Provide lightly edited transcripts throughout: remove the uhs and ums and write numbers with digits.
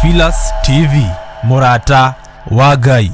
Theophilus TV, mũrata wa Ngai.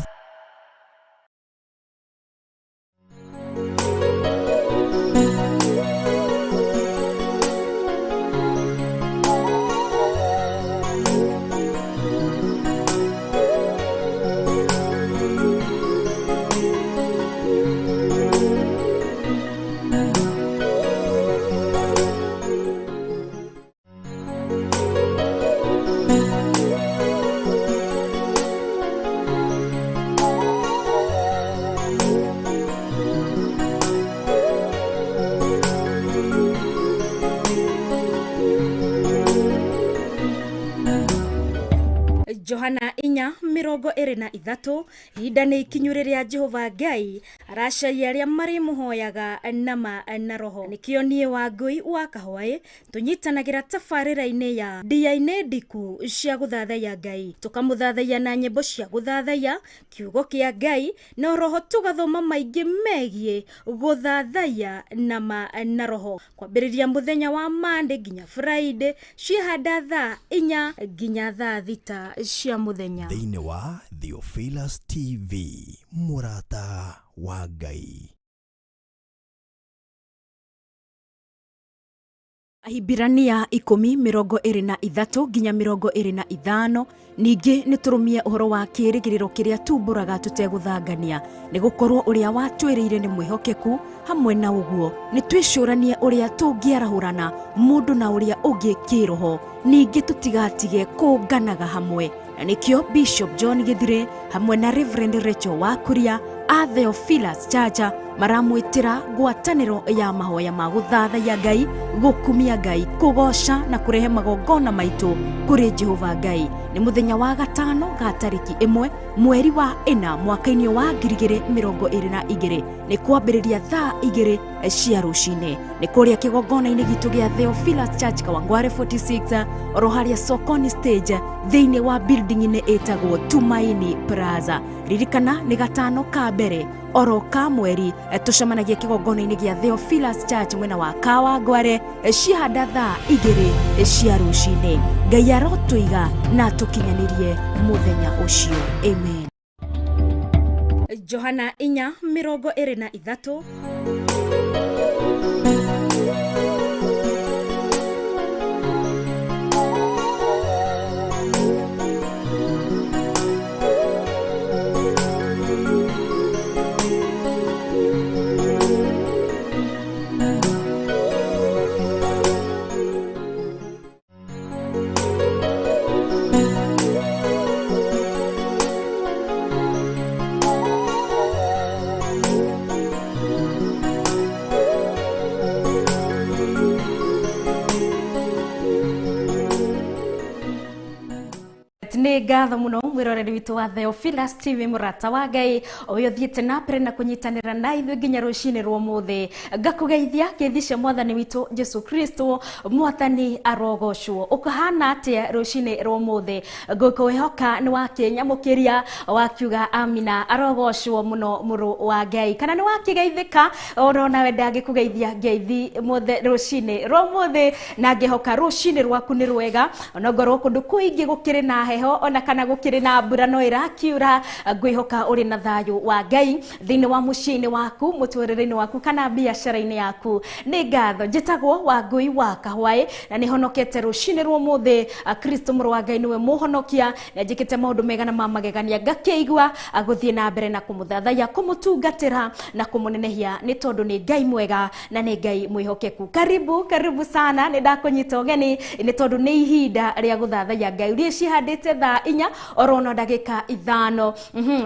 Johana 4:23 ihinda nĩ ikinyu rĩrĩa Jehova Ngai aracaria arĩa marĩmũhoyaga nama na roho. Nĩkĩo niĩ Wangũi wa Kahwaĩ tũnyitanagĩra tabarĩra-inĩ ya ndia-inĩ ndiku cia gũthathaiya Ngai, tũkamũthathaiya na nyĩmbo cia gũthathaiya kiugo kĩa Ngai, na roho tũgathoma maingĩ megiĩ gũthathaiya nama na roho, kwambĩrĩria mũthenya wa Monday nginya Friday ciĩhanda thaa 4 nginya thaa 6 cia mũthenya. Thĩinĩ wa Theophilus TV, mũrata wa Ngai. Ahibirania 10:23 nginya 25. Ningĩ nĩtũrũmie ũhoro wa kĩĩrĩgĩrĩro kĩrĩa tumbũraga tũtegũthangania, nĩgũkorwo ũrĩa watwĩrĩire nĩ mwĩhokeku. Hamwe na ũguo nĩtwĩcũranie ũrĩa tũngĩarahũrana mũndũ na ũrĩa ũngĩ kĩroho, ningĩ tũtigatige kũnganaga hamwe. Na nĩkĩo Bishop John Githire hamwe na Reverend Rachel Wakuria a Theophilus Church maramwĩtĩra ngwatanĩro ya mahoya ma gũthathaiya Ngai, gũkumia Ngai, kũgoca na kũrehe magongona maitũ kũrĩ Jehova Ngai. Nĩ mũthenya wa gatano ga tarĩki 1 mweri wa 4 mwaka-inĩ wa 2022, nĩ kwambĩrĩria thaa 2 cia rũcinĩ. Nĩ kũrĩa kĩgongona-inĩ gitũ gĩa Theophilus Church Kawangware 46 oro harĩa Sokoni stage thĩinĩ wa building-inĩ ĩtagwo Tumaini Plaza. Ririkana nĩ gatano ka mbere oro ka mweri tũcemanagia kĩgongona-inĩ gĩa Theophilus Church mwena wa Kawangware cihanda thaa 2 cia rũcinĩ. Ngai arotũiga na tũkinyanĩrie mũthenya ũcio. Amen. Johana 4:23. Nĩ ngatho mũno mwĩroreri witũ wa Theophilus TV, mũrata wa Ngai ũyũ ũthiĩte na mbere na kũnyitanĩra na ithuĩ nginya rũcinĩ rwa ũmũthĩ. Ngakũgeithia ngeithi cia mwathani witũ Jesu Kristo. Mwathani arogocwo. Ũkũhana atĩa rũcinĩ rwa ũmũthĩ? Ngũkwĩhoka nĩ wakĩnyamũkĩria wakiuga amina, arogocwo mũno mũrũ wa Ngai. Kana nĩ wakĩgeithĩka oro nawe ndangĩkũgeithia ngeithi mũthe rũcinĩ rwa ũmũthĩ, na ngĩhoka rũcinĩ rwaku nĩ rwega. Onongorwo kũndũ kũingĩ gũkĩrĩ na heho ona kana gũkĩrĩ na mbura no ĩrakiura, ngwĩhoka ũrĩ na thayũ wa Ngai thĩinĩ wa mũciĩ-inĩ waku, mũtũrĩre-inĩ waku kana biacara-inĩ yaku. Nĩ ngatho njĩtagwo Wangũi wa Kahwaĩ na nĩhonokete rũcinĩ rwa ũmũthĩ. Kristo mũrũ wa Ngai nĩwe mũhonokia, na njĩkĩte maũndũ mega na ma magegania, ngakĩigua gũthiĩ na mbere na kũmũthathaiya, kũmũtungatĩra na kũmũnenehia, nĩ tondũ nĩ Ngai mwega na nĩ Ngai mwĩhokeku. Karibu, karibu sana, nĩ ndakũnyita ũgeni nĩ tondũ nĩ ihinda rĩa gũthathaiya Ngai. Uria cihandĩte thaa 4 orono ndagĩka 5.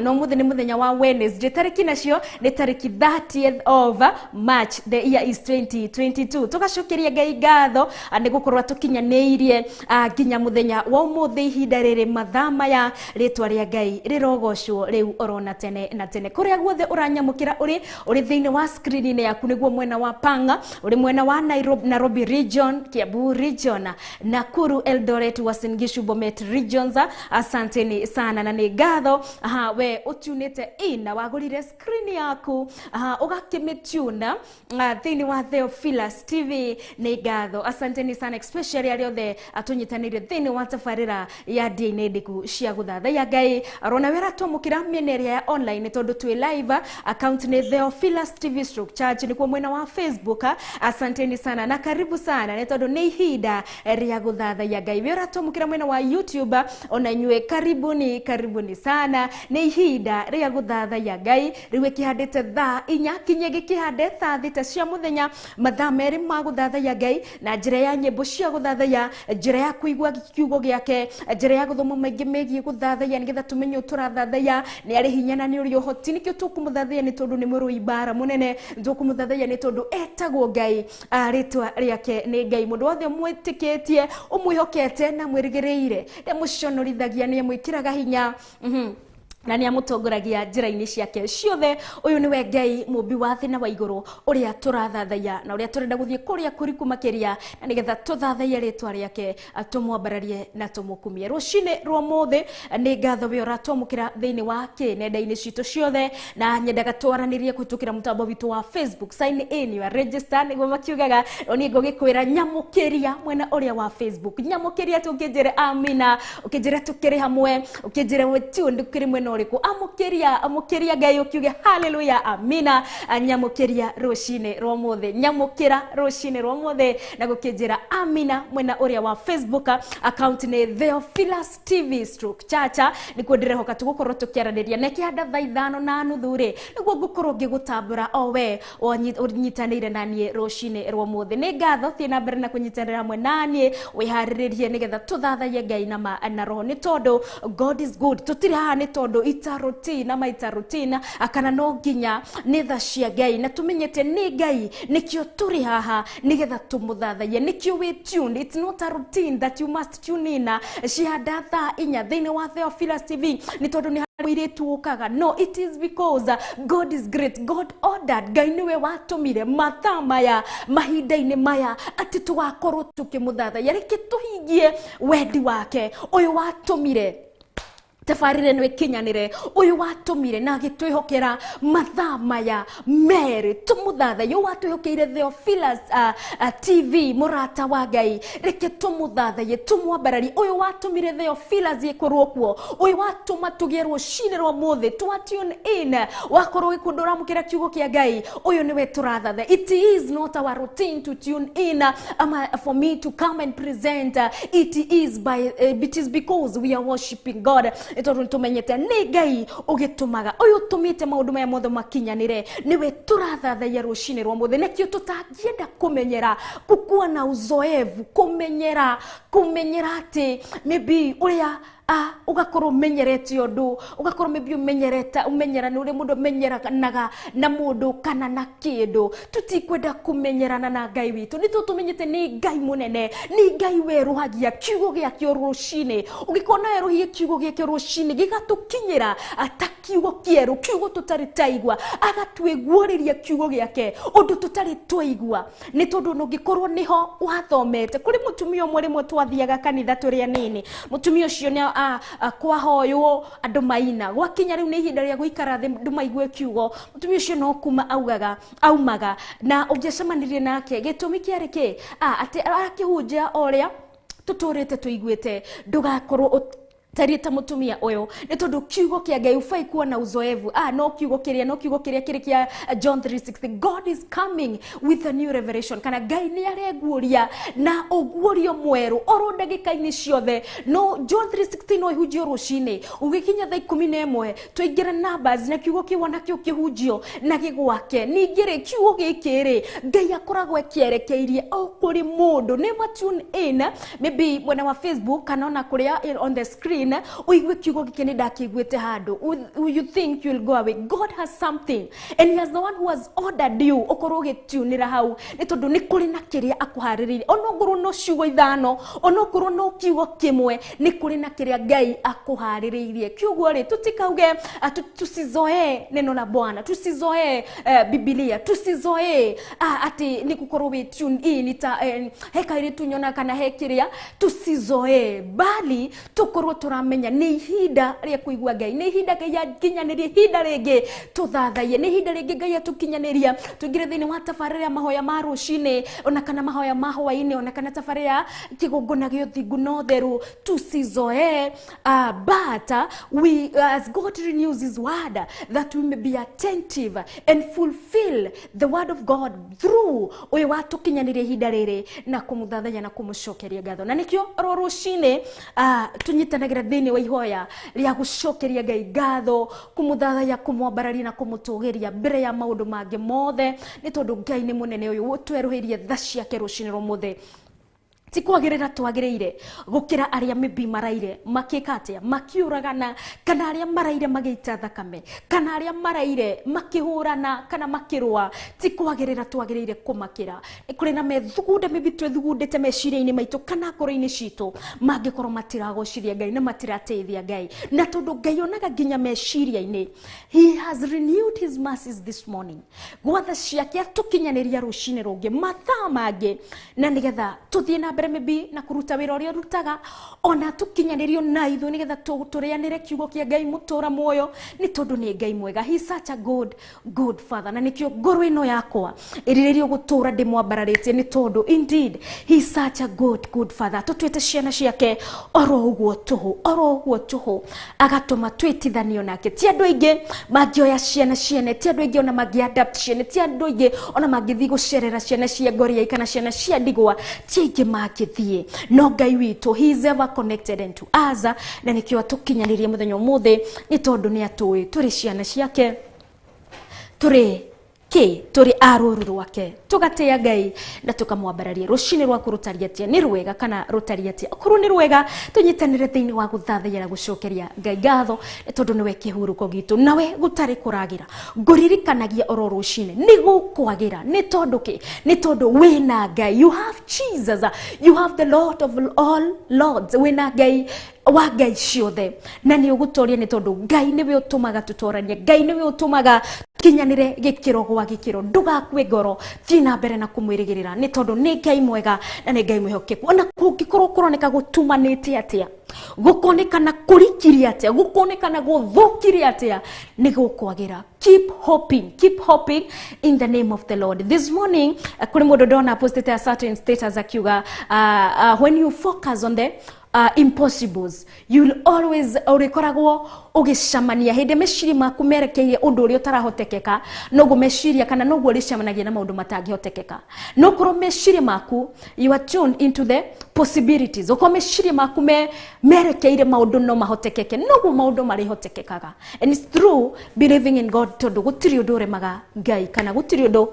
No mũthĩ nĩ mũthenya wa Wednesday, tarĩki nacio nĩ tarĩki 30th of March, the year is 2022. Tũgacokeria Ngai ngatho nĩ gũkorwo tũkinyanĩirie nginya mũthenya wa ũmũthĩ, ihinda rĩrĩ mathaa maya, rĩtwa rĩa Ngai rĩrogocwo rĩu orona tene na tene. Kũrĩa guothe ũranyamũkĩra ũrĩ thĩinĩ wa screen-inĩ yaku, nĩguo mwena wa Panga, ũrĩ mwena wa Nairobi region, Kiambu region, Nakuru, Eldoret, Uasin Gishu, Bomet regions, asanteni Asanteni sana na nĩ ngatho we ũtunĩte in na wagũrire screen yaku ũgakĩmĩtuna thĩinĩ wa Theophilus TV. Nĩ ngatho, asanteni sana, especially arĩa othe atũnyitanĩire thĩinĩ wa tabarĩra ya ndĩa-inĩ ndiku cia gũthathaiya Ngai. Arona wĩra twamũkĩra mĩena ĩrĩa ya online tondũ twĩ live, account nĩ Theophilus TV stroke church nĩkuo mwena wa Facebook. Asanteni sana na karibu sana nĩ tondũ nĩ ihinda rĩa gũthathaiya Ngai. Wĩra twamũkĩra mwena wa YouTube ona inyuĩ karibuni, karibuni sana, nĩ ihinda rĩa gũthathaiya Ngai. Rĩu ĩkĩhandĩte thaa 4 kinye gĩkĩhande thaa 6 cia mũthenya, mathaa 2 ma gũthathaiya Ngai na njĩra ya nyĩmbo cia gũthathaiya, njĩra ya kũigua kiugo gĩake, njĩra ya gũthoma maingĩ megiĩ gũthathaiya nĩgetha tũmenye tũrathathaiya nĩ arĩ hinya na nĩ ũrĩ ũhoti. Nĩkĩo tũkũmũthathaiya nĩ tondũ nĩ mũrũi mbara mũnene, tũkũmũthathaiya nĩ tondũ etagwo Ngai, rĩtwa rĩake nĩ Ngai. Mũndũ wothe ũmwĩtĩkĩtie, ũmwĩhokete na mwĩrĩgĩrĩire, ndamũconorithagia, nĩ amwĩkĩraga hinya na nĩ amũtongoragia njĩra-inĩ ciake ciothe. Ũyũ nĩwe Ngai mũmbi wa thĩ na wa igũrũ ũrĩa tũrathathaiya na ũrĩa tũrenda gũthiĩ kũrĩa kũriku makĩria na nĩgetha tũthathaiye rĩtwa rĩake, tũmwambararie na tũmũkumie. Rũcinĩ rwa ũmũthĩ nĩ ngatho we ũratwamũkĩra thĩinĩ wa kĩ nenda-inĩ citũ ciothe, na nyendaga twaranĩrie kũhĩtũkĩra mũtambo witũ wa Facebook. Sign in you are register nĩguo makiugaga. Niĩ ngũgĩkwĩra nyamũkĩria mwena ũrĩa wa Facebook, nyamũkĩria tũkĩnjĩre amina, ũkĩnjĩre tũkĩrĩ hamwe, ũkĩnjĩre we tuned ũkĩrĩ mwena ũrĩkũ. Amũkĩria, amũkĩria Ngai ũkiuge haleluya amina. Nyamũkĩria rũcinĩ rwa ũmũthĩ, nyamũkĩra rũcinĩ rwa ũmũthĩ na gũkĩnjĩra amina mwena ũrĩa wa Facebook. Account nĩ Theophilus TV stroke chacha, nĩkuo ndĩrehoka tũgũkorwo tũkĩaranĩria na ĩkĩhanda thaa 5:30 rĩ nĩguo ngũkorwo ngĩgũtambũra o we ũnyitanĩire na niĩ rũcinĩ rwa ũmũthĩ. Nĩ ngatho, thiĩ na mbere na kũnyitanĩra hamwe na niĩ, wĩharĩrĩrie nĩgetha tũthathaiye Ngai na ma na roho, nĩ tondũ God is good. Tũtirĩ haha nĩ tondũ ita routine ama ita routine kana no nginya nĩ tha cia Ngai, na tũmenyete nĩ Ngai nĩkĩo tũrĩ haha nĩgetha tũmũthathaiye, nĩkĩo wĩ tuned. It's not a routine that you must tune in cihanda thaa 4 thĩinĩ wa Theophilus TV nĩ tondũ nĩ mũirĩtu ũkaga. No, it is because God is great. God ordered, Ngai nĩwe watũmire mathaa maya mahinda-inĩ maya atĩ tũgakorwo tũkĩmũthathaiya. Reke tũhingie wendi wake ũyũ watũmire tabarĩra ĩno ĩkinyanĩre, ũyũ watũmire na agĩtwĩhokera mathaa maya 2 tũmũthathaiye, ũyũ watwĩhokeire Theophilus TV mũrata wa Ngai, reke tũmũthathaiye, tũmwambararie. Ũyũ watũmire Theophilus ĩkorwo kuo, ũyũ watũma tũgĩe rũcinĩ rwa ũmũthĩ, twa tune in, wakorwo gĩkũndũ ũramũkĩra kiugo kĩa Ngai, ũyũ nĩwe tũrathatha. It is not our routine to tune in ama for me to come and present. It is by it is because we are worshiping God. Tondũ nĩtũmenyete nĩ Ngai ũgĩtũmaga, ũyũ ũtũmĩte maũndũ maya mothe makinyanĩre, nĩwe tũrathathaiya rũcinĩ rwa ũmũthĩ. Nĩkĩo tũtangĩenda kũmenyera kũkua na uzoevu, kũmenyera atĩ maybe ũrĩa ũgakorwo ũmenyerete ũndũ, ũgakorwo maybe ũmenyerete ũmenyerana ũrĩa mũndũ amenyeranaga na mũndũ kana na kĩndũ. Tũtikwenda kũmenyerana na Ngai witũ, nĩ tondũ tũmenyete nĩ Ngai mũnene, nĩ Ngai werũhagia kiugo gĩake rũcinĩ. Ũngĩkorwo no erũhie kiugo gĩake rũcinĩ gĩgatũkinyĩra ta kiugo kĩerũ, kiugo tũtarĩ taigua, agatwĩguũrĩria kiugo gĩake ũndũ tũtarĩ twaigua, nĩ tondũ ũngĩkorwo nĩho wathomete. Kũrĩ mũtumia ũmwe rĩmwe twathiaga kanitha tũrĩ anini, mũtumia ũcio nĩ kwahoywo andũ maina, gwakinya rĩu nĩ ihinda rĩa gũikara thĩ andũ maigue kiugo, mũtumia ũcio no kuma augaga aumaga, na ũngĩacemanirie nake gĩtũmi kĩarĩ kĩ atĩ arakĩhunjia o ũrĩa tũtũrĩte tũiguĩte. Ndũgakorwo tariĩ ta mũtumia ũyũ, nĩ tondũ kiugo kĩa Ngai ũbai kuona uzoevu. No kiugo kĩrĩa, no kiugo kĩrĩa kĩrĩ kĩa John 3:16, God is coming with a new revelation, kana Ngai nĩ areguũria na ũguũrio mwerũ oro ndagĩka-inĩ ciothe. No John 3:16 no ĩhunjio rũcinĩ, ũgĩkinya thaa 11 tũingĩre numbers na kiugo kĩu onakĩo kĩhunjio na gĩgwake. Ningĩ rĩ, kiugo gĩkĩ rĩ, Ngai akoragwo akĩerekeirie o kũrĩ mũndũ. Never tune in maybe mwena wa Facebook kana ona kũrĩa on the screen ũigue kiugo gĩkĩ nĩ ndakĩiguĩte handũ, you think you'll go away. God has something and he has the one who has ordered you ũkorwo ũgĩtunĩra hau, nĩ tondũ nĩ kũrĩ na kĩrĩa akũharĩrĩirie. Onokorwo no ciugo 5, onokorwo no kiugo kĩmwe, nĩ kũrĩ na kĩrĩa Ngai akũharĩrĩirie. Kiugo rĩ, tutikauge tusizoee neno la Bwana, tusizoee Biblia, tusizoee atĩ nĩ gũkorwo wĩ tune in ta he kairĩtu nyona kana he kĩrĩa, tusizoee, bali tũkorwo turamenya nĩ ihinda rĩa kũigua Ngai, nĩ ihinda Ngai akinyanĩrie, ihinda rĩngĩ tũthathaiye, nĩ ihinda rĩngĩ Ngai atũkinyanĩria tũingĩre thĩinĩ wa tabarĩra ya mahoya ma rũcinĩ ona kana mahoya ma hwaĩ-inĩ ona kana tabarĩra ya kĩgongona gĩa ũthingu na ũtheru. Tusizoee, but we, as God renews his word, that we may be attentive and fulfill the word of God through ũyũ watũkinyanĩria ihinda rĩrĩ na kũmũthathaiya na kũmũcokeria ngatho. Na nĩkĩo oro rũcinĩ tũnyitanagĩra thĩinĩ wa ihoya rĩa gũcokeria Ngai ngatho, kũmũthathaiya, kũmwambararia na kũmũtũgĩria mbere ya maũndũ mangĩ mothe, nĩ tondũ Ngai nĩ mũnene ũyũ ũtwerũhĩrie tha ciake rũcinĩ rwa ũmũthĩ. Ti kwagĩrĩra twagĩrĩire gũkĩra arĩa maybe maraire makĩka atĩa, makiũragana, kana arĩa maraire magĩita thakame, kana arĩa maraire makĩhũrana kana makĩrũa. Ti kwagĩrĩra twagĩrĩire kũmakĩra. Nĩ kũrĩ na methugunda maybe twĩthugundĩte meciria-inĩ maitũ kana ngoro-inĩ citũ mangĩkorwo matiragocithia Ngai na matirateithia Ngai, na tondũ Ngai onaga nginya meciria-inĩ, he has renewed his mercies this morning, gwatha ciake atũkinyanĩria rũcinĩ rũngĩ mathaa mangĩ, na nĩgetha tũthiĩ na mbere maybe na kũruta wĩra ũrĩa ũrutaga, ona tũkinyanĩrio na ithuĩ nĩgetha tũrĩanĩre kiugo kĩa Ngai mũtũra muoyo, nĩ tondũ nĩ Ngai mwega. He is such a good, good father. Na nĩkĩo ngoro ĩno yakwa ĩrirĩrio gũtũra ndĩmwambararĩtie, nĩ tondũ indeed he is such a good, good father. Tũtuĩte ciana ciake oro ũguo tũhũ, oro ũguo tũhũ, agatũma twĩtithanio nake. Ti andũ aingĩ mangĩoya ciana ciene, ti andũ aingĩ ona mangĩ-adapt ciene, ti andũ aingĩ ona mangĩthiĩ gũcerera ciana cia ngoriai kana ciana cia ndigwa, ti aingĩ mangĩthiĩ. No Ngai witũ, he is ever connected unto us, na nĩkĩo atũkinyanĩrie mũthenya ũmũthĩ, nĩ tondũ nĩ atũĩ tũrĩ ciana ciake, tũrĩ kĩ, tũrĩ a rũru rwake. Tũgatĩĩa Ngai na tũkamwambararia. Rũcinĩ rwaku rũtariĩ atĩa? Nĩ rwega kana rũtariĩ atĩa? Okorwo nĩ rwega, tũnyitanĩre thĩinĩ wa gũthathaiya na gũcokeria Ngai ngatho, nĩ tondũ nĩwe kĩhurũko gitũ, nawe gũtarĩ kũragĩra. Ngũririkanagia oro rũcinĩ nĩ gũkwagĩra. Nĩ tondũ kĩ? Nĩ tondũ wĩna Ngai. You have Jesus, you have the Lord of all lords. Wĩna Ngai wa Ngai ciothe, na nĩ ũgũtoria, nĩ tondũ Ngai nĩwe ũtũmaga tũtoranie, Ngai nĩwe ũtũmaga kinyanĩre gĩkĩro gwa gĩkĩro. Ndũgakue ngoro, thiĩ na mbere na kũmwĩrĩgĩrĩra, nĩ tondũ nĩ Ngai mwega na nĩ Ngai mwĩhokeku. Ona kũngĩkorwo kũroneka gũtumanĩte atĩa, gũkonekana kũrikirie atĩa, gũkonekana gũthũkirie atĩa, nĩ gũkwagĩra. Keep hoping, keep hoping in the name of the Lord. This morning, kũrĩ mũndũ ndona postete a certain status akiuga, when you focus on the impossibles, you will always ũrĩkoragwo ũgĩcemania hĩndĩ meciria maku merekeire ũndũ ũrĩa ũtarahotekeka, noguo meciria kana noguo ũrĩcemanagia na maũndũ matangĩhotekeka. No korwo meciria maku, you are tuned into the possibilities, okorwo meciria maku merekeire maũndũ no mahotekeke, noguo maũndũ marĩhotekekaga. And it's through believing in God, tondũ gũtirĩ ũndũ ũremaga Ngai, kana gũtirĩ ũndũ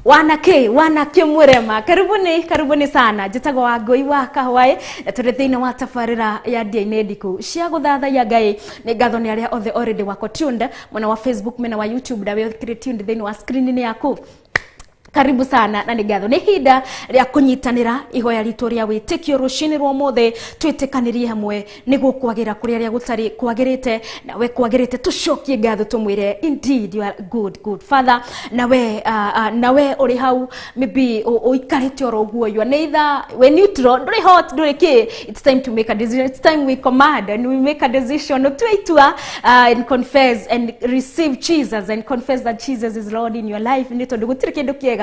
wanake wanake mwĩrema. Karibuni, karibuni sana. Njĩtagwo Wangũi wa Kahwaĩ, na tũrĩ thĩinĩ wa tabarĩra ya Ndia-inĩ Ndiku cia gũthathaiya Ngai. Nĩ ngatho nĩ arĩa othe already wako tuned mwena wa Facebook, mwena wa YouTube, na wĩ tuned thĩinĩ wa screen-inĩ yaku. Karibu sana na nĩ ngatho. Nĩ ihinda rĩa kũnyitanĩra ihoya ritũ rĩa wĩtĩkio rũcinĩ rwa ũmũthĩ, twĩtĩkanĩrie hamwe nĩ gũkwagĩra kũrĩ arĩa gũtarĩ kwagĩrĩte, na we kwagĩrĩte tũcokie ngatho tũmwĩre indeed you are good, good father. Na we nawe ũrĩ hau maybe ũikarĩte oro ũguo, you are neither we neutral, ndũrĩ hot, ndũrĩ kĩ. It's time to make a decision. It's time we command and we make a decision. Ũtue itua and confess and receive Jesus and confess that Jesus is Lord in your life, nĩ tondũ gũtirĩ kĩndũ kĩega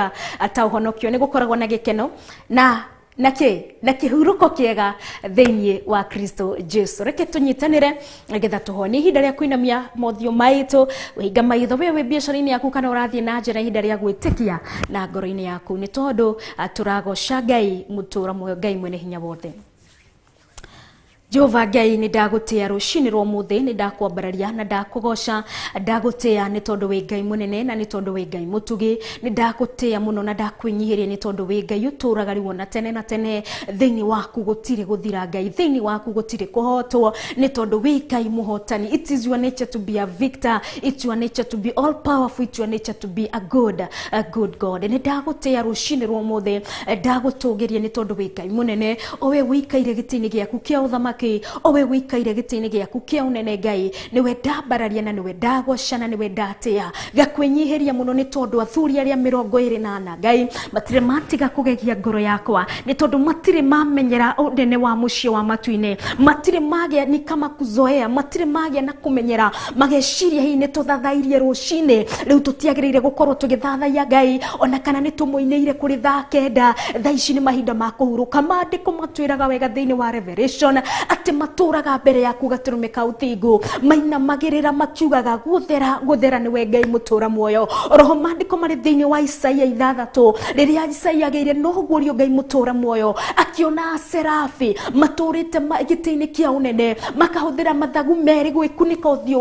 ta ũhonokio. Nĩ gũkoragwo na gĩkeno na kĩ na kĩhurũko kĩega thĩinĩ wa Kristo Jesu. Reke tũnyitanĩre nĩgetha tũhonie. Ihinda rĩa kũinamia mothiũ maitũ, ũhinga maitho, we wĩ biacara-inĩ yaku kana ũrathiĩ na njĩra, ihinda rĩa gwĩtĩkia na ngoro-inĩ yaku, nĩ tondũ tũragoca Ngai mũtũra muoyo, Ngai mwene hinya wothe. Jehova Ngai, nĩ ndagũtĩa rũcinĩ rwa ũmũthĩ, nĩ ndakwambararia na ndakũgoca. Ndagũtĩa nĩ tondũ wĩ Ngai mũnene na nĩ tondũ wĩ Ngai mũtugi. Nĩ ndagũtĩa mũno na ndakwĩnyihĩria nĩ tondũ wĩ Ngai ũtũraga rĩu ona tene na tene. Thĩinĩ waku gũtirĩ gũthira Ngai, thĩinĩ waku gũtirĩ kũhotwo, nĩ tondũ wĩ Ngai mũhotani. It is your nature to be a victor, it's your nature to be all powerful, it's your nature to be a good God. Nĩ ndagũtĩa rũcinĩ rwa ũmũthĩ, ndagũtũgĩria nĩ tondũ wĩ Ngai mũnene, o we wĩikaire gĩtĩ-inĩ gĩaku kĩa ũthamaki. Mũthamaki owe wikaire gĩtĩ-inĩ gĩaku kĩa ũnene Ngai nĩwe ndambararia na nĩwe ndagoca na nĩwe ndatĩa gakwĩnyihĩria mũno nĩ tondũ athuri arĩa 24 Ngai matirĩ matiga kũgegia ngoro yakwa nĩ tondũ matirĩ mamenyera ũnene wa mũciĩ wa matu-inĩ matirĩ magĩa ni kama kuzoea matirĩ magĩa na kũmenyera mageciria hihi nĩ tũthathairie rũcinĩ rĩu tũtiagĩrĩire gũkorwo tũgĩthathaiya Ngai ona kana nĩ tũmũinĩire kũrĩ thaa 9 thaa ici nĩ mahinda ma kũhurũka maandĩko matwĩraga wega thĩinĩ wa Revelation atĩ matũraga mbere yaku gatũrũme ka ũthingu mainamagĩrĩra makiugaga gũthera gũthera nĩwe Ngai mũtũra muoyo roho maandĩko marĩ thĩinĩ wa Isaia 6 rĩrĩa Isaia agĩire na ũguũrio Ngai mũtũra muoyo akiona serafi matũrĩte gĩtĩ-inĩ kĩa ũnene makahũthĩra mathagu merĩ gwĩkunĩka ũthiũ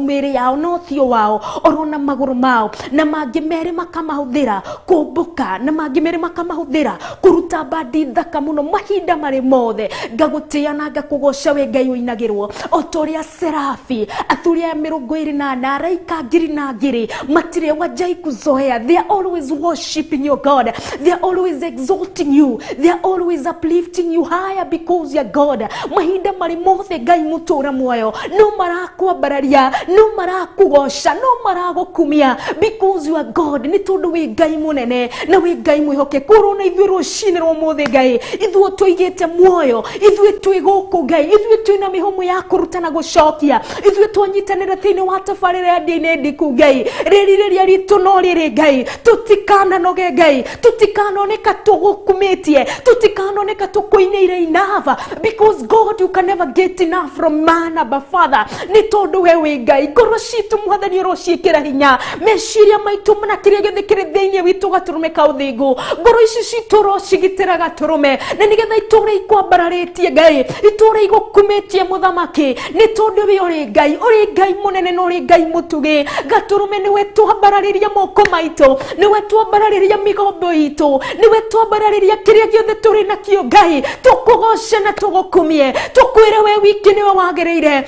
mĩĩrĩ yao na ũthiũ wao orona magũrũ mao na mangĩ merĩ makamahũthĩra kũmbũka na mangĩ merĩ makamahũthĩra kũruta mbandi thaka mũno mahinda marĩ mothe ngagũtĩa na ngakũgoca we Ngai ũinagĩrwo o ta ũrĩa serafi athuri aya 24 araika ngiri na ngiri matirĩ wajai kuzoea. They are always worshiping your God, they are always exalting you, they are always uplifting you higher because you are God. Mahinda marĩ mothe Ngai mũtũra muoyo no marakwambararia no marakugoca no maragũkumia because you are God nĩ tondũ wĩ Ngai mũnene na wĩ Ngai mwĩhokeku ũrona ithuĩ rũcinĩ rwa ũmũthĩ Ngai ithuĩ tũigĩte muoyo ithuĩ twĩ gũkũ Ngai ithuĩ twĩna mĩhũmũ ya kũruta na gũcokia ithuĩ twanyitanĩra thĩinĩ wa tabarĩra ya ndĩ-inĩ ndiku Ngai rĩrirĩria ritũ no rĩrĩ Ngai tũtikananoge Ngai tũtikanoneka tũgũkumĩtie tũtikanoneka tũkũinĩire enough because God you can never get enough from man Abba Father nĩ tondũ we wĩ Ngai ngoro citũ mwathani ũrociĩkĩra hinya meciria maitũ na kĩrĩa gĩothe kĩrĩ thĩinĩ witũ gatũrũme ka ũthingu ngoro ici citũ ũrocigitĩra gatũrũme na nĩgetha itũre ikwambararĩtie Ngai itũre igũkumĩtie mũthamaki nĩ tondũ we ũrĩ Ngai ũrĩ Ngai mũnene na ũrĩ Ngai mũtugi gatũrũme nĩwe twambararĩria moko maitũ nĩwe twambararĩria mĩgombo itũ nĩwe twambararĩria kĩrĩa gĩothe tũrĩ nakĩo Ngai tũkũgoce na tũgũkumie tũkwĩre we wiki nĩwe wagĩrĩire.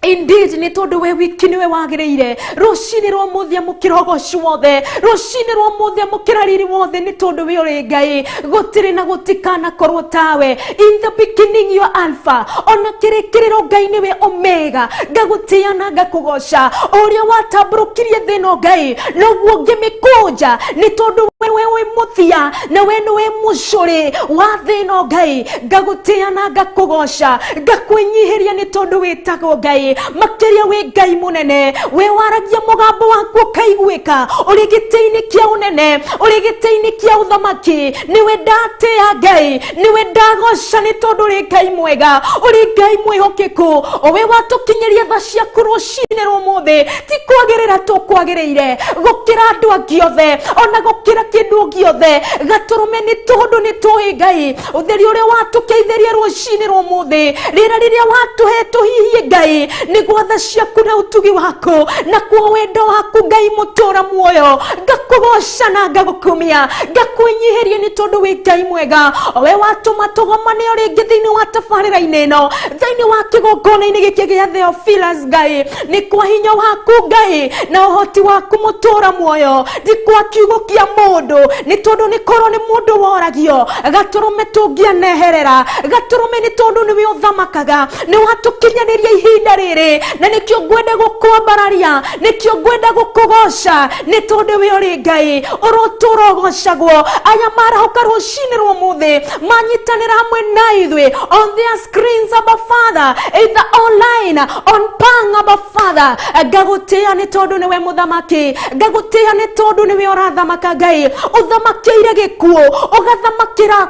Indeed nĩ tondũ we wiki nĩwe wagĩrĩire rũcinĩ rwa ũmũthĩ amũkĩra ũgoci wothe rũcinĩ rwa ũmũthĩ amũkĩra riri wothe nĩ tondũ we ũrĩ Ngai gũtirĩ na gũtikanakorwo tawe. In the beginning you are Alpha ona kĩrĩkĩrĩro Ngai nĩwe Omega ngagũtĩa na ngakũgoca ũrĩa watambũrũkirie thĩ ĩno Ngai noguo ngĩmĩkũnja nĩ tondũ we wĩ mũthia na we nĩwe mũcũrĩ wa thĩ ĩno Ngai ngagũtĩa na ngakũgoca ngakwĩnyihĩria nĩ tondũ wĩtagwo Ngai makĩria wĩ Ngai mũnene we waragia mũgambo waku ũkaiguĩka ũrĩ gĩtĩ-inĩ kĩa ũnene ũrĩ gĩtĩ-inĩ kĩa ũthamaki nĩwe ndatĩa Ngai nĩwe ndagoca nĩ tondũ ũrĩ Ngai mwega ũrĩ Ngai mwĩhokeku owe watũkinyĩria tha ciaku rũcinĩ rwa ũmũthĩ ti kwagĩrĩra tũkwagĩrĩire gũkĩra andũ angĩ othe ona gũkĩra kĩndũ gĩothe gatũrũme nĩ tondũ nĩ tũĩ Ngai ũtheri ũrĩa watũkeithĩria rũcinĩ rwa ũmũthĩ rĩera rĩrĩa watũhe tũhihie Ngai nĩguo tha ciaku na ũtugi waku na kuo wendo waku Ngai mũtũra muoyo ngakũgoca na ngagũkumia ngakwĩnyihĩria nĩ tondũ wĩ Ngai mwega owe watũma tũgomane o rĩngĩ thĩinĩ wa tabarĩra-inĩ ĩno thĩinĩ wa kĩgongona-inĩ gĩkĩ gĩa Theophilus Ngai nĩ kwa hinya waku Ngai na ũhoti waku mũtũra muoyo ti kwa kiugo kĩa mũndũ nĩ tondũ nĩ korwo nĩ mũndũ woragio gatũrũme tũngĩaneherera gatũrũme nĩ tondũ nĩwe ũthamakaga nĩ watũkinyanĩria ihinda rĩrĩ na nĩkĩo ngwenda gũkwambararia nĩkĩo ngwenda gũkũgoca nĩ tondũ we ũrĩ Ngai ũrotũra ũgocagwo aya marahũka rũcinĩ rwa ũmũthĩ manyitanĩra hamwe na ithuĩ on their screens Abba Father either online on pang Abba Father ngagũtĩa nĩ tondũ nĩwe mũthamaki ngagũtĩa nĩ tondũ nĩwe ũrathamaka Ngai ũthamakĩire gĩkuũ ũgathamakĩra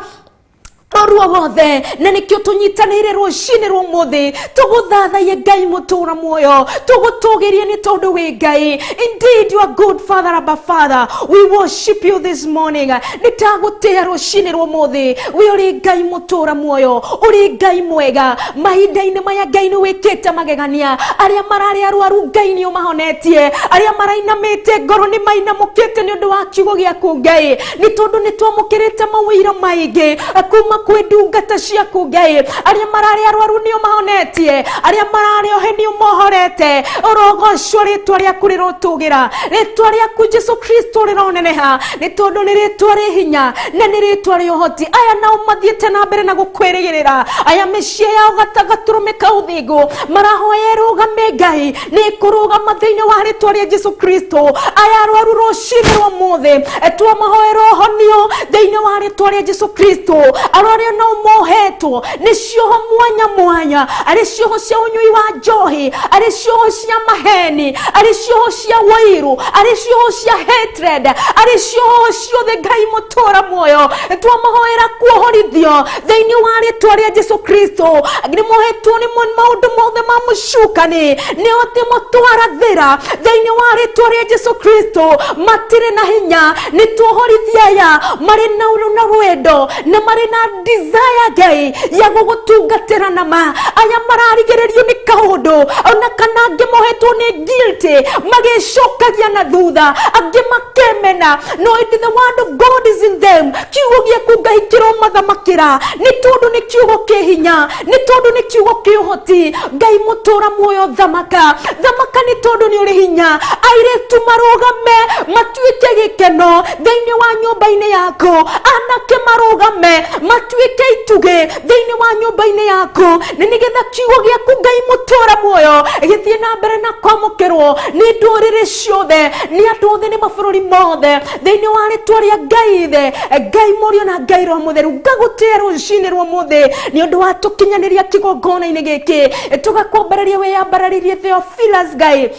ruo wothe na nĩkĩo tũnyitanĩire rũcinĩ rwa ũmũthĩ tũgũthathaiye Ngai mũtũra muoyo tũgũtũgĩrie nĩ tondũ wĩ Ngai. Indeed you are good Father Abba Father, we worship you this morning. Nĩ ndagũtĩa rũcinĩ rwa ũmũthĩ we ũrĩ Ngai mũtũra muoyo ũrĩ Ngai mwega mahinda-inĩ maya Ngai nĩ wĩkĩte magegania arĩa mararĩ arwaru Ngai nĩ ũmahonetie arĩa marainamĩte ngoro nĩ mainamũkĩte nĩ ũndũ wa kiugo gĩaku Ngai nĩ tondũ nĩ twamũkĩrĩte mawĩira maingĩ kuma kwĩ ndungata ciaku Ngai arĩa mararĩ arwaru nĩ ũmahonetie arĩa mararĩ ohe nĩ ũmohorete ũrogocwo rĩtwa rĩaku rĩrotũgĩra rĩtwa rĩaku Jesu Kristo rĩroneneha nĩ tondũ nĩ rĩtwa rĩ hinya na nĩ rĩtwa rĩ ũhoti aya nao mathiĩte na mbere na gũkwĩrĩgĩrĩra aya mĩciĩ yao gatũrũme ka ũthingu marahoya ĩrũgame Ngai nĩ kũrũgama thĩinĩ wa rĩtwa rĩa Jesu Kristo aya arwaru rũcinĩ rwa ũmũthĩ twamahoera ũhonio thĩinĩ wa rĩtwa rĩa Jesu Kristo arwaru nao mohetwo nĩ cioho mwanya mwanya arĩ cioho cia ũnyui wa njohi arĩ cioho cia maheni arĩ cioho cia wũiru arĩ cioho cia hatred arĩ cioho ciothe Ngai mũtũra muoyo twamahoera kuohorithio thĩinĩ wa rĩtwa rĩa Jesu Kristo nĩ mohetwo nĩ maũndũ mothe ma mũcukani nĩ othe mũtwarathĩra thĩinĩ wa rĩtwa rĩa Jesu Kristo matirĩ na hinya nĩ tuohorithia aya marĩ na rwendo na marĩ na desire Ngai ya gũgũtungatĩra na ma aya mararigĩrĩrio nĩ kaũndũ ona kana angĩ mohetwo nĩ guilty magĩcokagia na thutha angĩ makemena no ĩndĩ the word of God is in them kiugo gĩaku Ngai kĩromathamakĩra nĩ tondũ nĩ kiugo kĩ hinya nĩ tondũ nĩ kiugo kĩ ũhoti Ngai mũtũra muoyo thamaka thamaka nĩ tondũ nĩ ũrĩ hinya airĩtu marũgame matuĩke gĩkeno thĩinĩ wa nyũmba-inĩ yaku anake marũgame matuĩke itugĩ thĩinĩ wa nyũmba-inĩ yaku nĩ nĩgetha kiugo gĩaku Ngai mũtũra muoyo gĩthiĩ na mbere na kwamũkĩrwo nĩ ndũrĩrĩ ciothe nĩ andũ othe nĩ mabũrũri mothe thĩinĩ wa rĩtwa rĩa Ngai ithe Ngai Mũriũ na Ngai Roho Mũtheru ngagũtĩĩa rũcinĩ rwa ũmũthĩ nĩ ũndũ wa tũkinyanĩria kĩgongona-inĩ gĩkĩ tũgakwambararia wĩyambararirie Theophilus Ngai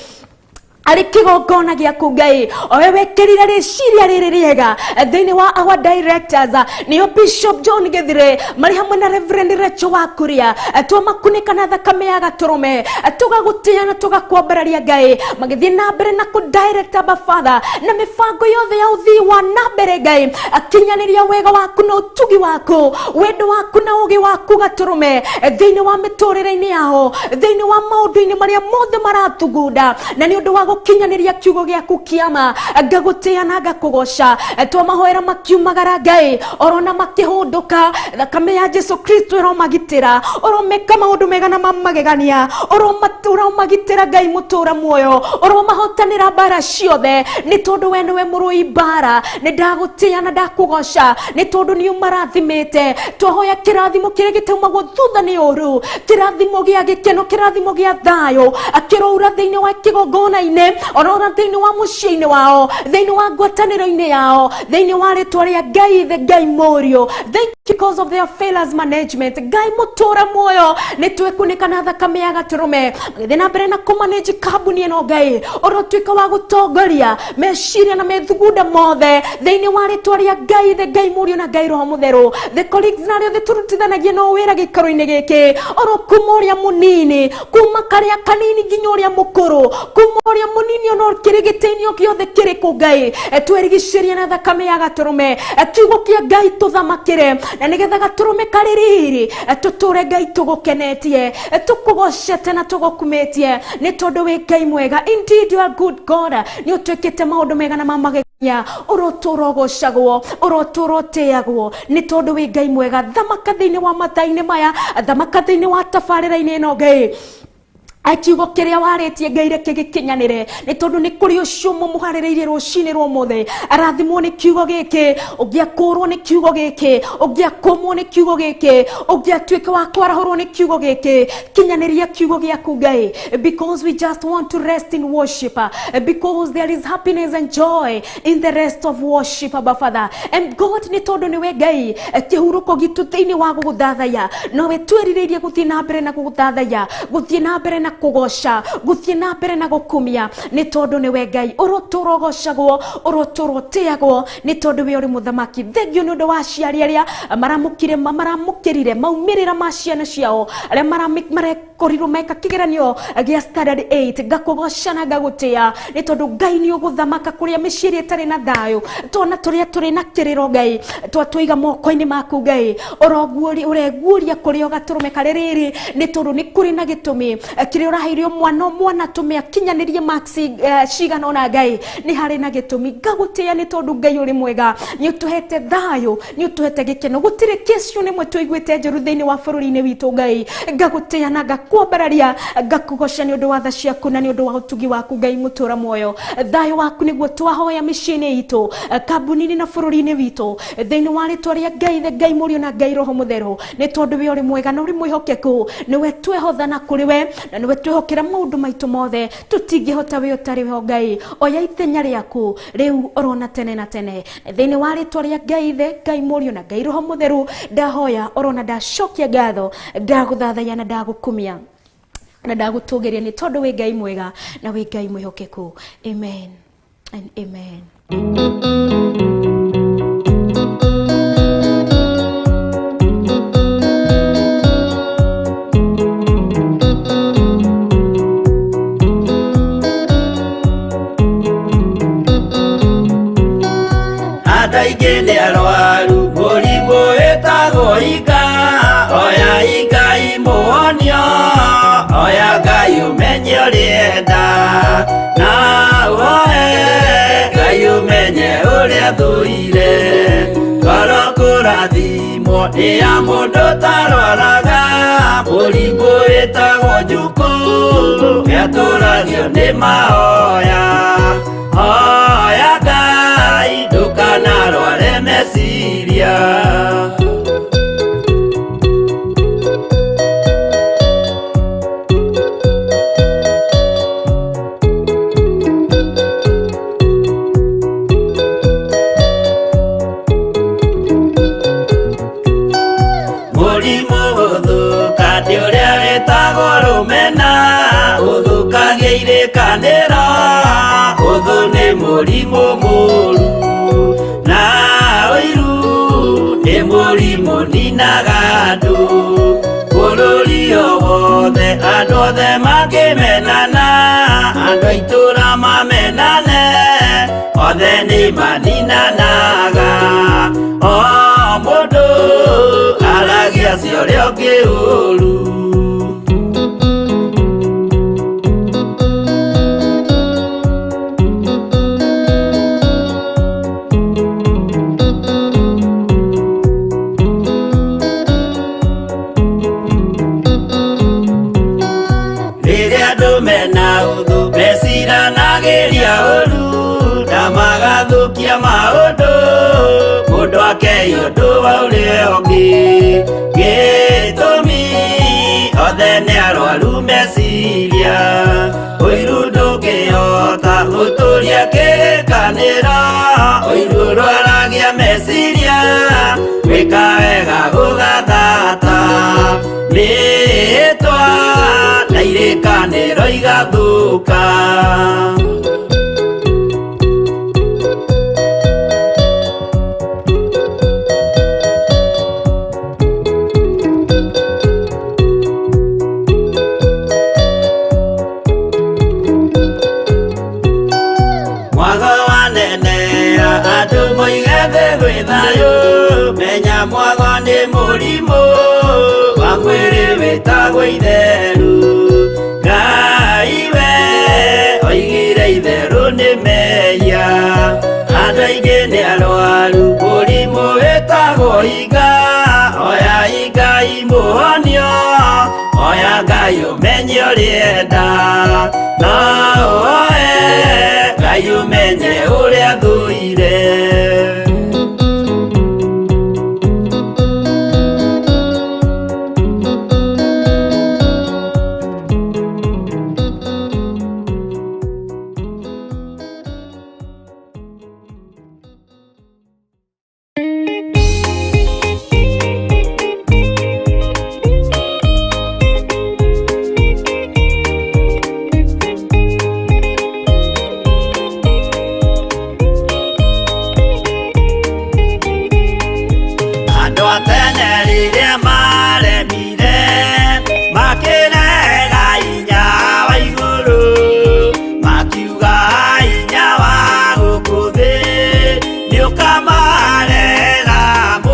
arĩ kĩgongona gĩaku Ngai owe wekĩrire rĩciria rĩrĩ rĩega thĩinĩ wa our directors nĩo Bishop John Gĩthire marĩ hamwe na Reverend Rachel Wakuria twamakunĩka na thakame ya gatũrũme tũgagũtĩĩa na tũgakwambararia Ngai magĩthiĩ na mbere na kũ direct Abba Father na mĩbango yothe ya ũthii wa na mbere Ngai akinyanĩria wega waku na ũtugi waku wendo waku na ũgĩ waku gatũrũme thĩinĩ wa mĩtũrĩre-inĩ yao thĩinĩ wa maũndũ-inĩ marĩa mothe marathugunda na nĩ ũndũ wa gũkinyanĩria kiugo gĩaku kĩama ngagũtĩĩa na ngakũgoca twamahoera makiumagara Ngai orona makĩhũndũka thakame ya Jesu Kristo ĩromagitĩra oromeka maũndũ mega na mamagegania oromagitĩra Ngai mũtũra muoyo oromahotanĩra mbara ciothe nĩ tondũ we nĩwe mũrũi mbara nĩ ndagũtĩĩa na ndakũgoca nĩ tondũ nĩ ũmarathimĩte twahoya kĩrathimo kĩrĩa gĩtaumagwo thutha nĩ ũru kĩrathimo gĩa gĩkeno kĩrathimo gĩa thayũ akĩroura thĩinĩ wa kĩgongona-inĩ orora thĩinĩ wa mũciĩ-inĩ wao thĩinĩ wa ngwatanĩro-inĩ yao thĩinĩ wa rĩtwa rĩa Ngai ithe Ngai Mũriũ. Thank you because of their failures management Ngai mũtũra muoyo nĩ twĩkunĩka na thakame ya gatũrũme magĩthiĩ na mbere na kũmanage kambuni ĩno Ngai ũrotuĩka wa gũtongoria meciria na methugunda mothe thĩinĩ wa rĩtwa rĩa Ngai ithe Ngai Mũriũ na Ngai Roho Mũtheru. The colleagues na arĩa othe tũrutithanagia no wĩra gĩikaro-inĩ gĩkĩ oro kuma ũrĩa mũnini kuma karĩa kanini nginya ũrĩa mũkũrũ kuma ũrĩa mũnini ona kĩrĩ gĩtĩ-inĩ o gĩothe kĩrĩkũ Ngai twerigicĩrie na thakame ya gatũrũme kiugo kĩa Ngai tũthamakĩre na nĩgetha gatũrũme karĩ riri tũtũre Ngai tũgũkenetie tũkũgocete na tũgũkumĩtie nĩ tondũ wĩ Ngai mwega. Indeed you are good God nĩ ũtuĩkĩte maũndũ mega na mamagegania ũrotũra ũgocagwo ũrotũra ũtĩagwo nĩ tondũ wĩ Ngai mwega. Thamaka thĩinĩ wa mathaa-inĩ maya thamaka thĩinĩ wa tabarĩra-inĩ ĩno Ngai kiugo kĩrĩa warĩtie Ngai reke gĩkinyanĩre nĩ tondũ nĩ kũrĩ ũcio mũmũharĩrĩirie rũcinĩ rwa ũmũthĩ arathimwo nĩ kiugo gĩkĩ ũngĩakũrwo nĩ kiugo gĩkĩ ũngĩakũmwo nĩ kiugo gĩkĩ ũngĩatuĩka wa kwarahũrwo nĩ kiugo gĩkĩ kinyanĩria kiugo gĩaku Ngai because we just want to rest in worship because there is happiness and joy in the rest of worship Abba Father and God nĩ tondũ nĩwe Ngai kĩhurũko gitũ thĩinĩ wa gũgũthathaiya nowe twĩrirĩirie gũthiĩ na mbere na gũgũthathaiya gũthiĩ na mbere na kũgoca gũthiĩ na mbere na gũkumia nĩ tondũ nĩwe Ngai ũrotũra ũgocagwo ũrotũra ũtĩagwo nĩ tondũ we ũrĩ mũthamaki. Thengiũ nĩ ũndũ wa aciari arĩa maramũkĩrire maumĩrĩra ma ciana ciao arĩa makorirwo meka kĩgeranio gĩa standard 8. Ngakũgoca na ngagũtĩa nĩ tondũ Ngai nĩ ũgũthamaka kũrĩa mĩciĩ ĩrĩa ĩtarĩ na thayũ, twana tũrĩa tũrĩ na kĩrĩro Ngai twatũiga moko-inĩ maku Ngai, ũreguũria kũrĩa ũgatũrũme karĩ rĩrĩ nĩ tondũ nĩ kũrĩ na gĩtũmi kĩrĩa ũraheire mwana mwana tũme akinyanĩrie marks cigana ũna Ngai, nĩ harĩ na gĩtũmi. Ngagũtĩa nĩ tondũ Ngai ũrĩ mwega, nĩ ũtũhete thayũ, nĩ ũtũhete gĩkeno, gũtirĩ kĩcio nĩmwe tũiguĩte njũru thĩinĩ wa bũrũri-inĩ witũ Ngai. Ngagũtĩa na ngakwambararia, ngakũgoca nĩ ũndũ wa tha ciaku na nĩ ũndũ wa ũtugi waku Ngai mũtũra muoyo. Thayũ waku nĩguo twahoya mĩciĩ-inĩ itũ, kambuni-inĩ na bũrũri-inĩ witũ, thĩinĩ wa rĩtwa rĩa Ngai the Ngai Mũriũ na Ngai Roho Mũtheru, nĩ tondũ we ũrĩ mwega na ũrĩ mwĩhokeku, nĩwe twehothana kũrĩ we na nĩwe twehokera maũndũ maitũ mothe, tũtingĩhota we ũtarĩ ho Ngai. Oya ithenya rĩaku rĩu orona tene na tene, thĩinĩ wa rĩtwa rĩa Ngai the Ngai Mũriũ na Ngai Roho Mũtheru, ndahoya orona ndacokia ngatho, ndagũthathaiya na ndagũkumia na ndagũtũgĩria nĩ tondũ wĩ Ngai mwega na wĩ Ngai mwĩhokeku. Amen and amen. Andũ aingĩ nĩ arwaru mũrimũ wĩtagwo iga, oya Ngai mũhonio, oya Ngai ũmenye ũrĩa enda, na ũhoe Ngai ũmenye ũrĩa thũire. Ngoro kũrathimwo nĩ ya mũndũ ũtarwaraga, mũrimũ wĩtagwo njukũ nĩatũragio nĩ mahoya. Hoya Ngai ndũkanarware meciria. Mũrimũ gũthũka nĩ ũrĩa wĩtagwo rũmena, ũthũkagia irĩkanĩro, ũthũ nĩ mũrimũ mũru, na ũiru nĩ mũrimũ ninaga andũ. Bũrũri o wothe andũ othe mangĩmenana, andũ a itũũra mamenane, othe nĩ maninanaga. O mũndũ aragia cia ũrĩa ũngĩ ũru. Rĩrĩa andũ mena ũthũ meciranagĩria ũru, na magathũkia maũndũ, mũndũ akei ũndũ wa ũrĩa ũngĩ. Gĩtũmi othe nĩ arwaru meciria, ũiru ndũngĩhota gũtũria kĩrĩkanĩro, ũiru ũrwaragia meciria, gwĩka wega gũgathata, mĩĩtwa na irĩkanĩro igathũka. Mwago wanenea andũ moige thĩ gwĩ thayũ, menya mwago nĩ mũrimũ wa mwĩrĩ wĩtagwo itheru. Ngai we oigire itherũ nĩ mehia, andũ aingĩ nĩ arwaru mũrimũ wĩtagwo iga, oya Ngai mũhonio, oya Ngai ũmenye ũrĩa enda, na ũhoe Ngai ũmenye ũrĩa thũire.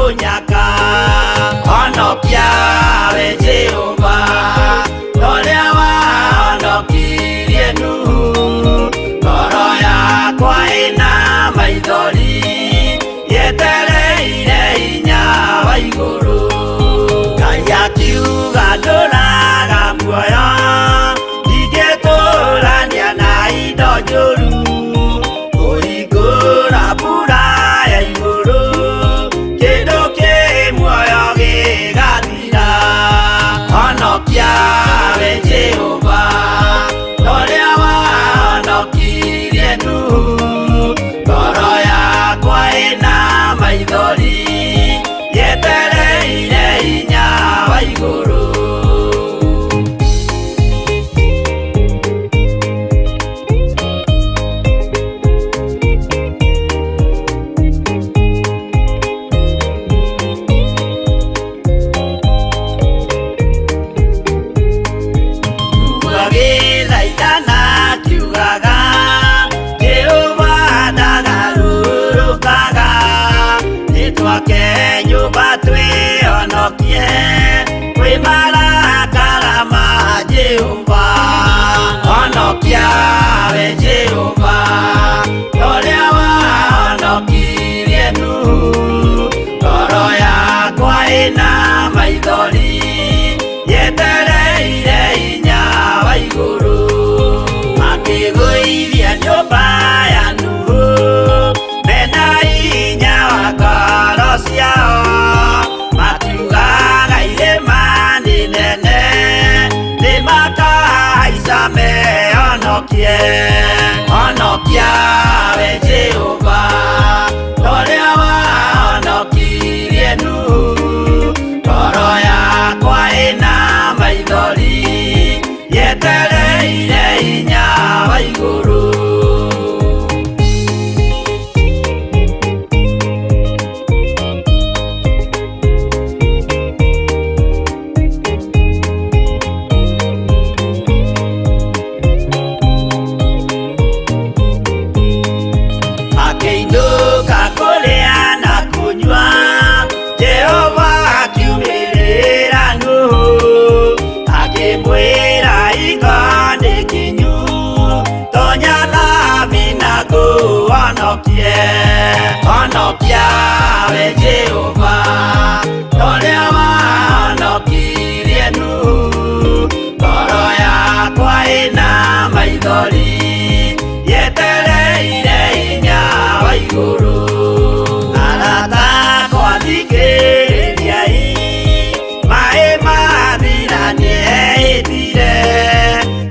Mũnyaka. Honokia we Jehova, ũrĩa wahonokirie Nuhu. Ngoro yakwa ĩna maithori, yetereire hinya wa igũrũ. Ngai akiuga ndũraga muoyo, ndingĩtũrania na indo njũru. Kũhingũra mbura ya igũrũ, kĩndũ kĩ muoyo gĩgathira. Honokia we Jehova, ũrĩa wahonokirie Nuhu. Ngoro yakwa ĩna maithori, yetereire hinya wa igũrũ. Agĩthaithana akiugaga, Jehova ndagarũrũkaga. Nĩtwake nyũmba twĩhonokie kwĩ marakara ma Jehova. Honokia we Jehova, ũrĩa wahonokirie Nuhu. Ngoro yakwa ĩna maithori, yetereire hinya wa igũrũ. Makĩgũithia nyũmba ya Nuhu, mena hinya wa ngoro ciao. Makiugaga irĩma nĩ nene, nĩmakahaica mehonokie. Honokia we Jehova, ũrĩa wahonokirie Nuhu. Ngoro yakwa ĩna maithori, yetereire hinya wa igũrũ. Akĩinũka kũrĩa na kũnyua, Jehova akiumĩrĩra Nuhu. Akĩmwĩra hingo nĩ kinyu, tonya thabina ngũhonokie. Honokia we Jehova, ũrĩa wahonokirie Nuhu. Ngoro yakwa ĩna maithori, yetereire hinya wa igũrũ. Arata akwa thikĩrĩriai, maĩ mathira nĩehĩtire,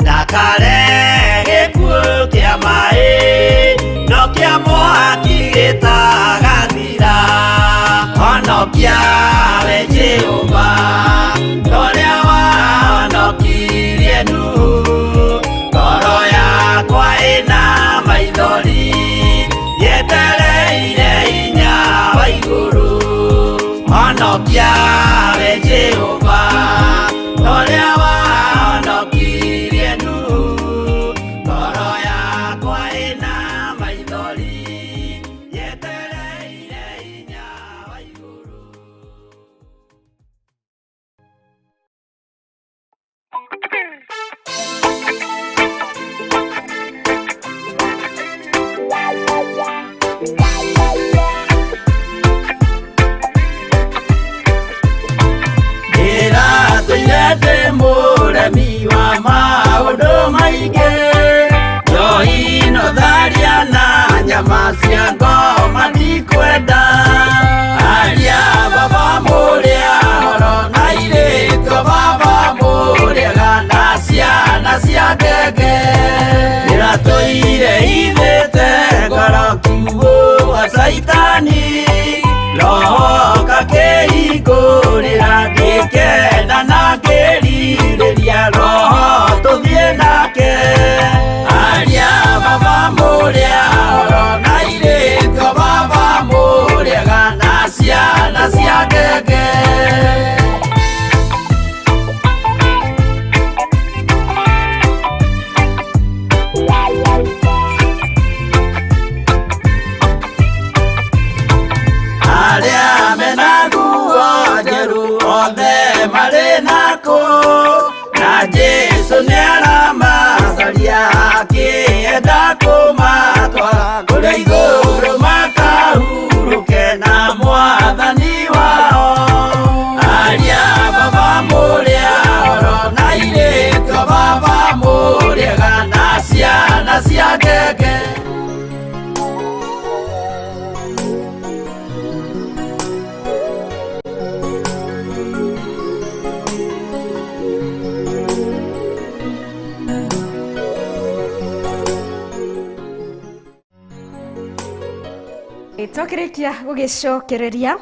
ndakare gĩkuũ kĩa maĩ, no kĩa mwaki gĩtagathira. Honokia we Jehova, ũrĩa wahonokirie Nuhu. Ngoro yakwa ĩna maithori, yetereire hinya wa igũrũ. Honokia we Jehova, ũrĩa wahonokirie Nuhu. Ngoro yakwa ĩna maithori, yetereire hinya wa igũrũ. Ndĩratũire ndĩ mũremi wa maũndũ maingĩ, njohi no tharia na nyama cia ngoma ndikwenda. Aria baba mũrĩa horo na airĩtu baba mũrĩega na ciana cia ngenge. Ndĩratũire ithĩte ngoro kiugũ wa Caitani, roho kakĩhingũrĩra ngĩkena na ngĩrirĩria roho tũthiĩ nake. Aria baba mũrĩa horo na airĩtu baba mũrĩega na ciana cia ngenge. kũmatwara kũrĩa igũrũ makahurũke na mwathani wao. Aria baba mũrĩa oro na airĩtu a baba mũrĩega na ciana cia ngenge. Twakĩrĩkia gũgĩcokereria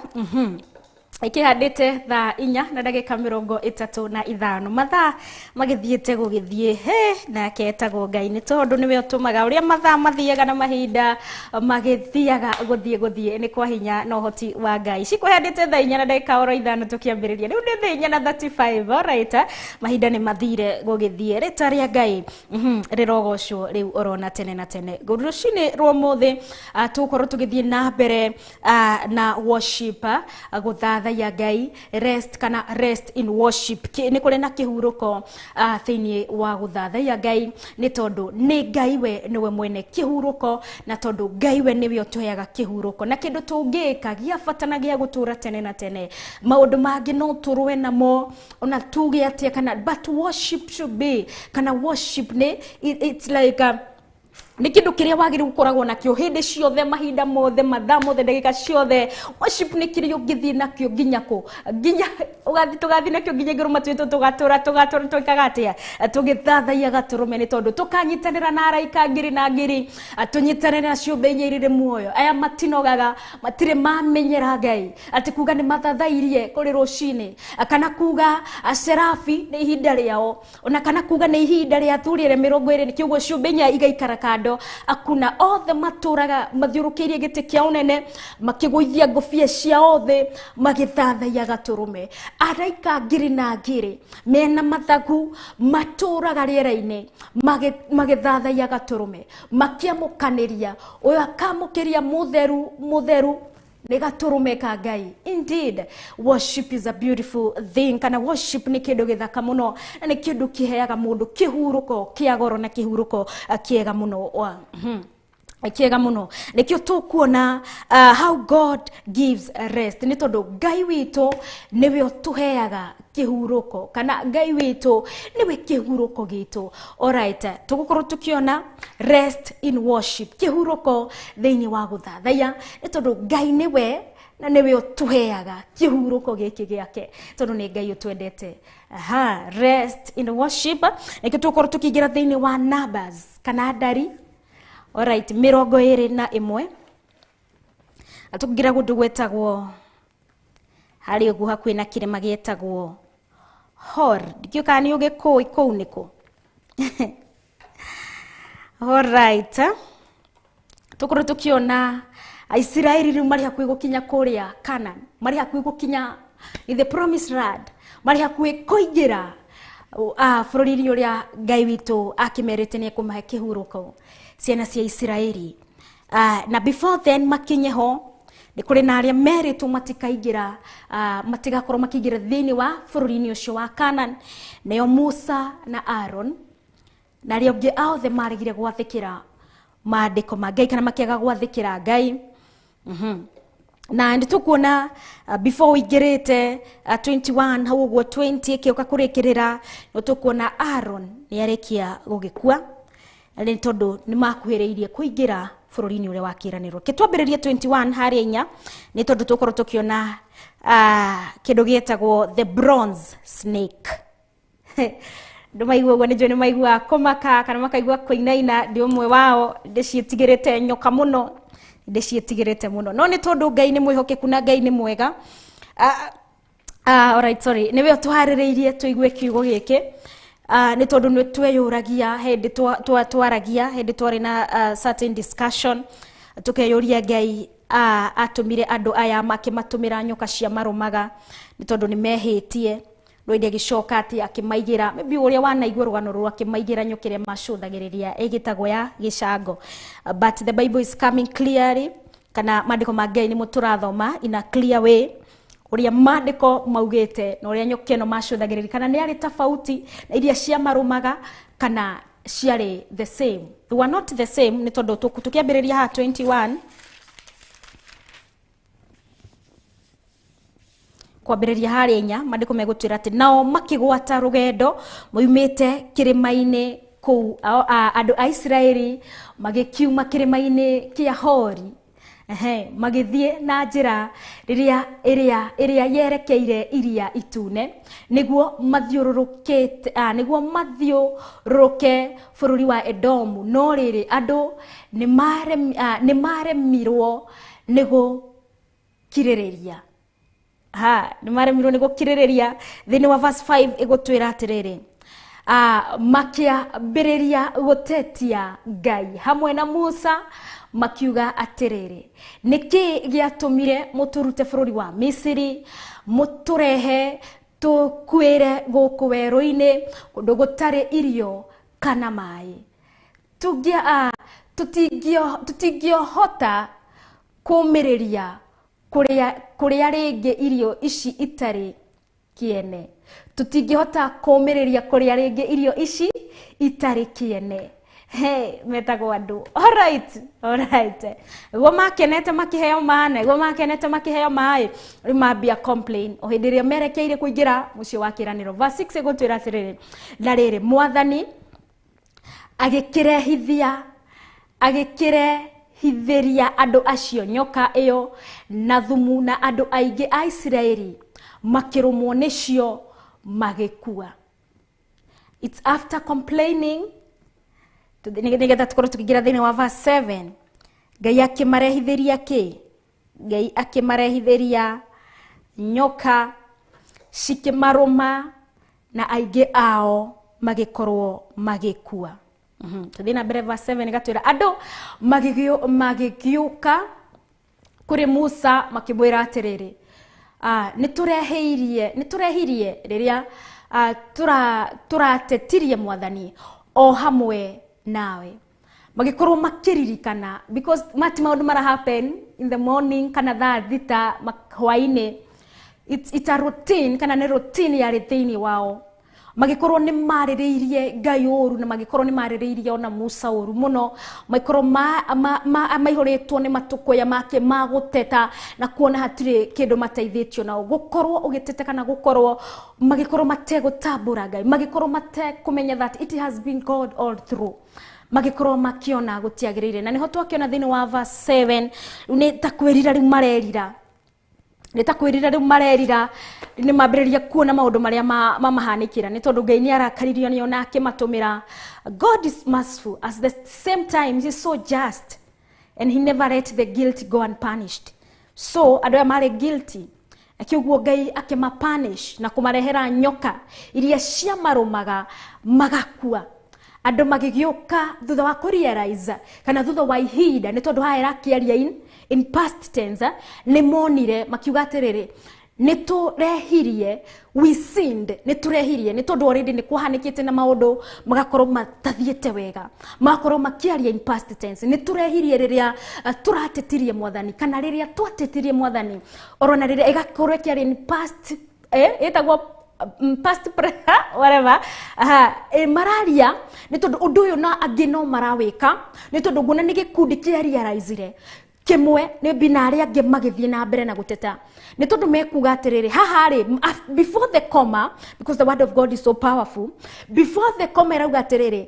ikihandĩte thaa 4 na ndagĩka 35 mathaa magĩthiĩte gũgĩthiĩ he nake etagwo Ngai nĩ tondũ nĩwe ũtũmaga ũrĩa mathaa mathiaga na mahinda magĩthiaga gũthiĩ nĩ kwa hinya na ũhoti wa Ngai. Cikũhandĩte thaa 4 na ndagĩka oro 5 tũkĩambĩrĩria rĩu nĩ thaa 4 na 35. Alright, mahinda nĩ mathire gũgĩthiĩ. Rĩtwa rĩa Ngai rĩrogocwo rĩu orona tene na tene. Rũcinĩ rwa ũmũthĩ tũgũkorwo tũgĩthiĩ na mbere na worship, gũthathaiya Ngai, rest kana rest in worship. Nĩ kũrĩ na kĩhurũko thĩinĩ wa gũthathaiya Ngai nĩ tondũ nĩ Ngai we nĩwe mwene kĩhurũko na tondũ Ngai we nĩwe ũtũheaga kĩhurũko na kĩndũ tũngĩka gĩa bata na gĩa gũtũra tene na tene. Maũndũ mangĩ no tũrũe namo ona tuge atĩa kana, but worship should be, kana worship nĩ it's like nĩ kĩndũ kĩrĩa wagĩrĩirwo gũkoragwo nakĩo hĩndĩ ciothe, mahinda mothe, mathaa mothe, ndagĩka ciothe. Worship nĩ kĩrĩa ũngĩthiĩ nakĩo nginya kũ, nginya tũgathiĩ nakĩo nginya igũrũ matu-inĩ, tũgatũra twĩkaga atĩa, tũgĩthathaiya gatũrũme nĩ tondũ tũkanyitanĩra na araika ngiri na ngiri, tũnyitanĩre na ciũmbe inya irĩ muoyo. Aya matinogaga, matirĩ mamenyera Ngai atĩ kuga nĩ mathathairie kũrĩ rũcinĩ, kana kuga serafi nĩ ihinda rĩao, ona kana kuga nĩ ihinda rĩa athuri arĩa 20, kĩoguo ciũmbe inya igaikara kando. Akuna othe matũraga mathiũrũkĩirie gĩtĩ kĩa ũnene makĩgũithia ngũbia ciao thĩ magĩthathaiya gatũrũme. Araika ngiri na ngiri mena mathagu matũraga rĩera-inĩ magĩthathaiya gatũrũme, makĩamũkanĩria ũyũ akamũkĩria mũtheru mũtheru nĩ gatũrũme ka Ngai. Indeed, worship is a beautiful thing, kana worship nĩ kĩndũ gĩthaka mũno na nĩ kĩndũ kĩheaga mũndũ kĩhurũko kĩa goro na kĩhurũko kĩega mũno. Kĩega mũno nĩkĩo tũkuona how God gives rest nĩ tondũ Ngai witũ nĩwe ũtũheaga kĩhurũko, kana Ngai witũ nĩwe kĩhurũko gitũ. Alright, tũgũkorwo tũkĩona rest in worship, kĩhurũko thĩinĩ wa gũthathaiya nĩ tondũ Ngai nĩwe na nĩwe ũtũheaga kĩhurũko gĩkĩ gĩake tondũ nĩ Ngai ũtwendete. Aha, rest in worship nĩkĩo tũgũkorwo tũkĩingĩra thĩinĩ wa Numbers kana ndari. Alright, 21 atukgira kundu gwetagwo hari uguo hakuhi na kirima gietagwo Hor. Ndikio kana ni ugikũĩ kũu nĩkũ. Alright, tukorwo tukiona Aisiraeli rĩu marĩ hakuhĩ gũkinya kũrĩa Canaan, marĩ hakuhĩ gũkinya in the promised land, marĩ hakuhĩ kũingĩra bũrũri-inĩ ũrĩa Ngai witũ akĩmerĩte nĩ ekũmahe kĩhurũko ciana cia Isiraeli. Na before then makinye ho nĩ kũrĩ na arĩa merĩtwo matikaingĩra, matigakorwo makĩingĩra thĩinĩ wa bũrũri-inĩ ũcio wa Canaan, nĩo Musa na Aaron na arĩa angĩ othe maregire gwathĩkĩra maandĩko ma Ngai kana makĩaga gwathĩkĩra Ngai. Na nĩ tũkuona before ũingĩrĩte 21 hau ũguo 20 ĩkĩũka kũrĩkĩrĩra nĩ tũkuona Aaron nĩ arĩkia gũgĩkua nĩ tondũ nĩ makuhĩrĩirie kũingĩra bũrũri-inĩ ũrĩa wa kĩĩranĩro. Kĩtwambĩrĩrie 21 harĩa inya nĩ tondũ tũkorwo tũkĩona kĩndũ gĩetagwo the bronze snake. Andũ maigua ũguo nĩ njũĩ nĩ maiguaga kũmaka kana makaigua kũinaina. Ndĩ ũmwe wao, ndĩciĩtigĩrĩte nyoka mũno, ndĩciĩtigĩrĩte mũno, no nĩ tondũ Ngai nĩ mwĩhokeku na Ngai nĩ mwega. Alright, sorry, nĩwe ũtũharĩrĩirie tũigue kiugo gĩkĩ. Nĩ tondũ nĩ tweyũragia hĩndĩ twaragia hĩndĩ twarĩ na certain discussion, tũkeyũria Ngai atũmire andũ aya makĩmatũmĩra nyoka cia marũmaga nĩ tondũ nĩ mehĩtie. Rĩu agĩcoka atĩ akĩmaigĩra, maybe ũrĩa wanaigua rũgano rũrũ, akĩmaigĩra nyoka ĩrĩa macũthagĩrĩria ĩgĩtagwo ya gĩcango. But the Bible is coming clearly, kana maandĩko ma Ngai nĩmo tũrathoma in a clear way ũrĩa maandĩko maugĩte na ũrĩa nyoka ĩno macũthagĩrĩria, kana nĩ arĩ tofauti na iria cia marũmaga kana ciarĩ the same. They were not the same nĩ tondũ tũkĩambĩrĩria haha 21 kwambĩrĩria harĩa inya maandĩko megũtwĩra atĩ nao makĩgwata rũgendo moimĩte kĩrĩma-inĩ kũu andũ a Isiraeli magĩkiuma kĩrĩma-inĩ kĩa Hori. Ehe, magĩthiĩ na njĩra rĩrĩa ĩrĩa ĩrĩa yerekeire iria itune nĩguo mathiũrũrũkĩte nĩguo mathiũrũrũke bũrũri wa Edomu. No rĩrĩ andũ nĩmaremirwo nĩ gũkirĩrĩria. Ha, nĩmaremirwo nĩ gũkirĩrĩria. Thĩinĩ wa verse 5 ĩgũtwĩra atĩrĩrĩ, makĩambĩrĩria gũtetia Ngai hamwe na Musa makiuga atĩrĩrĩ, nĩkĩ gĩatũmire mũtũrute bũrũri wa Misiri mũtũrehe tũkuĩre gũkũ werũ-inĩ kũndũ gũtarĩ irio kana maĩ? Tũtingĩhota kũũmĩrĩria kũrĩa rĩngĩ irio ici itarĩ kĩene. Tũtingĩhota kũũmĩrĩria kũrĩa rĩngĩ irio ici itarĩ kĩene. Hey, metagwo andũ. Alright, alright. Guo makenete makĩheo maĩ, guo makenete makĩheo maĩ, rĩu mambia complain. O hĩndĩ ĩrĩa merekeire kũingĩra mũciĩ wa kĩĩranĩro. Verse 6 ĩgũtwĩra atĩrĩrĩ, na rĩrĩ mwathani agĩkĩrehithĩria andũ acio nyoka ĩyo na thumu, na andũ aingĩ a Isiraeli makĩrũmwo nĩcio magĩkua. It's after complaining nĩgetha tũkorwo tũkĩingĩra thĩinĩ wa verse 7. Ngai akĩmarehithĩria kĩ? Ngai akĩmarehithĩria nyoka cikĩmarũma na aingĩ ao magĩkorwo magĩkua. Tũthiĩ na mbere verse 7 ĩgatwĩra andũ magĩgĩũka kũrĩ Musa makĩmwĩra atĩrĩrĩ, nĩtũrehirie rĩrĩa tũratetirie mwathani o hamwe nawe. Magĩkorwo makĩririkana because mati maũndũ mara happen in the morning kana thaa thita hwaĩ-inĩ. It's a routine kana nĩ routine yarĩ thĩinĩ wao. Magĩkorwo nĩ marĩrĩirie Ngai ũru na magĩkorwo nĩ marĩrĩirie ona Musa ũru mũno. Magĩkorwo maihũrĩtwo nĩ matũkũya make ma gũteta na kuona hatirĩ kĩndũ mateithĩtio nao. Gũkorwo ũgĩteta kana gũkorwo magĩkorwo mategũtambũra Ngai, magĩkorwo matekũmenya that it has been God all through. Magĩkorwo makĩona gũtiagĩrĩire. Na nĩho twakĩona thĩinĩ wa verse 7 rĩu nĩ ta kwĩrira rĩu marerira. Nĩ ta kwĩrira rĩu marerira, nĩ mambĩrĩria kuona maũndũ marĩa mamahanĩkĩra nĩ tondũ Ngai nĩ arakaririo nĩo na akĩmatũmĩra. God is merciful, at the same time he is so just and he never let the guilt go unpunished. So andũ aya marĩ guilty, akĩũguo Ngai akĩmapunish na kũmarehera nyoka iria ciamarũmaga magakua. Andũ magĩgĩũka thutha wa kũrealize kana thutha wa ihinda, nĩ tondũ haha ĩrakĩaria in past tense, nĩ monire makiuga atĩrĩrĩ, nĩ tũrehirie, we sinned, nĩ tũrehirie, nĩ tondũ already nĩ kwahanĩkĩte na maũndũ magakorwo matathiĩte wega, magakorwo makĩaria in past tense. Nĩ tũrehirie rĩrĩa tũratetirie mwathani kana rĩrĩa twatetirie mwathani, orona rĩrĩa ĩgakorwo ĩkĩaria in past, ĩtagwo past whatever. Mararia nĩ tondũ ũndũ ũyũ na angĩ no marawĩka, nĩ tondũ nguona nĩ gĩkundi kĩa realize-ire kĩmwe nĩ mbina arĩa angĩ magĩthiĩ na mbere na gũteta, nĩ tondũ mekuga atĩrĩrĩ haha rĩ, before the comma, because the word of God is so powerful, before the comma ĩrauga atĩrĩrĩ,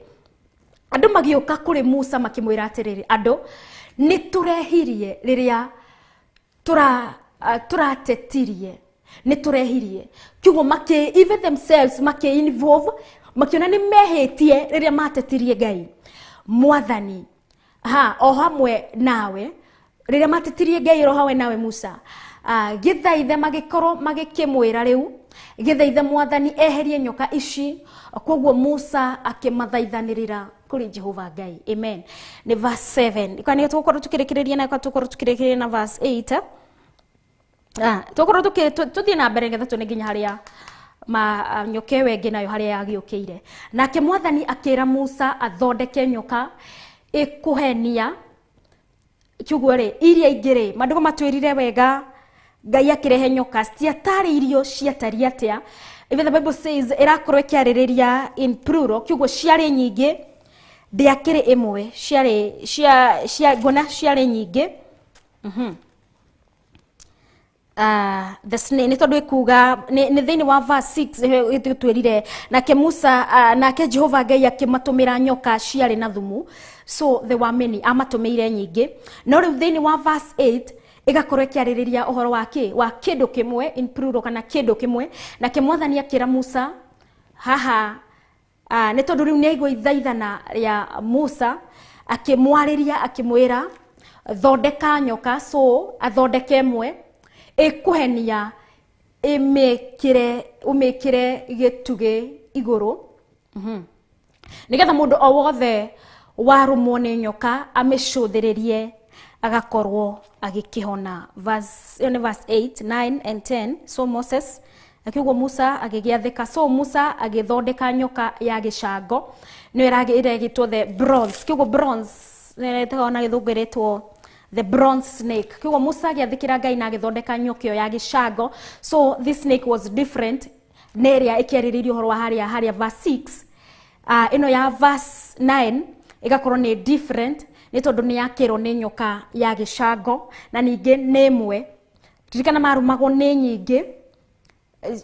andũ magĩũka kũrĩ Musa makĩmwĩra atĩrĩrĩ, andũ nĩ tũrehirie rĩrĩa tũratetirie, nĩ tũrehirie. Kiugo makĩ even themselves makĩ involve, makĩona nĩ mehĩtie rĩrĩa matetirie Ngai mwathani ha o hamwe nawe, rĩrĩa matetirie Ngai o hamwe nawe Musa. Gĩthaithe magĩkorwo magĩkĩmwĩra rĩu, gĩthaithe mwathani eherie nyoka ici. Koguo Musa akĩmathaithanĩrĩra kũrĩ Jehova Ngai. Amen. Nĩ verse 7. Kwa nĩ tũgũkorwo tũkĩrĩkĩrĩria na tũgũkorwo tũkĩrĩkĩrĩria na verse 8. Tũgũkorwo tũthiĩ na mbere nĩgetha tuone nginya harĩa nyoka ĩyo ĩngĩ nayo harĩa yagĩũkĩire. Nake mwathani akĩra Musa athondeke nyoka ĩkũhenia. Kiugo rĩ, iria ingĩ rĩ, maandĩko matwĩrire wega Ngai akĩrehe nyoka citiatarĩirio ciatariĩ atĩa. Even the Bible says ĩrakorwo ĩkĩarĩrĩria in plural, kiugo ciarĩ nyingĩ. Ndĩakĩrĩ ĩmwe, ciarĩ cia cia ngona ciarĩ nyingĩ. The snake nĩ tondũ ĩkuga nĩ thĩinĩ wa verse 6 ĩtwĩrire nake Musa, nake Jehova Ngai akĩmatũmĩra nyoka ciarĩ na thumu, so there were many, amatũmĩire nyingĩ. No rĩu thĩinĩ wa verse 8 ĩgakorwo ĩkĩarĩrĩria ũhoro wa kĩ wa kĩndũ kĩmwe in plural kana kĩndũ kĩmwe. Nake Mwathani akĩra Musa haha, nĩ tondũ rĩu nĩ aigua ithaithana rĩa Musa, akĩmwarĩria akĩmwĩra thondeka nyoka, so athondeke ĩmwe ĩkũhenia ĩmĩkĩre ũmĩkĩre gĩtugĩ igũrũ, nĩgetha mũndũ o wothe warũmwo nĩ nyoka amĩcũthĩrĩrie agakorwo agĩkĩhona. Verse ĩyo nĩ verse 8, 9 and 10. So Moses akiugo Musa agĩgĩathĩka, so Musa agĩthondeka nyoka ya gĩcango, nĩyo ĩragĩtwo the bronze, kiugo bronze nĩretagwo na gĩthũngũ ĩretwo the bronze snake. Kiugo Musa agĩathĩkĩra Ngai na agĩthondeka nyoka ĩyo ya gĩcango. So this snake was different nĩ ĩrĩa ĩkĩarĩrĩirio ũhoro wa harĩa verse 6. Ĩno ya verse 9 ĩgakorwo nĩ different nĩ tondũ nĩ yakĩrwo nĩ nyoka ya gĩcango na ningĩ nĩ ĩmwe. Ririkana marũmagwo nĩ nyingĩ,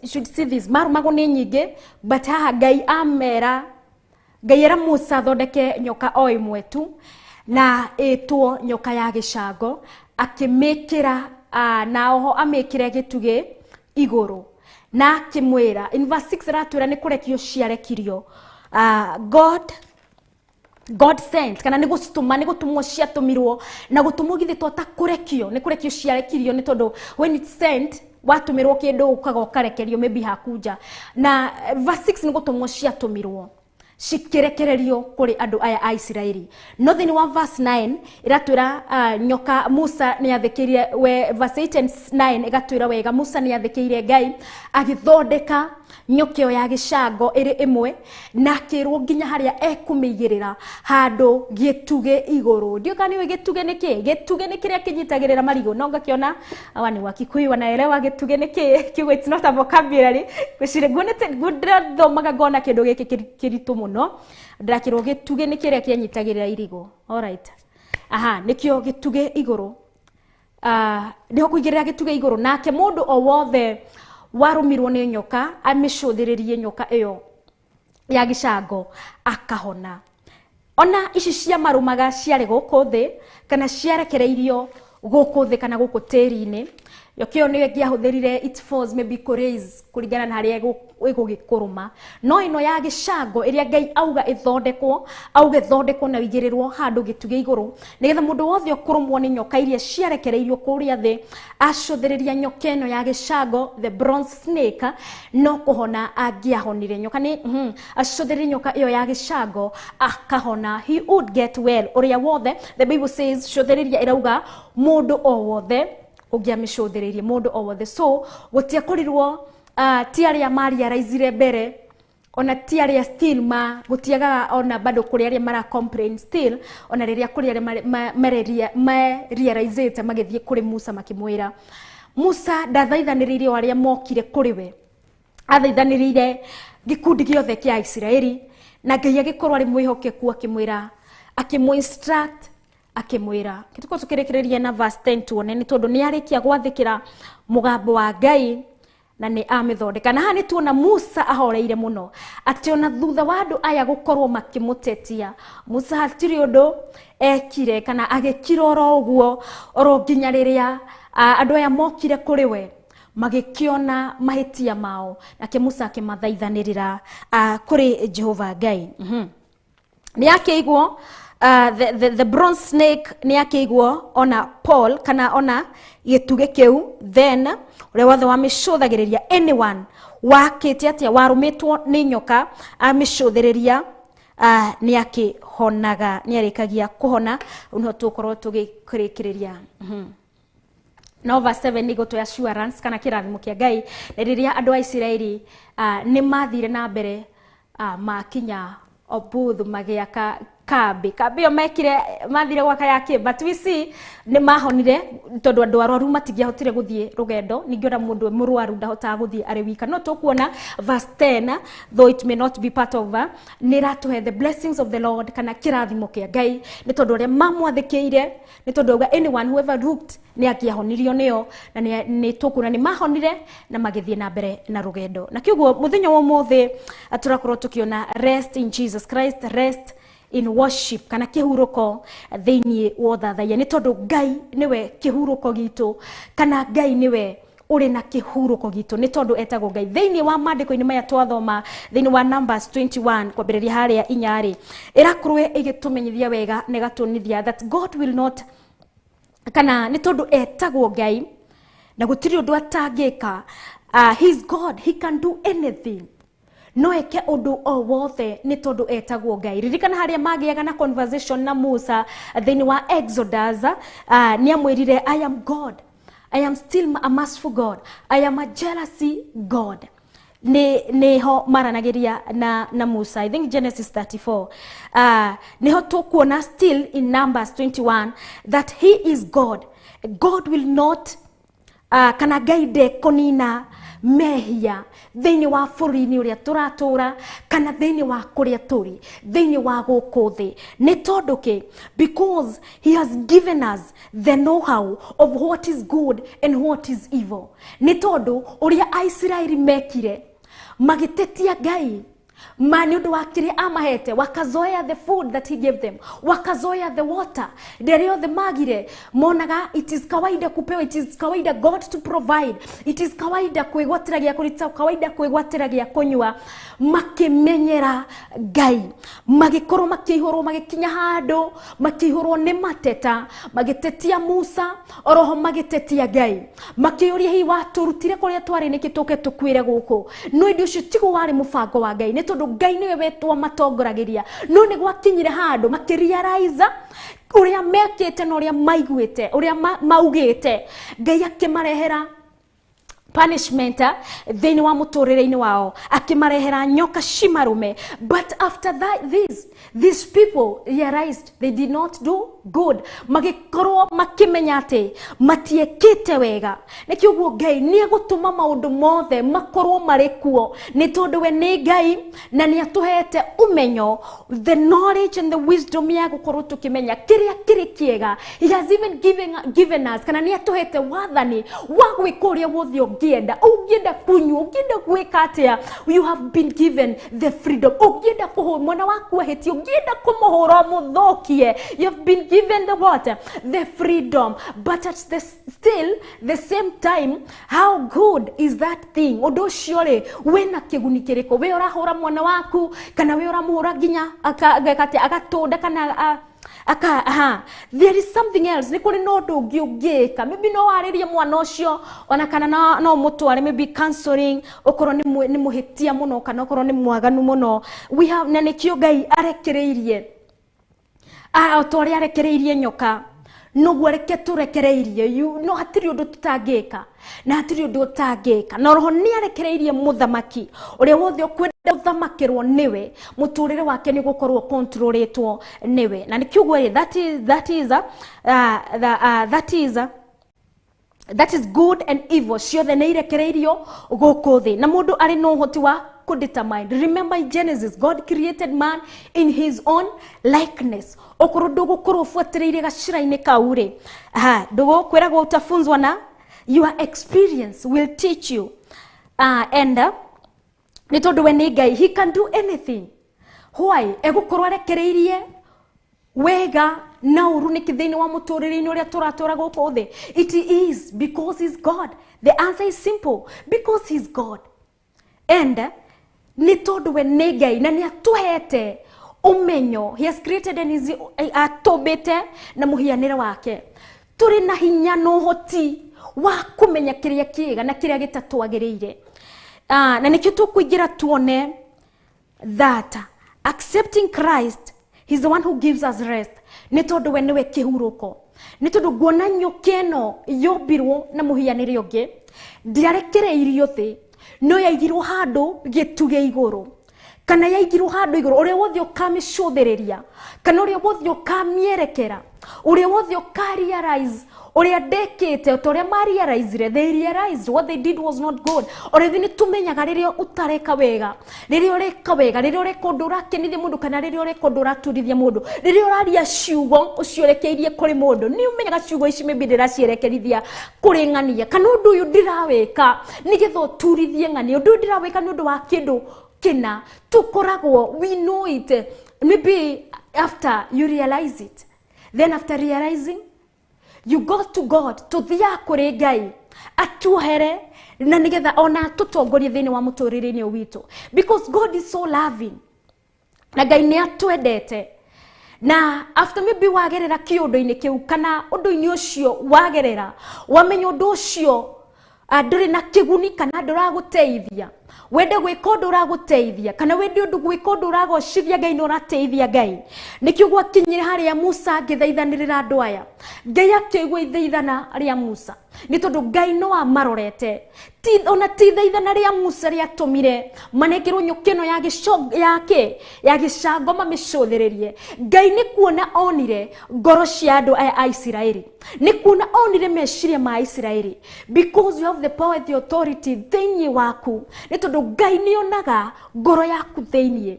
you should see this, marũmagwo nĩ nyingĩ, but haha Ngai amera, Ngai era Musa athondeke nyoka o ĩmwe tu na ĩtwo nyoka ya gĩcango, akĩmĩkĩra na oho amĩkĩre gĩtugĩ igũrũ na akĩmwĩra in verse 6 ĩratwĩra nĩ kũrekio ciarekirio, God sent kana nĩ gũcitũma, nĩ gũtũmwo ciatũmirwo, na gũtũmwo githĩ to ta kũrekio, nĩ kũrekio ciarekirio, nĩ tondũ when it's sent watũmĩrwo kĩndũ ũkaga ũkarekerio maybe hakunja. Na verse 6 nĩ gũtũmwo ciatũmirwo cikirekererio kũrĩ andũ aya a Isiraeli. No thĩinĩ wa verse 9 ĩratwĩra nyoka Musa nĩ athĩkĩire we, verse 8 and 9 ĩgatwĩra wega Musa nĩ athĩkĩire Ngai agĩthondeka nyoka ĩyo ya gĩcango ĩrĩ ĩmwe na akĩrwo nginya harĩa ekũmĩigĩrĩra handũ gĩtugĩ igũrũ. Ndiũĩ kana nĩũĩ gĩtugĩ nĩ kĩĩ? Gĩtugĩ nĩ kĩrĩa kĩnyitagĩrĩra marigũ. No ngakĩona awa nĩ wa Kikuyu wanaelewa gĩtugĩ nĩ kĩĩ. Kiugo it's not a vocabulary. Ngwĩciria nguonete ndĩrathomaga ngona kĩndũ gĩkĩ kĩritũ mũno. Ndĩrakĩrwo gĩtugĩ nĩ kĩrĩa kĩanyitagĩrĩra irigũ. Alright. Aha, nĩkĩo gĩtugĩ igũrũ. Nĩho kũigĩrĩra gĩtugĩ igũrũ nake mũndũ o wothe warũmirwo nĩ nyoka amĩcũthĩrĩrie nyoka ĩyo ya gĩcango akahona. Ona ici cia marũmaga ciarĩ gũkũ thĩ kana ciarekereirio gũkũ thĩ kana gũkũ tĩri-inĩ, nyoka ĩyo nĩyo ĩngĩahũthĩrire its force maybe kũ raise kũringana na harĩa ĩgũgĩkũrũma. No ĩno ya gĩcango ĩrĩa Ngai auga ĩthondekwo, auga ĩthondekwo na ĩigĩrĩrwo handũ gĩtugĩ igũrũ nĩgetha mũndũ wothe ũkũrũmwo nĩ nyoka iria ciarekereirio kũrĩa thĩ acũthĩrĩria nyoka ĩno ya gĩcango the bronze snake no kũhona angĩahonire. Nyoka nĩ acũthĩrĩria nyoka ĩyo ya gĩcango akahona, he would get well. Ũrĩa wothe, the Bible says, cũthĩrĩria ĩrauga mũndũ o wothe ũngĩamĩcũthĩrĩirie, mũndũ o wothe. So gũtiakorirwo ti arĩa mariaraizire mbere ona ti arĩa still ma gũtiagaga ona bado kũrĩ arĩa mara complain still, ona rĩrĩa kũrĩ arĩa marealize magĩthiĩ kũrĩ Musa makĩmwĩra. Musa ndathaithanĩrĩire o arĩa mokire kũrĩ we, athaithanĩrĩire gĩkundi gĩothe kĩa Isiraeli, na Ngai agĩkorwo arĩ mwĩhokeku akĩmwĩra, akĩmũ instruct akĩmwĩra. Kĩtuko tũkĩrĩkĩrĩria na verse 10 tuone nĩ tondũ nĩ arĩkia gwathĩkĩra mũgambo wa Ngai na nĩ amĩthondeka. Na haha nĩ tuona Musa ahoreire mũno atĩ ona thutha wa andũ aya gũkorwo makĩmũtetia, Musa hatirĩ ũndũ ekire kana agĩkira oro ũguo oro nginya rĩrĩa andũ aya mokire kũrĩ we magĩkĩona mahĩtia mao, nake Musa akĩmathaithanĩrĩra kũrĩ Jehova Ngai. Nĩ akĩigwo the bronze snake nĩ akĩigwo ona Paul kana ona gĩtugĩ kĩu, then ũrĩa wothe wamĩcũthagĩrĩria, anyone wakĩte atĩa warũmĩtwo nĩ nyoka amĩcũthĩrĩria nĩ akĩhonaga, nĩ arĩkagia kũhona. Ũũ nĩho tũgũkorwo tũgĩkĩrĩkĩrĩria. No verse 7 nĩ gũtũhe assurance kana kĩrathimo kĩa Ngai nĩ rĩrĩa andũ a Isiraeli nĩ mathire na mbere makinya Obuth magĩaka kambi kambi ĩyo mekire mathire gwaka ya kĩ, but we see nĩ mahonire tondũ andũ arwaru matingĩahotire gũthiĩ rũgendo. Ningĩ ona mũndũ mũrwaru ndahotaga gũthiĩ arĩ wika. No tũkuona verse 10, though it may not be part of, nĩ ĩratũhe the blessings of the Lord kana kĩrathimo kĩa Ngai, nĩ tondũ arĩa mamwathĩkĩire, nĩ tondũ auga anyone whoever looked nĩ angĩahonirio nĩo, na nĩ tũkuona nĩ mahonire na magĩthiĩ na mbere na rũgendo. Na kĩguo mũthenya wa ũmũthĩ tũrakorwo tũkĩona rest in Jesus Christ, rest in worship kana kĩhurũko thĩinĩ wa ũthathaiya, nĩ tondũ Ngai nĩwe kĩhurũko gitũ, kana Ngai nĩwe ũrĩ na kĩhurũko gitũ, nĩ tondũ etagwo Ngai. Thĩinĩ wa maandĩko-inĩ maya twathoma thĩinĩ wa Numbers 21 kwambĩrĩria harĩa inya-rĩ, ĩrakorwo ĩgĩtũmenyithia wega na ĩgatuonithia that God will not, kana nĩ tondũ etagwo Ngai na gũtirĩ ũndũ atangĩka. He is God, he can do anything, no eke ũndũ o wothe nĩ tondũ etagwo Ngai. Ririkana harĩa magĩaga na conversation na Musa thĩinĩ wa Exodus, nĩ amwĩrire I am God, I am still a merciful God, I am a jealousy God. Nĩho maranagĩria na Musa, I think Genesis 34. Nĩho tũkuona still in Numbers 21 that he is God. God will not, kana Ngai ndekũnina mehia thĩinĩ wa bũrũri-inĩ ũrĩa tũratũra kana thĩinĩ wa kũrĩa tũrĩ, thĩinĩ wa gũkũ thĩ. Nĩ tondũ kĩ? Because he has given us the know-how of what is good and what is evil. Nĩ tondũ ũrĩa Aisiraeli mekire magĩtetia Ngai ma nĩ ũndũ wa kĩrĩa amahete, wakazoea the food that he gave them, wakazoea the water rĩrĩa othe magire, monaga it is kawaida kupewa, it is kawaida God to provide, it is kawaida kwĩgwatĩra gĩa kũrĩa, kawaida kwĩgwatĩra gĩa kũnyua. Makĩmenyera Ngai, magĩkorwo makĩihũrwo, magĩkinya handũ makĩihũrwo nĩ mateta, magĩtetia Musa oroho magĩtetia Ngai, makĩũria hihi watũrutire kũrĩa twarĩ nĩkĩ tũke tũkuĩre gũkũ? No ĩndĩ ũcio tiguo warĩ mũbango wa Ngai, nĩ tondũ Ngai nĩwe wetwo matongoragĩria. No nĩ gwakinyire handũ makĩrealize ũrĩa mekĩte na ũrĩa maiguĩte, ũrĩa maugĩte, Ngai akĩmarehera punishment thĩinĩ wa mũtũrĩre-inĩ wao, akĩmarehera nyoka cimarume. But after that, these people realized they did not do good, magĩkorwo makĩmenya atĩ matiekĩte wega. Nĩkĩo ũguo Ngai nĩ egũtũma maũndũ mothe makorwo marĩ kuo, nĩ tondũ we nĩ Ngai na nĩ atũhete ũmenyo, the knowledge and the wisdom ya gũkorwo tũkĩmenya kĩrĩa kĩrĩ kĩega. He has even given us, kana nĩ atũhete wathani wa gwĩka ũrĩa wothe ũngĩenda. Ũngĩenda kunyua, ũngĩenda gwĩka atĩa, you have been given the freedom. Ũngĩenda kũhũra mwana waku ahĩtie, ũngĩenda kũmũhũra ũmũthũkie, you have been given the what? The freedom. But at the still the same time, how good is that thing? Ũndũ ũcio rĩ, wĩna kĩguni kĩrĩkũ? We ũrahũra mwana waku kana we ũramũhũra nginya agatũnda kana aka, aha, there is something else. Nĩ kũrĩ na ũndũ ũngĩ ũngĩka, maybe no warĩrie mwana ũcio ona kana no mũtware maybe counseling, ũkorwo nĩ mũhĩtia mũno kana ũkorwo nĩ mwaganu mũno. We have, na nĩkĩo Ngai arekereirie, o ta ũrĩa arekereirie nyoka, noguo reke tũrekereirie. No hatirĩ ũndũ tũtangĩka na hatirĩ ũndũ ũtangĩka. Na roho nĩ arekereirie mũthamaki ũrĩa wothe ũkwenda gũthamakĩrwo nĩwe, mũtũrĩre wake nĩ ũgũkorwo controlĩtwo nĩwe. Na nĩkĩo ũguo rĩ, that is good and evil ciothe nĩ irekereirio gũkũ thĩ, na mũndũ arĩ na ũhoti wa kũdetermine. Remember in Genesis, God created man in his own likeness. Okorwo ndũgũkorwo ũbuatĩrĩire gacĩra-inĩ kau rĩ, ndũgũkwĩragwo utafunzwa na your experience will teach you. And nĩ tondũ we nĩ Ngai, he can do anything. Why? Egũkorwo arekereirie wega na ũru nĩkĩ thĩinĩ wa mũtũrĩre-inĩ ũrĩa tũratũra gũkũ thĩ? It is because he's God. The answer is simple, because he's God. And nĩ tondũ we nĩ Ngai na nĩ atũhete ũmenyo, he has created and is atũmbĩte na mũhianĩre wake. Tũrĩ na hinya na ũhoti wa kũmenya kĩrĩa kĩega na kĩrĩa gĩtatwagĩrĩire. Na nĩkĩo tũkũingĩra tuone that accepting Christ, he's the one who gives us rest. Nĩ tondũ we nĩwe kĩhurũko. Nĩ tondũ nguona nyoka ĩno yombirwo na mũhianĩre ũngĩ, ndĩarekereirio thĩ, no yaigirwo handũ gĩtugĩ igũrũ. Kana yaigirwo handũ igũrũ, ũrĩa wothe ũkamĩcũthĩrĩria, kana ũrĩa wothe ũkamĩerekera, ũrĩa wothe ũkarealize ũrĩa ndekĩte, ta ũrĩa marealizire, they realized what they did was not good. Ona ithuĩ nĩ tũmenyaga rĩrĩa ũtareka wega, rĩrĩa ũreka wega, rĩrĩa ũreka ũndũ ũrakenithia mũndũ, kana rĩrĩa ũreka ũndũ ũraturithia mũndũ, rĩrĩa ũraria ciugo ũciorekeirie kũrĩ mũndũ, nĩ ũmenyaga ciugo ici maybe ndĩracierekerithia kũrĩ ng'ania, kana ũndũ ũyũ ndĩrawĩka nĩgetha ũturithie ng'ania, ũndũ ũyũ ndĩrawĩka nĩ ũndũ wa kĩndũ kĩna. Tũkoragwo we know it maybe after you realize it, then after realizing you go to God, tuthiaga kũrĩ Ngai atuohere na nĩgetha ona atũtongorie thĩinĩ wa mũtũrĩre-inĩ ũyũ witũ, because God is so loving na Ngai nĩ atwendete. Na after maybe wagerera kĩũndũ-inĩ kĩu kana ũndũ-inĩ ũcio wagerera, wamenya ũndũ ũcio ndũrĩ na kĩguni kana ndũragũteithia, wende gwĩka ũndũ ũragũteithia kana wende ũndũ gwĩka ũndũ ũragocithia Ngai na ũrateithia Ngai. Nĩkĩo gwakinyire harĩa Musa angĩthaithanĩrĩra andũ aya, Ngai akĩigua ithaithana rĩa Musa, nĩ tondũ Ngai no amarorete. Ona ti thaithana rĩa Musa rĩatũmire manengerwo nyoka ĩno ya gĩcango mamĩcũthĩrĩrie. Ngai nĩ kuona onire ngoro cia andũ aya a Isiraeli, nĩ kuona onire meciria ma Isiraeli, because you have the power and the authority thĩinĩ waku, nĩ tondũ Ngai nĩ onaga ngoro yaku thĩinĩ.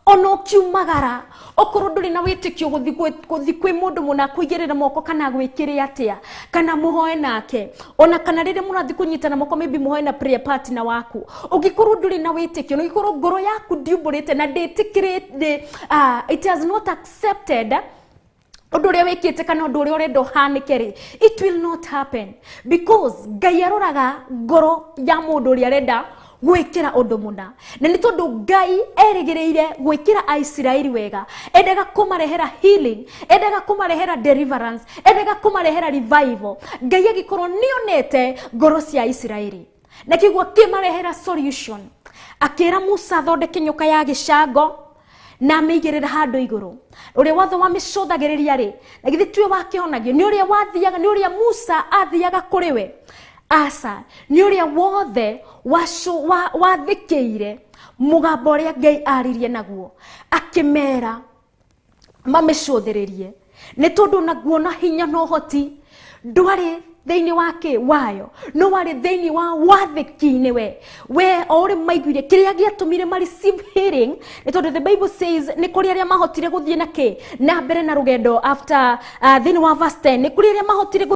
Ona ũkiumagara okorwo ndũrĩ na wĩtĩkio gũthiĩ kwĩ mũndũ mũna kũigĩrĩra moko kana gwĩkĩre atĩa kana mũhoe nake, ona kana rĩrĩa mũrathiĩ kũnyitana moko maybe mũhoe na prayer partner waku, ũngĩkorwo ndũrĩ na wĩtĩkio, ũngĩkorwo ngoro yaku ndiumbũrĩte na ndĩtĩkĩrĩte, it has not accepted ũndũ ũrĩa wĩkĩte kana ũndũ ũrĩa ũrenda ũhanĩke rĩ, it will not happen, because Ngai aroraga ngoro ya mũndũ ũrĩa arenda gwĩkĩra ũndũ mũna. Na nĩ tondũ Ngai erĩgĩrĩire gwĩkĩra Aisiraeli wega, endaga kũmarehera healing, endaga kũmarehera deliverance, endaga kũmarehera revival. Ngai agĩkorwo nĩonete ngoro cia Isiraeli na kĩguo akĩmarehera solution, akĩra Musa athondeke nyoka ya gĩcango na amĩigĩrĩra handũ igũrũ. Ũrĩa wothe wamĩcũthagĩrĩria rĩ, na githĩ tiwe wakĩhonagio? Nĩ ũrĩa wathiaga, nĩ ũrĩa Musa athiaga kũrĩ we? Aca, nĩ ũrĩa wothe wathĩkĩire mũgambo ũrĩa Ngai aririe naguo, akĩmera mamĩcũthĩrĩrie, nĩ tondũ naguo na hinya na ũhoti ndwarĩ thĩinĩ wake wayo, no warĩ thĩinĩ wa wathĩki-inĩ we o ũrĩa maiguire kĩrĩa gĩatũmire ma receive healing, nĩ tondũ the Bible says nĩ kũrĩ arĩa mahotire gũthiĩ na kĩ na mbere na rũgendo after thĩinĩ wa verse 10, nĩ kũrĩ arĩa mahotire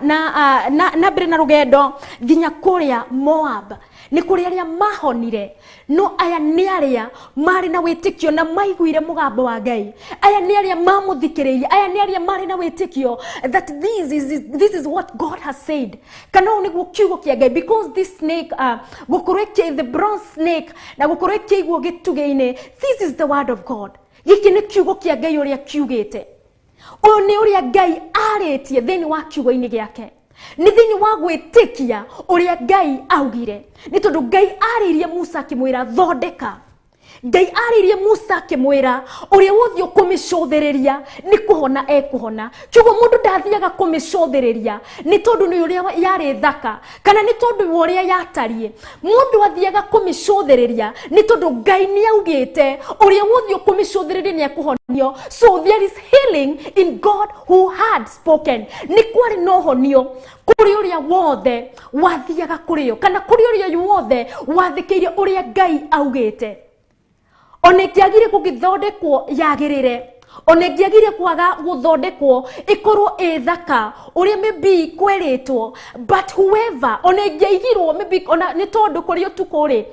na mbere na rũgendo nginya kũrĩa Moab, nĩ kũrĩ arĩa mahonire. No aya nĩ arĩa marĩ na wĩtĩkio na maiguire mũgambo wa Ngai, aya nĩ arĩa mamũthikĩrĩirie, aya nĩ arĩa marĩ na wĩtĩkio that this is what God has said, kana ũũ nĩguo kiugo kĩa Ngai, because this snake gũkorwo the bronze snake na gũkorwo ĩkĩigwo gĩtugĩ-inĩ, this is the word of God. Gĩkĩ nĩ kiugo kĩa Ngai ũrĩa kiugĩte. Ũyũ nĩ ũrĩa Ngai arĩtie thĩinĩ wa kiugo-inĩ gĩake, nĩ thĩinĩ wa gwĩtĩkia ũrĩa Ngai augire, nĩ tondũ Ngai arĩirie Musa akĩmwĩra thondeka. Ngai arĩirie Musa akĩmwĩra ũrĩa wothe ũkũmĩcũthĩrĩria nĩ kũhona ekũhona. Kiugo mũndũ ndathiaga kũmĩcũthĩrĩria nĩ tondũ nĩ ũrĩa yarĩ thaka kana nĩ tondũ wa ũrĩa yatariĩ. Mũndũ athiaga kũmĩcũthĩrĩria nĩ tondũ Ngai nĩ augĩte ũrĩa wothe ũkũmĩcũthĩrĩria nĩ ekũhonio. So there is healing in God who had spoken. Nĩ kwarĩ na ũhonio kũrĩ ũrĩa wothe wathiaga kũrĩ yo, kana kũrĩ ũrĩa wothe wathĩkĩire ũrĩa Ngai augĩte. Ona ĩngĩagire gũgĩthondekwo yagĩrĩre, ona ĩngĩagire kwaga gũthondekwo ĩkorwo ĩ thaka ũrĩa maybe kwerĩtwo, but whoever ona ĩngĩaigirwo maybe ona nĩ tondũ kũrĩ ũtukũ rĩ,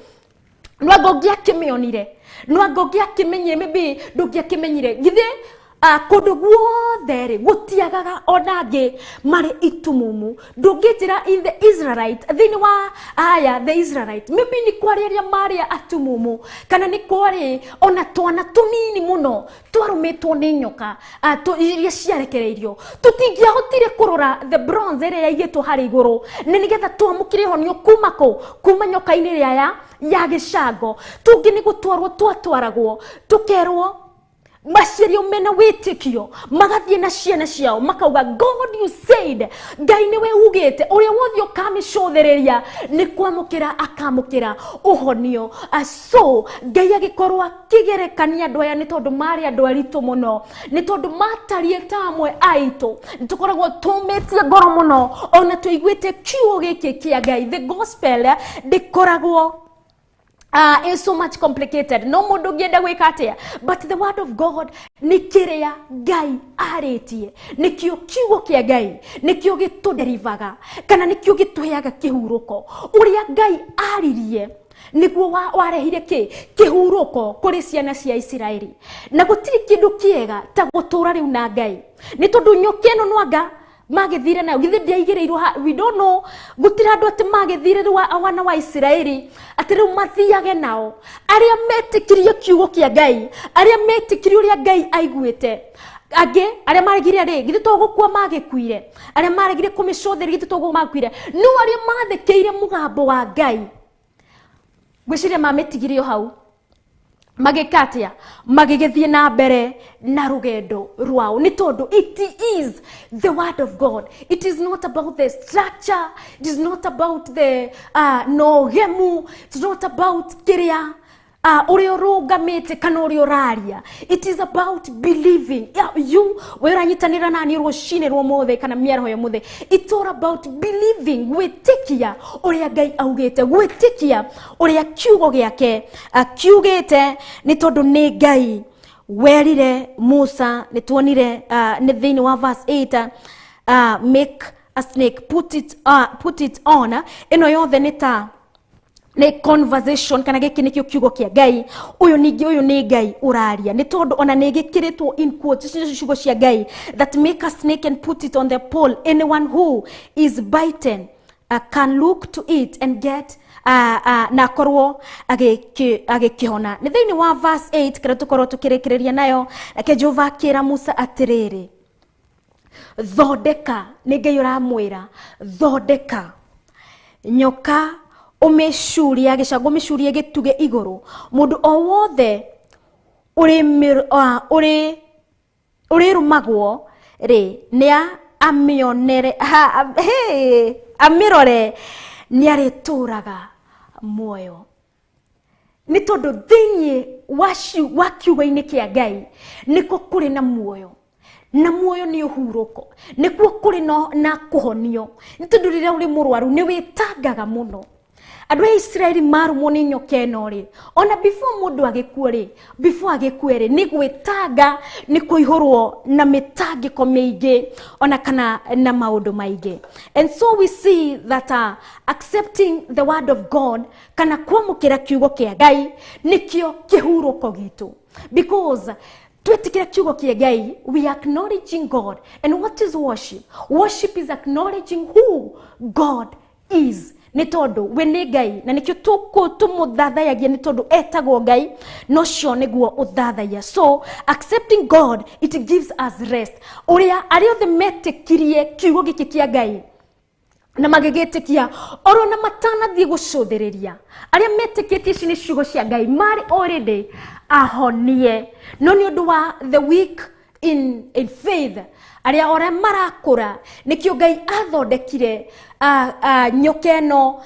no anga ũngĩakĩmĩonire, no anga ũngĩakĩmenyire, maybe ndũngĩakĩmenyire. Githĩ kũndũ guothe rĩ gũtiagaga ona angĩ marĩ itumumu. Ndũngĩnjĩra in the Israelite, thĩinĩ wa aya the Israelite, maybe nĩ kwarĩ arĩa marĩ atumumu, kana nĩ kwarĩ ona twana tũnini mũno twarũmĩtwo nĩ nyoka iria ciarekereirio. Tũtingĩahotire kũrora the bronze ĩrĩa yaigĩtwo harĩa igũrũ nĩ nĩgetha twamũkĩre honio kuma kũ, kuma nyoka-inĩ ĩrĩa ya gĩcango. Tũngĩ nĩ gũtwarwo twatwaragwo tũkerwo Maciario mena wĩtĩkio magathiĩ na ciana ciao makauga, "God, you said," Ngai nĩwe ugĩte ũrĩa wothe ũkamĩcũthĩrĩria nĩ kwamũkĩra akamũkĩra ũhonio. So Ngai agĩkorwo akĩgerekania andũ aya nĩ tondũ marĩ andũ aritũ mũno, nĩ tondũ matariĩ ta amwe aitũ. Nĩ tũkoragwo tũmĩtie ngoro mũno ona tũiguĩte kiugo gĩkĩ kĩa Ngai. The gospel ndĩkoragwo is so much complicated, no mundu ũngĩenda gwĩka atĩa, but the word of God nĩ kĩrĩa Ngai arĩtie, nĩkĩo kiugo kĩa Ngai, nĩkĩo gĩtũderivaga kana nĩkĩo gĩtũheaga kĩhurũko. Ũrĩa Ngai aririe nĩguo warehire kĩ kĩhurũko kũrĩ ciana cia Isiraeli, na gũtirĩ kĩndũ kĩega ta gũtũra rĩu na Ngai, nĩ tondũ nyoka ĩno nwanga magĩthire nayo githĩ ndĩaigĩrĩirwo we don't know, gũtirĩ andũ atĩ magĩthire rĩu wana wa Isiraeli atĩ rĩu mathiage nao. Arĩa metĩkirie kiugo kĩa Ngai, arĩa metĩkirie ũrĩa Ngai aiguĩte, angĩ arĩa maregire rĩ, githĩ to gũkua magĩkuire? Arĩa maregire kũmĩcũthĩrĩria, githĩ to gũkua makuire? No arĩa mathĩkĩire mũgambo wa Ngai, ngwĩciria mamĩtigire o hau, magĩka atĩa? Magĩgĩthiĩ na mbere na rũgendo rwao, nĩ tondũ it is the word of God. It is not about the structure, it is not about the nogemu, it's not about kĩrĩa ũrĩa ũrũgamĩte kana ũrĩa ũraria. It is about believing. Yeah, you we ũranyitanĩra nani rũcinĩ rwa ũmũthĩ kana mĩaraho ya ũmũthĩ, it's all about believing, gwĩtĩkia ũrĩa Ngai augĩte, gwĩtĩkia ũrĩa kiugo gĩake kiugĩte, nĩ tondũ nĩ Ngai werire Musa. Nĩ tuonire nĩ thĩinĩ wa verse 8, make a snake, put it on. Ĩno yothe nĩ ta nĩ conversation kana gĩkĩ nĩkĩo kiugo kĩa Ngai. Ũyũ ningĩ, ũyũ nĩ Ngai ũraria, nĩ tondũ ona nĩ gĩkĩrĩtwo in quotes. Icio nĩcio ciugo cia Ngai, that make a snake and put it on the pole. Anyone who is bitten can look to it and get na akorwo agĩkĩhona. Nĩ thĩinĩ wa verse 8 kĩrĩa tũkorwo tũkĩrĩkĩrĩria nayo. Nake Jehova akĩra Musa atĩrĩrĩ, thondeka, nĩ Ngai ũramwĩra, thondeka nyoka ũmĩcurie gĩcango, ũmĩcurie gĩtugĩ igũrũ, mũndũ o wothe ũrĩrũmagwo rĩ nĩ amĩonere amĩrore nĩ arĩtũraga muoyo. Nĩ tondũ thĩinĩ wa kiugo-inĩ kĩa Ngai nĩkuo kũrĩ na muoyo, na muoyo nĩ ũhurũko, nĩkuo kũrĩ na kũhonio, nĩ tondũ rĩrĩa ũrĩ mũrwaru nĩ wĩtangaga mũno. Andũ a Isiraeli marũmwo nĩ nyoka ĩno rĩ, ona before mũndũ agĩkue rĩ, before agĩkue rĩ, nĩ gwĩtanga, nĩ kũihũrwo na mĩtangĩko mĩingĩ ona kana na maũndũ maingĩ. And so we see that accepting the word of God kana kwamũkĩra kiugo kĩa Ngai nĩkĩo kĩhurũko gitũ, because twĩtĩkĩra kiugo kĩa Ngai, we are acknowledging God. And what is worship? Worship is acknowledging who God is, nĩ tondũ we nĩ Ngai, na nĩkĩo tũmũthathayagia, nĩ tondũ etagwo Ngai, no cio nĩguo ũthathaiya. So accepting God, it gives us rest. Ũrĩa arĩa othe metĩkirie kiugo gĩkĩ kĩa Ngai na magĩgĩtĩkia oro na matanathiĩ gũcũthĩrĩria, arĩa metĩkĩtie ici nĩ ciugo cia Ngai marĩ already ahonie. No nĩ ũndũ wa the weak in faith, arĩa orĩa marakũra, nĩkĩo Ngai athondekire nyoka ĩno,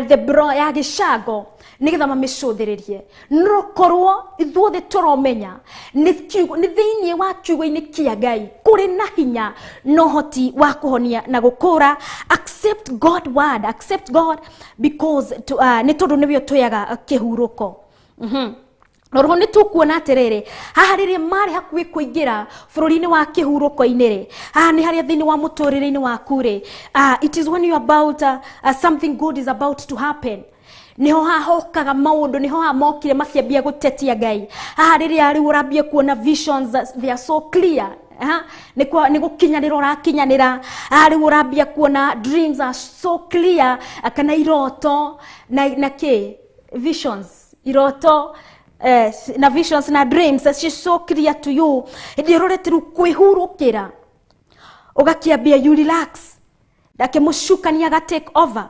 the bro ya gĩcango, nĩgetha mamĩcũthĩrĩrie. No korwo ithuothe tũromenya nĩ thĩinĩ wa kiugo-inĩ kĩa Ngai kũrĩ na hinya na ũhoti wa kũhonia na gũkũra. Accept God word, accept God, because nĩ tondũ nĩwe ũtũyaga kĩhurũko. Roho nĩ tũkuona atĩrĩrĩ, haha rĩrĩa marĩ hakuhĩ kũingĩra bũrũri-inĩ wa kĩhurũko-inĩ rĩ, haha nĩ harĩa thĩinĩ wa mũtũrĩre-inĩ waku rĩ, it is when you about something good is about to happen, niho hahokaga maũndũ, niho hamokire makĩambia gũtetia Ngai. Haha rĩrĩa rĩu ũrambia kuona visions, they are so clear. Ha, nĩ gũkinyanĩra ũrakinyanĩra. Haha rĩu ũrambia kuona dreams are so clear, kana iroto na kĩ visions, iroto na visions na dreams, she's so clear to you. Hĩndĩ ĩrorete rĩu kwĩhurũkĩra, ũgakĩambia, you relax, nake mũcukani aga take over.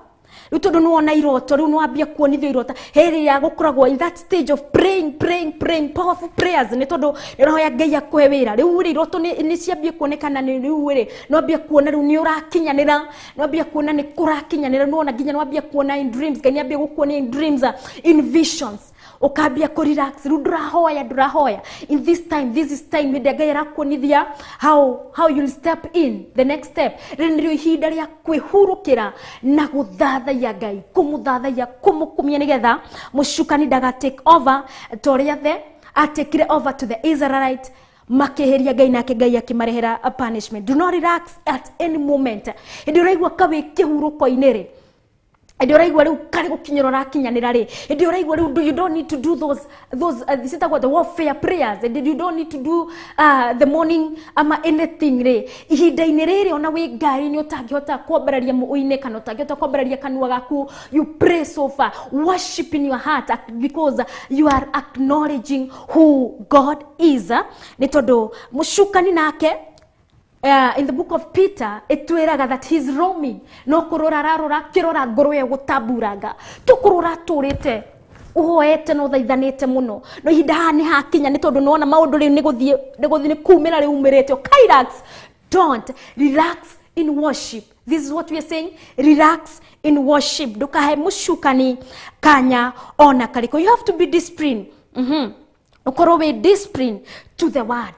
Rĩu tondũ nĩwona iroto, rĩu nĩwambia kuonithio irota hĩrĩ ya gũkoragwo in that stage of praying, praying, praying powerful prayers, nĩ tondũ nĩũrahoya Ngai akũhe wĩra. Rĩu rĩ iroto nĩ ciambie kuonekana, nĩ rĩu rĩ nĩwambia kuona rĩu nĩ ũrakinyanĩra, nĩwambia kuona nĩ kũrakinyanĩra, nĩwona nginya nĩwambia kuona in dreams, Ngai nĩambia gũkuonia in dreams, in visions, ukambia ku relax. Rĩu ndũrahoya, ndũrahoya in this time, this is time hĩndĩ Ngai arakuonithia how you'll step in the next step. Rĩrĩ nĩrĩo ihinda rĩa kwĩhurũkĩra na gũthathaiya Ngai, kũmũthathaiya, kũmũkumia, nĩgetha mũcukani ndaga take over ta ũrĩa the atekire over to the Israelite, makĩhĩria Ngai nake Ngai akĩmarehera a punishment. Do not relax at any moment. Hĩndĩ ũraigua kawĩ kĩhurũko-inĩ rĩ, hĩndĩ ũraigua rĩu karĩ gũkinyĩra ũrakinyanĩra rĩ, hĩndĩ ũraigua rĩu you don't need to do those citagwo the warfare prayers, and you don't need to do the morning ama anything rĩ, ihinda-inĩ rĩrĩ ona wĩ ngari-inĩ ũtangĩhota kwambararia mũũ-inĩ kana ũtangĩhota kwambararia kanua gaku, you pray so far, worship in your heart, because you are acknowledging who God is. Nĩ tondũ mũcukani nake, in the book of Peter itwiraga that he's roaming, no kurora ararora akirora ngoro ĩyo gũtamburanga, tũkũrora atũrĩte ũhoete na ũthaithanĩte mũno, no ihinda haha nĩ hakinya, nĩ tondũ nĩwona maũndũ rĩu nĩ gũthiĩ nĩ kumĩra rĩu umĩrĩte. Okay, relax, don't relax in worship. This is what we are saying, relax in worship. Ndũkahe mũcukani kanya ona karĩkũ. You have to be disciplined. Ũkorwo wĩ disciplined to the word.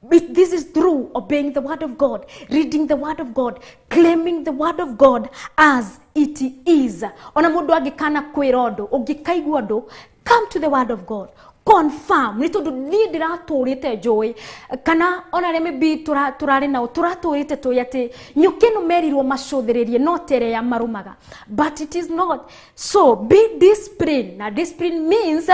This is through obeying the word of God, reading the word of God, claiming the word of God as it is. Ona mundu angikana kwira undu, ungikaigua undu, come to the word of God. Confirm. Ni tondu ni ndiraturite njui kana ona rĩa maybe turari nao turaturite tui ati nyuki no merirwo macuthiririe no tere ya marumaga, but it is not so. Be disciplined. Na discipline means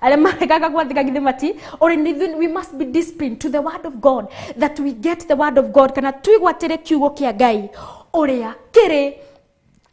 aria marekaga gwathika githĩ mati or we must be disciplined to the word of God, that we get the word of God, kana twigwatire kiugo kia Ngai uria kiri,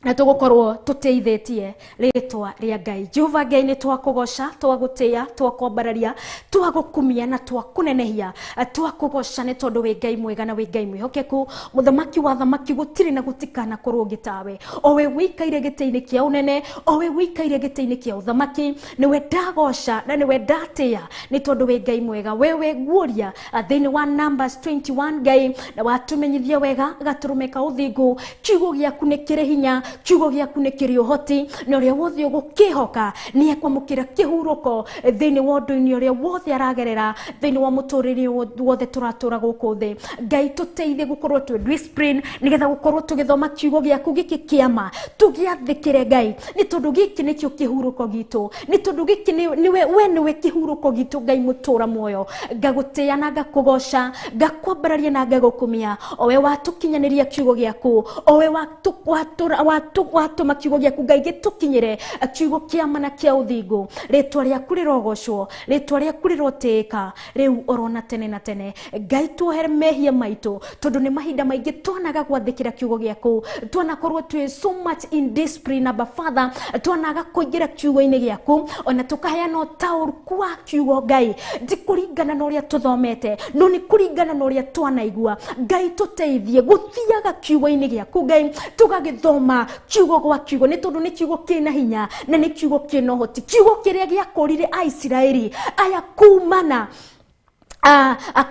na tũgũkorwo tũteithĩtie rĩtwa rĩa Ngai. Jehova Ngai, nĩ twakũgoca, twagũtĩĩa, twakwambararia, twagũkumia na twakũnenehia. Twakũgoca nĩ tondũ wĩ Ngai mwega na wĩ Ngai mwĩhokeku, mũthamaki wa thamaki, gũtirĩ na gũtikana korwo ũngĩ tawe. O we wĩikaire gĩtĩ-inĩ kĩa ũnene, o we wĩikaire gĩtĩ-inĩ kĩa ũthamaki, nĩwe ndagoca na nĩwe ndatĩĩa nĩ tondũ wĩ Ngai mwega. Wewe guoria thĩinĩ wa Numbers 21 Ngai, na watũmenyithia wega gatũrũme ka ũthingu, kiugo gĩaku nĩ kĩrĩ hinya, kiugo gĩaku nĩ kĩrĩ ũhoti, na ũrĩa wothe ũgũkĩhoka nĩ ekwamũkĩra kĩhurũko thĩinĩ wa ũndũ-inĩ ũrĩa wothe aragerera, thĩinĩ wa mũtũrĩre wothe tũratũra gũkũ thĩ. Ngai, tũteithie gũkorwo twĩ discipline, nĩgetha gũkorwo tũgĩthoma kiugo gĩaku gĩkĩ kĩama, tũgĩathĩkĩre Ngai, nĩ tondũ gĩkĩ nĩkĩo kĩhurũko gitũ, nĩ tondũ gĩkĩ nĩwe, we nĩwe kĩhurũko gitũ. Ngai mũtũra muoyo, ngagũtĩĩa na ngakũgoca, ngakwambararia na ngagũkumia, o we watũkinyanĩria kiugo gĩaku, o we watũma kiugo gĩaku Ngai gĩtũkinyĩre, kiugo kĩama na kĩa ũthingu. Rĩtwa rĩaku rĩrogocwo, rĩtwa rĩaku rĩrotĩĩka rĩu orona tene na tene. Ngai, tuohere mehia maitũ, tondũ nĩ mahinda maingĩ twanaga gwathĩkĩra kiugo gĩaku, twanakorwo twĩ so much in discipline, Abba Father, twanaga kũingĩra kiugo-inĩ gĩaku, ona tũkaheana ũtaũku wa kiugo Ngai, ti kũringana na ũrĩa tũthomete, no nĩ kũringana na ũrĩa twanaigua. Ngai, tũteithie gũthiaga kiugo-inĩ gĩaku Ngai, tũgagĩthoma kiugo gwa kiugo, nĩ tondũ nĩ kiugo kĩna hinya na nĩ kiugo kĩna ũhoti, kiugo kĩrĩa gĩakũrire Aisiraeli aya kumana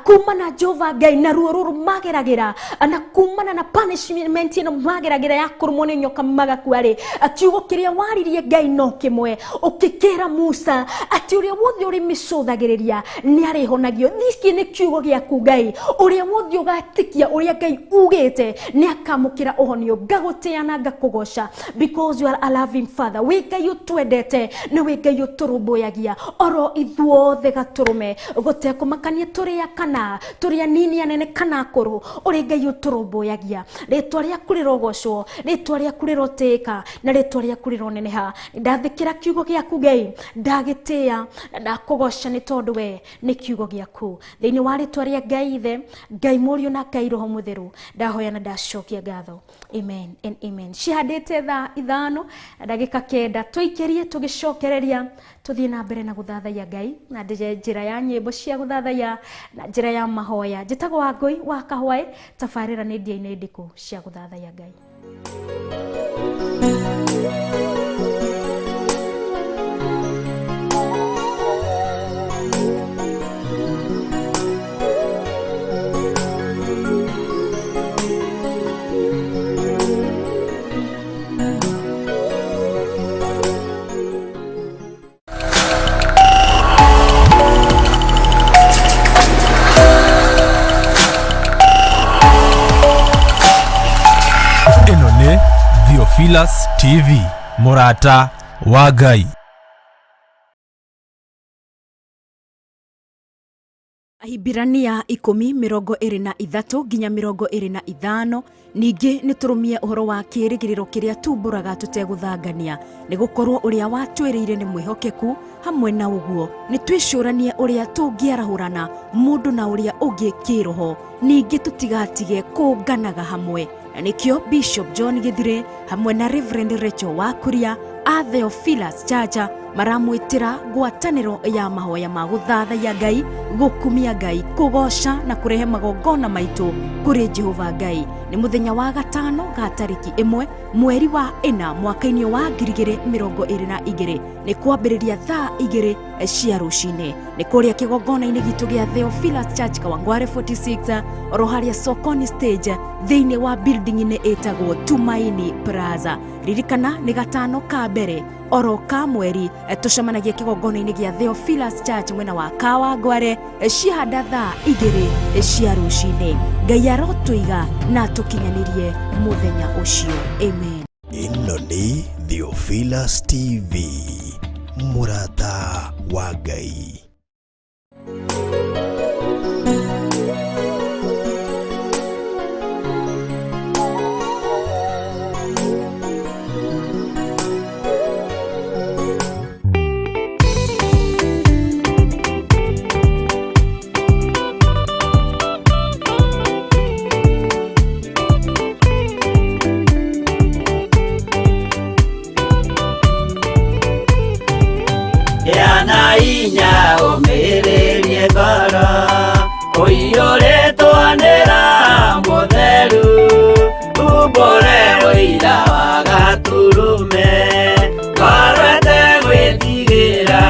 kumana Jehova Ngai na ruo rũrũ mageragĩra, na kumana na punishment ĩno mageragĩra ya kũrũmwo nĩ nyoka magakua rĩ, kiugo kĩrĩa waririe Ngai no kĩmwe, ũkĩkĩra Musa atĩ ũrĩa wothe ũrĩmĩcũthagĩrĩria nĩ arĩhonagio. Gĩkĩ nĩ kiugo gĩaku Ngai, ũrĩa wothe ũgatikia ũrĩa Ngai ugĩte nĩ akamũkĩra ũhonio. Ngagũtĩĩa na ngakũgoca because you are a loving Father. Wĩ Ngai ũtwendete na wĩ Ngai ũtũrũmbũyagia oro ithuothe gatũrũme, gũtekũmakania tũrĩ a kana tũrĩ anini anene kana akũrũ, ũrĩ Ngai ũtũrũmbũyagia. Rĩtwa rĩaku rĩrogocwo, rĩtwa rĩaku rĩrotĩĩka na rĩtwa rĩaku rĩroneneha. Ndathĩkĩra kiugo gĩaku Ngai, ndagĩtĩĩa na ndakũgoca nĩ tondũ we nĩ kiugo gĩaku. Thĩinĩ wa rĩtwa rĩa Ngai Ithe, Ngai Mũriũ na Ngai Roho Mũtheru, ndahoya na ndacokia ngatho. Amen and amen. Cihandĩte thaa 5 na ndagĩka 9, tũikĩrie tũgĩcokereria tũthiĩ na mbere na gũthathaiya Ngai na njĩra ya nyĩmbo cia gũthathaiya na njĩra ya mahoya. Njĩtagwo Wangũi wa Kahwaĩ, tabarĩra nĩ ndia-inĩ ndĩkũ cia gũthathaiya Ngai. Theophilus TV, mũrata wa Ngai. Ahibirania 10:23 nginya 25. Ningĩ nĩ tũrũmie ũhoro wa kĩĩrĩgĩrĩro kĩrĩa tumbũraga tũtegũthangania, nĩ gũkorwo ũrĩa watwĩrĩire nĩ mwĩhokeku. Hamwe na ũguo nĩ twĩcũranie ũrĩa tũngĩarahũrana mũndũ na ũrĩa ũngĩ kĩroho, ningĩ tũtigatige kũnganaga hamwe. Na nĩkĩo Bishop John Githire hamwe na Reverend Rachel Wakuria a Theophilus Church maramwĩtĩra ngwatanĩro ya mahoya ma gũthathaiya Ngai, gũkumia Ngai, kũgoca na kũrehe magongona maitũ kũrĩ Jehova Ngai. Nĩ mũthenya wa gatano ga tarĩki 1 mweri wa 4 mwaka-inĩ wa 2022, nĩ kwambĩrĩria thaa 2 cia rũcinĩ. Nĩ kũrĩa kĩgongona-inĩ gitũ gĩa Theophilus Church Kawangware 46 oro harĩa Sokoni stage thĩinĩ wa building-inĩ ĩtagwo Tumaini Plaza. Ririkana nĩ gatano ka mbere oro ka mweri tũcemanagia kĩgongona-inĩ gĩa Theophilus Church mwena wa Kawangware cihanda thaa 2 cia rũcinĩ. Ngai arotũiga na tũkinyanĩrie mũthenya ũcio. Amen. Ĩno nĩ Theophilus TV, mũrata wa Ngai. Yana inya ũmĩrĩrie ngoro ũiyũrĩtwo nĩ Roho Mũtheru, umbũre ũira wa Gatũrũme, ngoro ĩtegwĩtigĩra,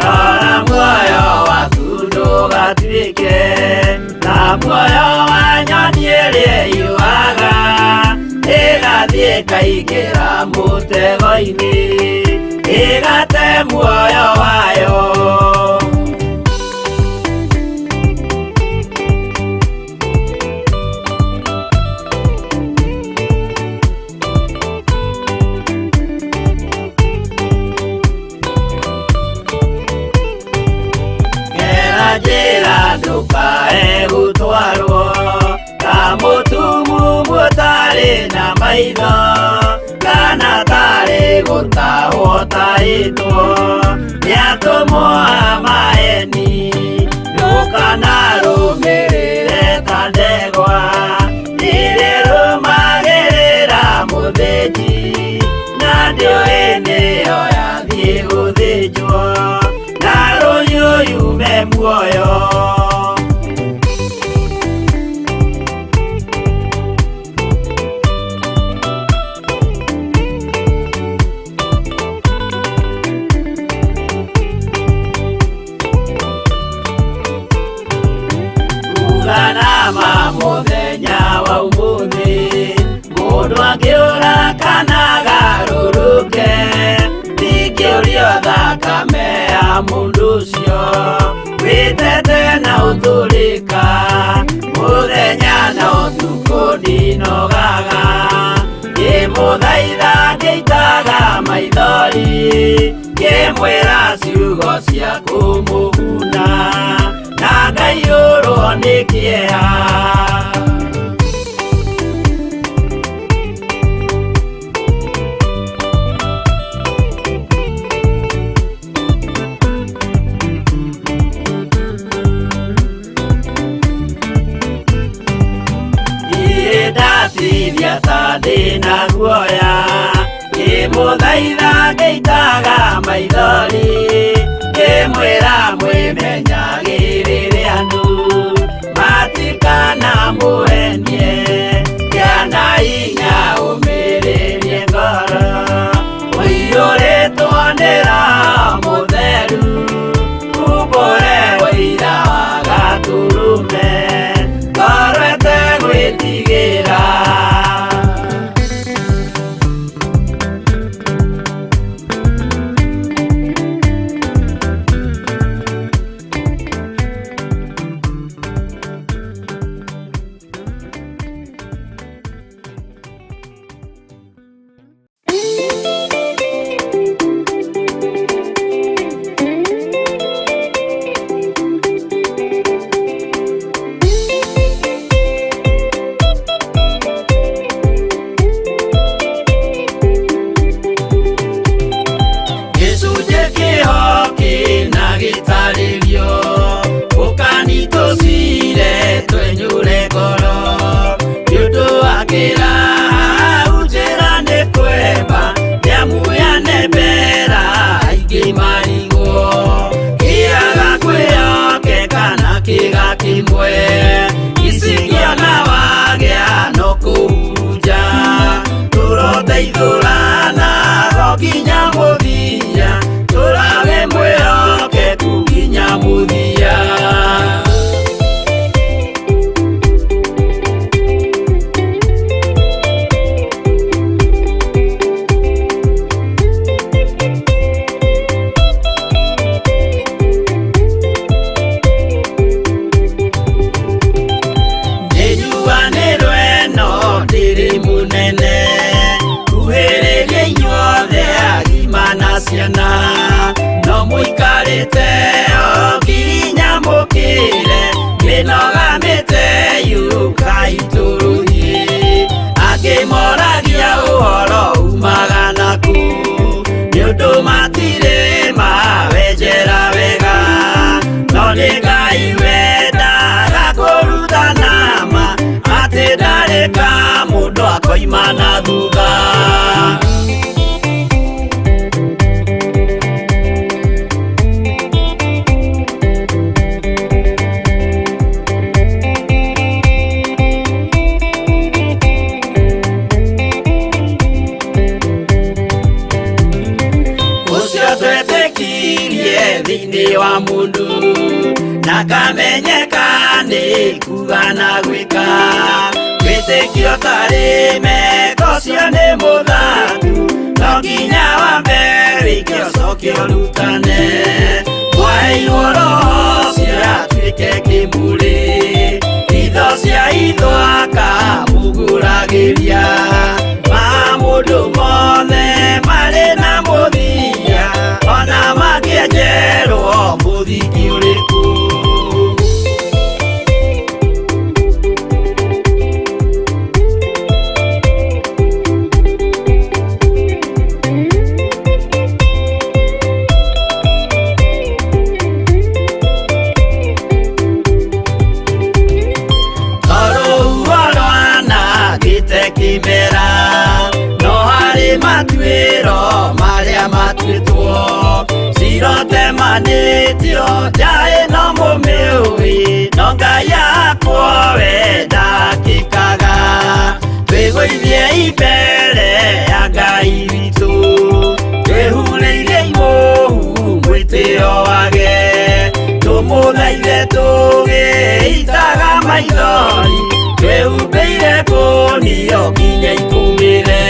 rora muoyo waku ndũgatuĩke ta muoyo wa nyoni ĩrĩa ĩyũaga ĩgathiĩ ĩkaingĩra mũtego-inĩ, ĩgate muoyo wayo. Gera njĩra ndũkae gũtwarwo ta mũtumumu ũtarĩ na maitho, kana tarĩ gũtahwo tahĩtwo nĩ atũmwo a maeni. Ndũkanarũmĩrĩre ta ndegwa ĩrĩa ĩrũmagĩrĩra mũthĩnji, na ndĩũĩ nĩyo yathiĩ gũthĩnjwo, na rũhiũ yume muoyo. Uganama mũthenya wa ũmũthĩ, mũndũ angĩũra kana agarũrũke, ndingĩũrio thakame ya mũndũ ũcio wĩtete na ũtũrĩka, mũthenya na ũtukũ ndinogaga, ngĩmũthaitha ngĩitaga maithori, ngĩmwĩra ciugo cia kũmũguna, na ngaiyũrwo nĩ kĩeha. Niĩ ndatithia ta ndĩna guoya, ngĩmũthaitha ngĩitaga maithori, ngĩmwĩra mwĩmenyagĩrĩre andũ matikanamũhenie, kĩana inya ũmĩrĩrie ngoro ũiyũrĩtwo nĩ Roho Mũtheru, umbũre ũira wa Gatũrũme, ngoro ĩtegwĩtigĩra. nginya mũthia, tũrage mwĩhokeku nginya mũthia. Nĩnjuanĩrwo ĩno ndĩrĩ mũnene, kuhĩrĩria inyuothe agima na ciana, no mũikarĩte o nginya mũkĩre, mĩnoga mĩte yũkai tũrũthiĩ. Angĩ moragia ũhoro umaga nakũ, nĩ ũndũ matirĩ mawenjera wega, no nĩ Ngai wendaga kũrutana ma, atĩ ndarĩ ka mũndũ akoima na thutha. Ũcio twetĩkirie thĩinĩ wa mũndũ, na kamenyeka nĩ kuga na gwĩka, wĩtĩkio tarĩ meko ũcio nĩ mũthatu, no nginya wambe wĩke ũcoke ũrutane. Mwaheirwo roho ũcio atuĩke kĩmũrĩ, itho cia itho akamũgũragĩria, ma mũndũ mothe marĩ na mũthia, ona mangĩenjerwo mũthingi ũrĩkũ. Tondũ rwanangĩte kĩmera, no harĩ matuĩro marĩa matuĩtwo, cirotemanĩtio nja ĩno mũmĩũĩ, no Ngai akwo we ndakĩkaga. Twĩgũithie mbere ya Ngai witũ, twĩhurĩire imũhu mwĩtĩo wage, tũmũthaithe tũgĩitaga maithori, twĩhumbĩire kũnio nginya ikũmĩre.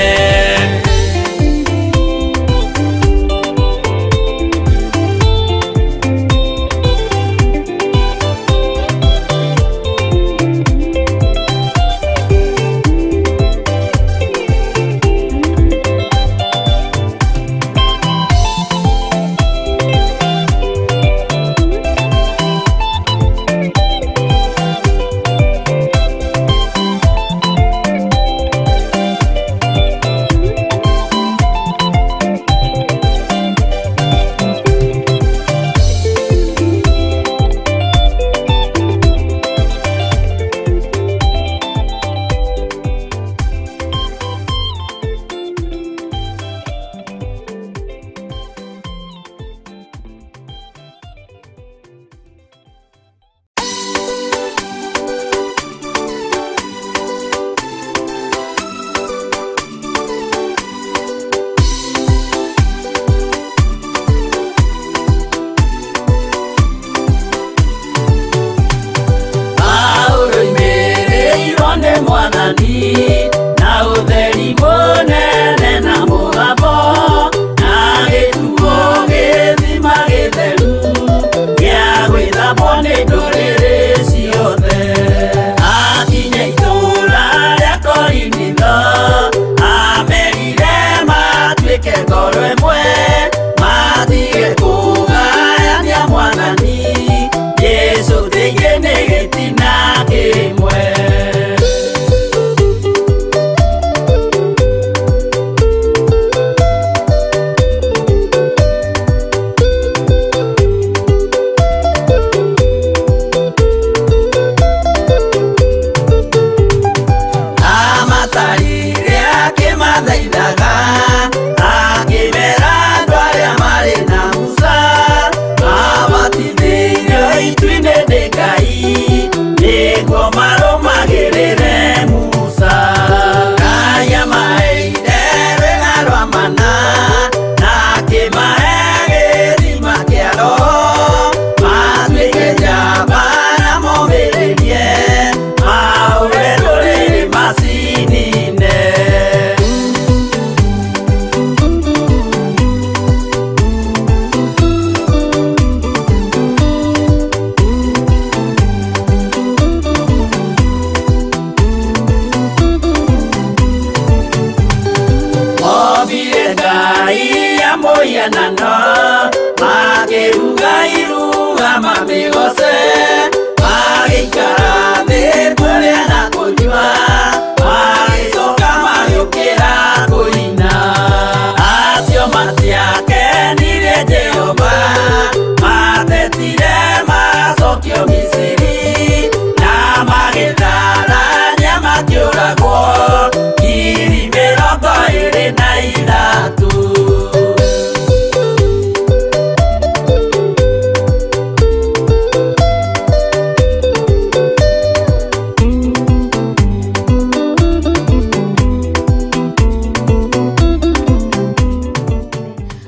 Mũhianano makĩruga iruga mamĩgoce magĩikara thĩ kũrĩa na kũnyua magĩcoka magĩũkĩra kũina acio matiakenirie Jehova matetire macokio Misiri na magĩtharania makĩũragwo 23,000.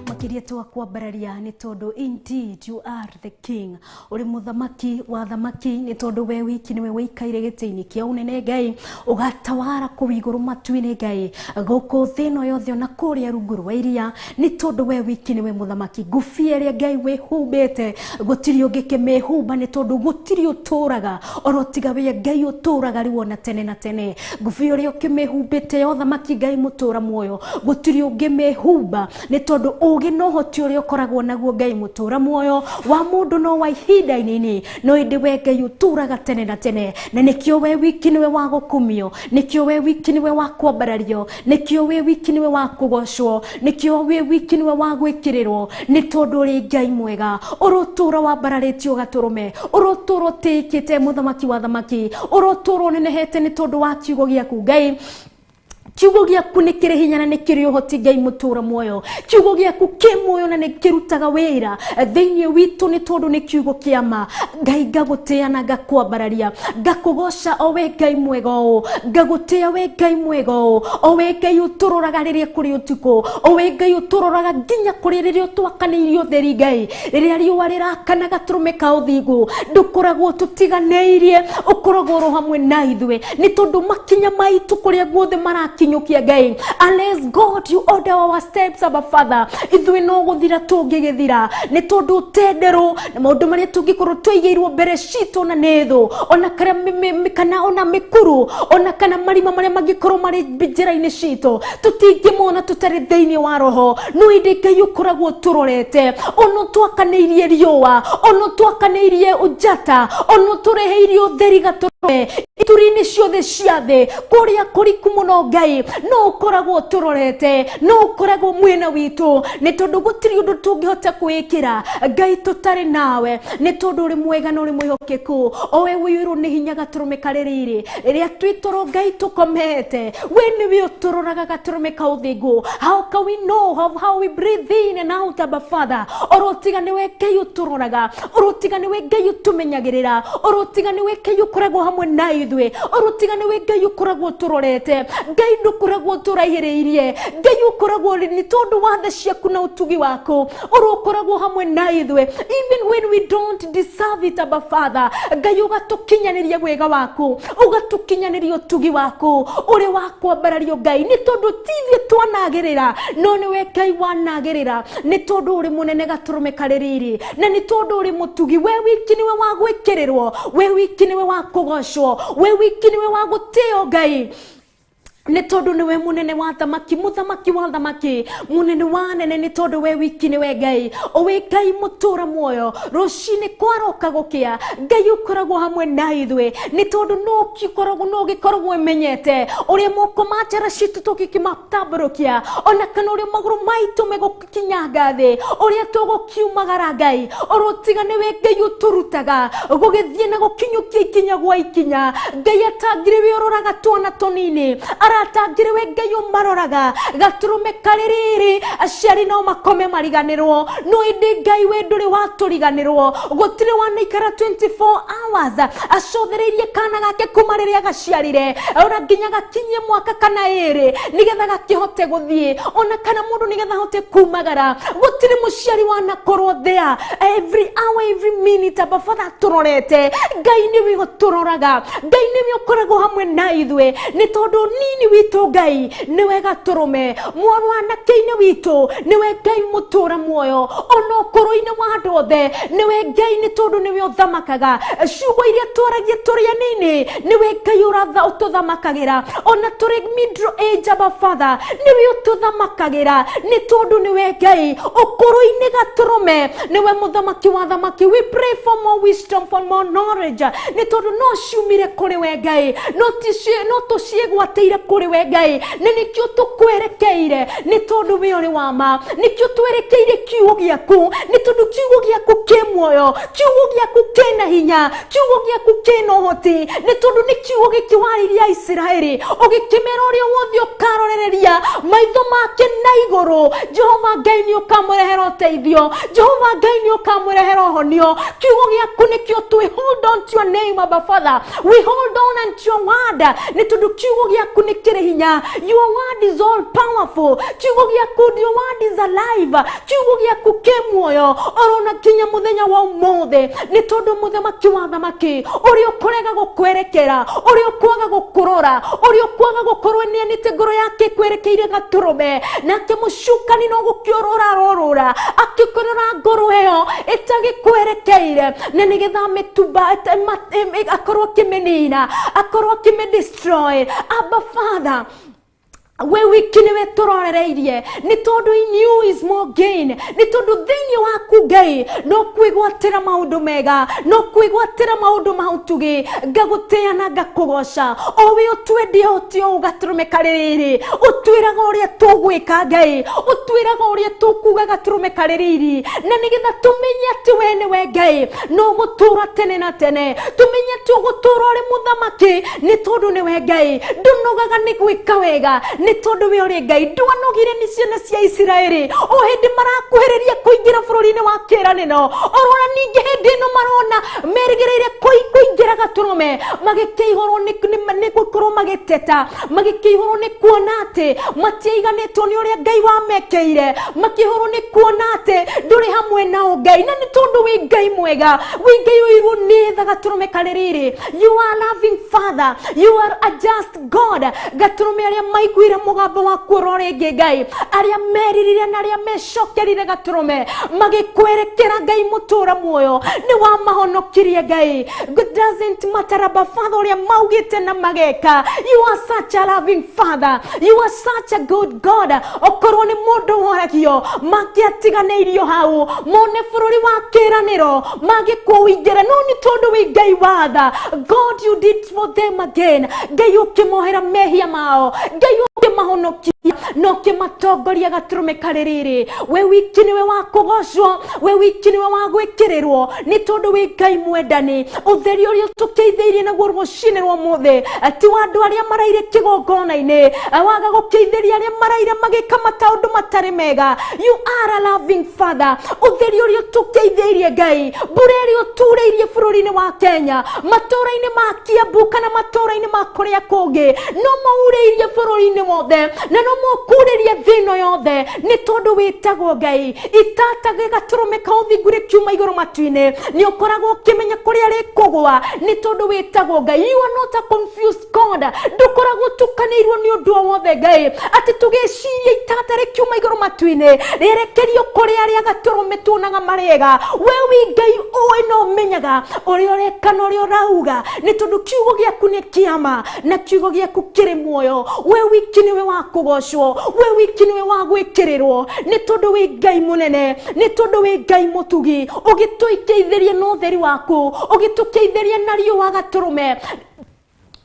Makiria twakwambararia nĩ tondũ indeed you are the king, ũrĩ mũthamaki wa thamaki nĩ tondũ we wiki nĩwe wĩikaire gĩtĩ-inĩ kĩa ũnene Ngai, ũgatawara kũu igũrũ matu-inĩ Ngai, gũkũ thĩ ĩno yothe ona kũrĩa rungu rwa iria, nĩ tondũ we wiki nĩwe mũthamaki. Ngũbia ĩrĩa Ngai wĩhumbĩte gũtirĩ ũngĩkĩmĩhumba nĩ tondũ gũtirĩ ũtũraga oro tiga we Ngai ũtũraga rĩu ona tene na tene. Ngũbia ĩrĩa ũkĩmĩhumbĩte ya ũthamaki Ngai mũtũra muoyo gũtirĩ ũngĩmĩhumba nĩ tondũ ũgĩ na ũhoti ũrĩa ũkoragwo naguo Ngai mũtũra muoyo wa mũndũ no wa ihinda inini, no ĩndĩ we Ngai ũtũraga tene na tene, na nĩkĩo we wiki nĩwe wa gũkumio, nĩkĩo we wiki nĩwe wa kwambarario, nĩkĩo we wiki nĩwe wa kũgocwo, nĩkĩo we wiki nĩwe wa gwĩkĩrĩrwo, nĩ tondũ ũrĩ Ngai mwega ũrotũra wambararĩtio gatũrũme, ũrotũra ũtĩĩkĩte mũthamaki wa thamaki, ũrotũra ũnenehete nĩ tondũ wa kiugo gĩaku Ngai. Kiugo gĩaku nĩ kĩrĩ hinya na nĩ kĩrĩ ũhoti Ngai mũtũra muoyo. Kiugo gĩaku kĩ muoyo na nĩ kĩrutaga wĩra thĩinĩ witũ nĩ tondũ nĩ kiugo kĩa ma. Ngai ngagũtĩĩa na ngakwambararia, ngakũgoca o we Ngai mwega ũũ, ngagũtĩĩa we Ngai mwega ũũ, o we Ngai ũtũroraga rĩrĩa kũrĩ ũtukũ, o we Ngai ũtũroraga nginya kũrĩ rĩrĩa ũtwakanĩirie ũtheri Ngai, rĩrĩa riũa rĩrakana gatũrũme ka ũthingu, ndũkoragwo tũtiganĩirie, ũkoragwo oro hamwe na ithuĩ nĩ tondũ makinya maitũ kũrĩa guothe marakinyũkia Ngai. Unless God you order our steps, Abba Father, ithuĩ no gũthira tũngĩgĩthira nĩ tondũ ũtenderũ na maũndũ marĩa tũngĩkorwo tũigĩirwo mbere citũ na nĩ thũ, ona kana ona mĩkuru, ona kana marima marĩa mangĩkorwo marĩ njĩra-inĩ citũ tũtingĩmona tũtarĩ thĩinĩ wa roho, no ĩndĩ Ngai ũkoragwo tũrorete, ona ũtwakanĩirie riũa, ona ũtwakanĩirie ũnjata, ona ũtũreheirie ũtheri gatũrũme ituri-inĩ ciothe cia thĩ kũrĩa kũriku mũno Ngai, no ũkoragwo tũrorete, no ũkoragwo mwena witũ nĩ tondũ gũtirĩ ũndũ tũngĩhota kwĩkĩra Ngai tũtarĩ nawe, nĩ tondũ ũrĩ mwega na ũrĩ mwĩhokeku, o we ũiyũirwo nĩ hinya gatũrũme karĩ riri rĩrĩa twĩ toro Ngai tũkomete, we nĩwe ũtũroraga gatũrũme ka ũthingu. How can we know how we breathe in and out, Abba Father? Oro tiga nĩwe Ngai ũtũroraga, oro tiga nĩwe Ngai ũtũmenyagĩrĩra, oro tiga nĩwe Ngai ũkoragwo hamwe na ithuĩ, oro tiga nĩwe Ngai ũkoragwo ũtũrorete. Ngai ndũkoragwo ũtũraihĩrĩirie, Ngai ũkoragwo nĩ tondũ wa tha ciaku na ũtugi waku, oro ũkoragwo hamwe na ithuĩ even when we don't deserve it, Abba Father. Ngai ũgatũkinyanĩria wega waku, ũgatũkinyanĩria ũtugi waku ũrĩ wa kwambarario Ngai, nĩ tondũ ti ithuĩ twanagĩrĩra, no nĩwe Ngai wanagĩrĩra, nĩ tondũ ũrĩ mũnene gatũrũme karĩ riri, na nĩ tondũ ũrĩ mũtugi. We wiki nĩwe wa gwĩkĩrĩrwo, we wiki nĩwe wa kũgocwo, we wiki nĩwe wa gũtĩo Ngai, nĩ tondũ nĩwe mũnene wa thamaki, mũthamaki wa thamaki, mũnene wa nene, nĩ tondũ we wiki nĩwe Ngai, o we Ngai mũtũra muoyo. Rũcinĩ kwaroka gũkĩa Ngai ũkoragwo hamwe na ithuĩ, nĩ tondũ no ũgĩkoragwo ũmenyete ũrĩa moko ma njara citũ tũgĩkĩmatambũrũkia, ona kana ũrĩa magũrũ maitũ megũkinyanga thĩ, ũrĩa tũgũkiumagara Ngai, oro tiga nĩwe Ngai ũtũrutaga gũgĩthiĩ na gũkinyũkia ikinya gwa ikinya. Ngai atangĩrĩ we ũroraga twana tũnini, aratangĩrĩ we Ngai ũmaroraga gatũrũme karĩ riri, aciari no makome mariganĩrwo, no ĩndĩ Ngai we ndũrĩ watũriganĩrwo, gũtirĩ wanaikara 24 hours acothereirie kana gake kuma rĩrĩa gaciarire ona nginya gakinyie mwaka kana ĩrĩ nĩgetha gakĩhote gũthiĩ, ona kana mũndũ nĩgetha ahote kumagara, gũtirĩ mũciari wanakorwo there every hour every minute. Abba Father tũrorete Ngai nĩwe ũtũroraga, Ngai nĩwe ũkoragwo hamwe na ithuĩ, nĩ tondũ niĩ Ũnini witũ Ngai nĩwe gatũrũme, mwanake-inĩ witũ nĩwe Ngai mũtũra muoyo, ona ũkũrũ-inĩ wa andũ othe nĩwe Ngai, nĩ tondũ nĩwe ũthamakaga. Ciugo iria twaragia tũrĩ anini nĩwe Ngai ũratha ũtũthamakagĩra, ona tũrĩ middle age, Abba Father, nĩwe ũtũthamakagĩra, nĩ tondũ nĩwe Ngai. Ũkũrũ-inĩ gatũrũme nĩwe mũthamaki wa thamaki. We pray for more wisdom, for more knowledge, nĩ tondũ no ciumire kũrĩ we Ngai, no tũciĩgwatĩire kũrĩ we Ngai, na nĩkĩo tũkwerekeire, nĩ tondũ we ũrĩ wa ma, nĩkĩo twerekeire kiugo gĩaku, nĩ tondũ kiugo gĩaku kĩ muoyo, kiugo gĩaku kĩna hinya, kiugo gĩaku kĩna ũhoti, nĩ tondũ nĩ kiugo gĩkĩ warĩirie Aisiraeli ũgĩkĩmera ũrĩa wothe ũkarorereria maitho make na igũrũ, Jehova Ngai nĩ ũkamũrehera ũteithio, Jehova Ngai nĩ ũkamũrehera ũhonio. Kiugo gĩaku nĩkĩo twĩ hold on to your name, Abba Father, we hold on unto your word, nĩ tondũ kiugo gĩaku nĩ kĩrĩ hinya. Your word is all powerful. Kiugo gĩaku, your word is alive. Kiugo gĩaku kĩ muoyo orona kinya mũthenya wa ũmũthĩ, nĩ tondũ mũthamaki wa thamaki ũrĩa ũkũrega gũkwerekera, ũrĩa ũkwaga gũkũrora, ũrĩa ũkwaga gũkorwo nĩanĩte ngoro yake kwerekeire gatũrũme, nake mũcukani no gũkĩũrũra arorũra akĩkorora ngoro ĩyo ĩtagĩkwerekeire, na nĩgetha amĩtumba akorwo akĩmĩnina, akorwo akĩmĩdestroy. Abba Father, we wiki nĩwe tũrorereirie, nĩ tondũ in you is more gain, nĩ tondũ thĩinĩ waku Ngai no kwĩgwatĩra maũndũ mega, no kwĩgwatĩra maũndũ ma ũtugi. Ngagũtĩĩa na ngakũgoca, o we ũtwendie ũtĩ ũũ gatũrũme karĩrĩrĩ, ũtwĩraga ũrĩa tũgwĩka Ngai, ũtwĩraga ũrĩa tũkuga gatũrũme karĩrĩrĩ, na nĩgetha tũmenye atĩ we nĩwe Ngai no gũtũra tene na tene, tũmenye atĩ ũgũtũra ũrĩ mũthamaki, nĩ tondũ nĩwe Ngai. Ndũnogaga nĩ gwĩka wega, nĩ tondũ we ũrĩ Ngai. Ndwanogire nĩ ciana cia Isiraeli o hĩndĩ marakuhĩrĩria kũingĩra bũrũri-inĩ wa kĩĩranĩro, orona ningĩ hĩndĩ ĩno marona merĩgĩrĩire kũingĩra gatũrũme, magĩkĩihũrwo nĩ gũkorwo magĩteta, magĩkĩihũrwo nĩ kuona atĩ matiaiganĩtwo nĩ ũrĩa Ngai wamekĩire, makĩihũrwo nĩ kuona atĩ ndũrĩ hamwe nao Ngai, na nĩ tondũ wĩ Ngai mwega, wĩ Ngai ũirwo nĩ tha gatũrũme karĩrĩrĩ. You are loving Father, you are a just God. Gatũrũme arĩa maiguire mũgambo waku oro rĩngĩ Ngai, arĩa meririre na arĩa mecokerire gatũrũme magĩkwerekera Ngai mũtũra muoyo, nĩ wamahonokirie Ngai. It doesn't matter, Abba Father, ũrĩa maugĩte na mageka. You are such a loving Father, you are such a good God. Okorwo nĩ mũndũ woragio mangĩatiganĩirio hau mone bũrũri wa kĩĩranĩro mangĩkũingĩra, no nĩ tondũ wĩ Ngai wa tha, God, you did for them again. Ngai ũkĩmohera mehia mao, Ngai ũkĩmahonokia na ũkĩmatongoria gatũrũme karĩrĩrĩ. We wiki nĩwe wa kũgocwo, we wiki nĩwe wa gwĩkĩrĩrwo, nĩ tondũ wĩ Ngai mwendani. Ũtheri ũrĩa ũtũkĩithĩirie naguo rũcinĩ rwa ũmũthĩ ti wa andũ arĩa maraire kĩgongona-inĩ, waga gũkĩithĩria arĩa maraire magĩka mataũndũ matarĩ mega. You are a loving Father. Ũtheri ũrĩa ũtũkĩithĩirie Ngai, mbura ĩrĩa ũturĩirie bũrũri-inĩ wa Kenya, matũũra-inĩ ma Kiambu kana matũũra-inĩ ma kũrĩa kũngĩ, no maurĩirie bũrũri-inĩ wothe na no mokurĩrie thĩ ĩno yothe, nĩ tondũ wĩtagwo Ngai. Itata gĩgatũrũme ka ũthingu rĩkiuma igũrũ matu-inĩ, nĩ ũkoragwo ũkĩmenya kũrĩa rĩkũgũa, nĩ tondũ wĩtagwo Ngai. You are not a confused God. Ndũkoragwo ũtukanĩirwo nĩ ũndũ o wothe Ngai, atĩ tũgĩciria itata rĩkiuma igũrũ matu-inĩ rĩerekerio kũrĩ arĩa gatũrũme tuonaga marĩega. We wĩ Ngai ũĩ na ũmenyaga ũrĩa ũreka na ũrĩa ũrauga, nĩ tondũ kiugo gĩaku nĩ kĩama na kiugo gĩaku kĩrĩ muoyo. We wiki nĩwe wa kũgocwo, we wiki nĩwe wa gwĩkĩrĩrwo, nĩ tondũ wĩ Ngai mũnene, nĩ tondũ wĩ Ngai mũtugi, ũgĩtũikĩithĩria na ũtheri waku, ũgĩtũkĩithĩria na riũa gatũrũme.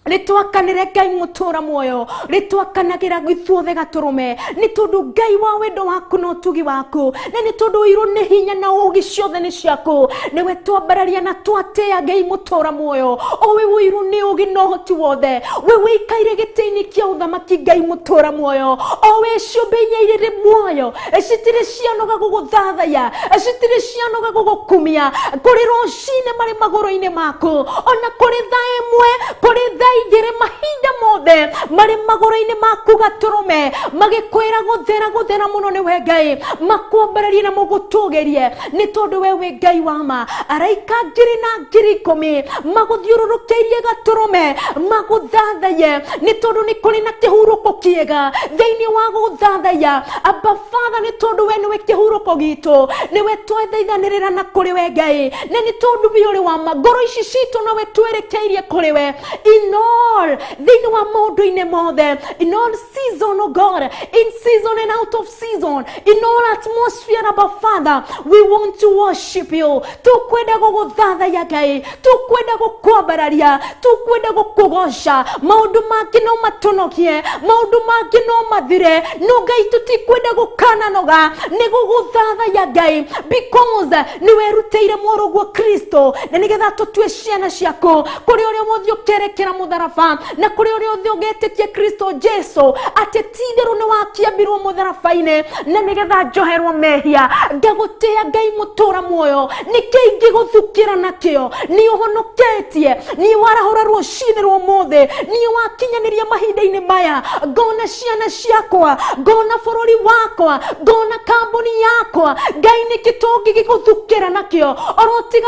Rĩtwakanĩre Ngai mũtũra muoyo, rĩtwakanagĩra ithuothe gatũrũme, nĩ tondũ Ngai wa wendo waku na ũtugi waku, na nĩ tondũ ũirwo nĩ hinya na ũũgĩ ciothe nĩ ciaku, nĩwe twambararia na twatĩa Ngai mũtũra muoyo, o we ũirwo nĩ ũũgĩ na ũhoti wothe, we wĩikaire gĩtĩ-inĩ kĩa ũthamaki Ngai mũtũra muoyo, o we ciũmbe iria irĩ muoyo citirĩ cianoga gũgũthathaiya, citirĩ cianoga gũgũkumia, kũrĩ rũcinĩ marĩ magũrũ-inĩ maku, ona kũrĩ thaa ĩmwe, kũrĩ thaa Thaa igĩrĩ mahinda mothe marĩ magũrũ-inĩ maku Gatũrũme, magĩkwĩra gũthera gũthera mũno nĩwe Ngai, makwambararie na mũgũtũgĩrie nĩ tondũ we wĩ Ngai wa ma. Araika ngiri na ngiri ikũmi magũthiũrũrũkĩirie Gatũrũme, magũthathaye nĩ tondũ nĩ kũrĩ na kĩhurũko kĩega thĩinĩ wa gũthathaiya. Abba Father, nĩ tondũ we nĩwe kĩhurũko gitũ, nĩwe twethaithanĩrĩra na kũrĩ we Ngai, na nĩ tondũ biũ ũrĩ wa ma, ngoro ici citũ nawe twerekeirie kũrĩ we in all, thĩinĩ wa maũndũ-inĩ mothe, in all season, oh God, in season and out of season, in all atmosphere. Abba Father, we want to worship you. Tukwenda gũgũthathaiya Ngai, tukwenda gũkwambararia, tukwenda gũkũgoca. Maũndũ mangĩ no matũnogie, maũndũ mangĩ no mathire, no Ngai tũtikwenda gũkananoga nĩ gũgũthathaiya Ngai, because nĩ werutĩire mũrũguo Kristo na nĩgetha tũtue ciana ciaku. Kũrĩ ũrĩa wothe ũkerekera mũtharaba na kũrĩ ũrĩa wothe ũgetĩkia Kristo Jesu atĩ ti-itherũ nĩ wakĩambirwo mũtharaba-inĩ na nĩgetha njoherwo mehia, ngagũtĩa Ngai mũtũra muoyo. Nĩkĩ ingĩgũthukĩra nakĩo? Nĩ ũhonoketie, nĩ warahũra rũcinĩ rwa ũmũthĩ, nĩ wakinyanĩria mahinda-inĩ maya. Ngona ciana ciakwa, ngona bũrũri wakwa, ngona kambuni yakwa. Ngai, nĩkĩ tũngĩgĩgũthukĩra nakĩo orotiga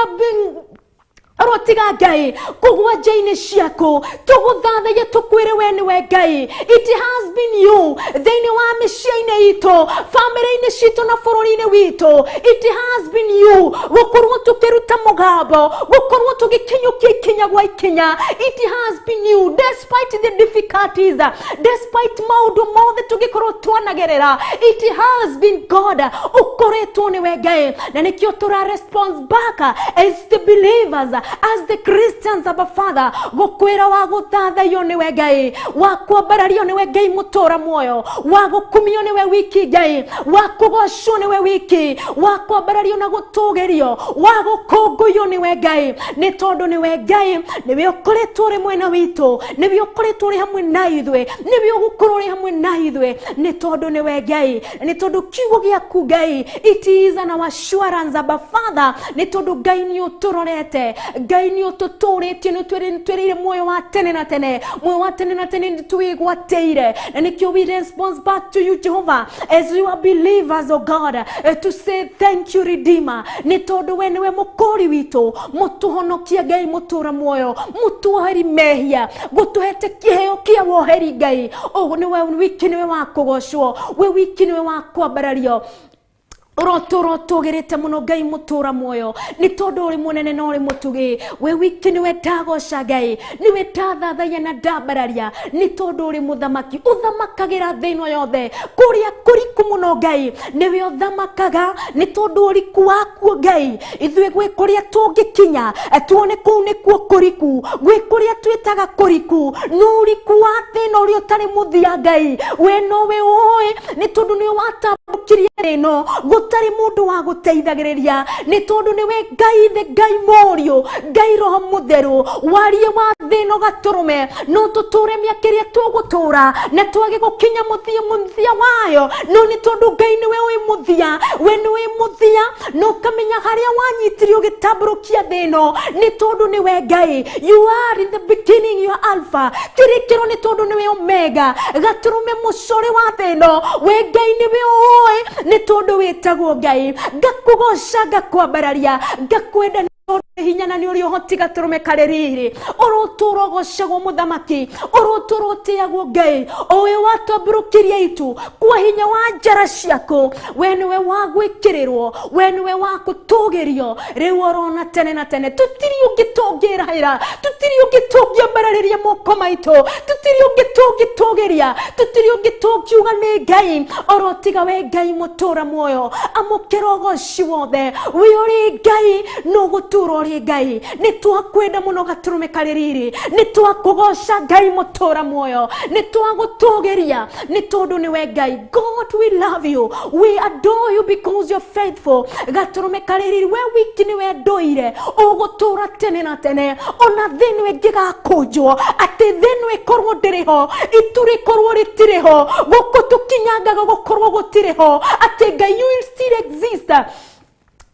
orotiga Ngai kũgwa nja-inĩ ciaku tũgũthathaia, tũkwĩre we nĩwe Ngai? It has been you thĩinĩ wa mĩciĩ-inĩ itũ, bamĩrĩ-inĩ citũ na bũrũri-inĩ witũ. It has been you gũkorwo tũkĩruta mũgambo, gũkorwo tũgĩkinyũkia ikinya gwa ikinya. It has been you despite the difficulties, despite maũndũ mothe tũgĩkorwo twanagerera. It has been God, ũkoretwo nĩwe Ngai, na nĩkĩo tũra response back as the believers, as the Christians, Abba Father, gũkwĩra wa gũthathaiyo nĩwe Ngai, wa kwambarario nĩwe Ngai mũtũra muoyo, wa gũkumio nĩwe wiki Ngai, wa kũgocwo nĩwe wiki, wa kwambarario na gũtũgĩrio, wa gũkũngũywo nĩwe Ngai, nĩ tondũ nĩwe Ngai, nĩwe ũkoretwo ũrĩ mwena witũ, nĩwe ũkoretwo ũrĩ hamwe na ithuĩ, nĩwe ũgũkorwo ũrĩ hamwe na ithuĩ, nĩ tondũ nĩwe Ngai, nĩ tondũ kiugo gĩaku Ngai, it is an our assurance, Abba Father, nĩ tondũ Ngai nĩ ũtũrorete, Ngai nĩ ũtũtũrĩtie, nĩ ũtwĩrĩire muoyo wa tene na tene, muoyo wa tene na tene nĩ twĩgwatĩire, na nĩkĩo we respond back to you, Jehovah, as you are believers, oh God, to say thank you, Redeemer, nĩ tondũ we nĩwe mũkũri witũ, mũtũhonokia Ngai mũtũra muoyo, mũtuoheri mehia, gũtũhete kĩheo kĩa woheri. Ngai ũguo nĩwe wiki, nĩwe wa kũgocwo, we wiki nĩwe wa kwambarario. Ũrotũra ũtũgĩrĩte mũno Ngai mũtũra muoyo, nĩ tondũ ũrĩ mũnene na ũrĩ mũtugi. We wiki nĩwe ndagoca Ngai, nĩwe ndathathaiya na ndambararia, nĩ tondũ ũrĩ mũthamaki ũthamakagĩra thĩ ĩno yothe kũrĩa kũriku mũno. Ngai nĩwe ũthamakaga, nĩ tondũ ũriku wakuo Ngai ithuĩ gwĩ kũrĩa tũngĩkinya tuone kũu nĩkuo kũriku, gwĩ kũrĩa twĩtaga kũriku, no ũriku wa thĩ ĩno ũrĩa ũtarĩ mũthia Ngai we nowe ũĩ, nĩ tondũ nĩwe watambũkirie thĩ ĩno gũtarĩ mũndũ wa gũteithagĩrĩria, nĩ tondũ nĩwe Ngai the Ngai Mũriũ, Ngai Roho Mũtheru. Warie wa thĩ ĩno Gatũrũme, no tũtũre mĩaka ĩrĩa tũgũtũra na twage gũkinya mũthia mũthia wayo, no nĩ tondũ Ngai nĩwe ũĩ mũthia, we nĩwe mũthia na ũkamenya harĩa wanyitire ũgĩtambũrũkia thĩ ĩno, nĩ tondũ nĩwe Ngai. You are in the beginning, you are Alpha, kĩrĩkĩro, nĩ tondũ nĩwe Omega. Gatũrũme mũcore wa thĩ ĩno, we Ngai nĩwe ũĩ, nĩ tondũ wĩtagwo Ngai. Ngakũgoca, ngakwambararia, ngakwenda nĩ tondũ hinya na nĩ ũrĩ ũhoti. Gatũrũme karĩ riri, ũrotũra ũgocagwo mũthamaki, ũrotũra ũtĩagwo Ngai, ũyũ watambũrũkirie itu kwa hinya wa njara ciaku. We nĩwe wa gwĩkĩrĩrwo, we nĩwe wa gũtũgĩrio rĩu orona tene na tene. Tũtirĩ ũngĩ tũngĩrahĩra, tũtirĩ ũngĩ tũngĩambararĩria moko maitũ, tũtirĩ ũngĩ tũngĩtũgĩria, tũtirĩ ũngĩ tũngiuga nĩ Ngai orotiga we Ngai mũtũra muoyo. Amũkĩra ũgoci wothe, we ũrĩ Ngai no gũtũra ũrĩ Ngai. Nĩ twakwenda mũno Gatũrũme karĩ riri, nĩ twakũgoca Ngai mũtũra muoyo, nĩ twagũtũgĩria nĩ tondũ nĩwe Ngai. God, we love you, we adore you because you're faithful. Gatũrũme karĩ riri, we wiki nĩwe ndũire ũgũtũra tene na tene. Ona thĩ ĩno ĩngĩgakũnjwo atĩ thĩ ĩno ĩkorwo ndĩrĩ ho, itu rĩkorwo rĩtirĩ ho, gũkũ tũkinyangaga gũkorwo gũtirĩ ho, atĩ Ngai, you will still exist.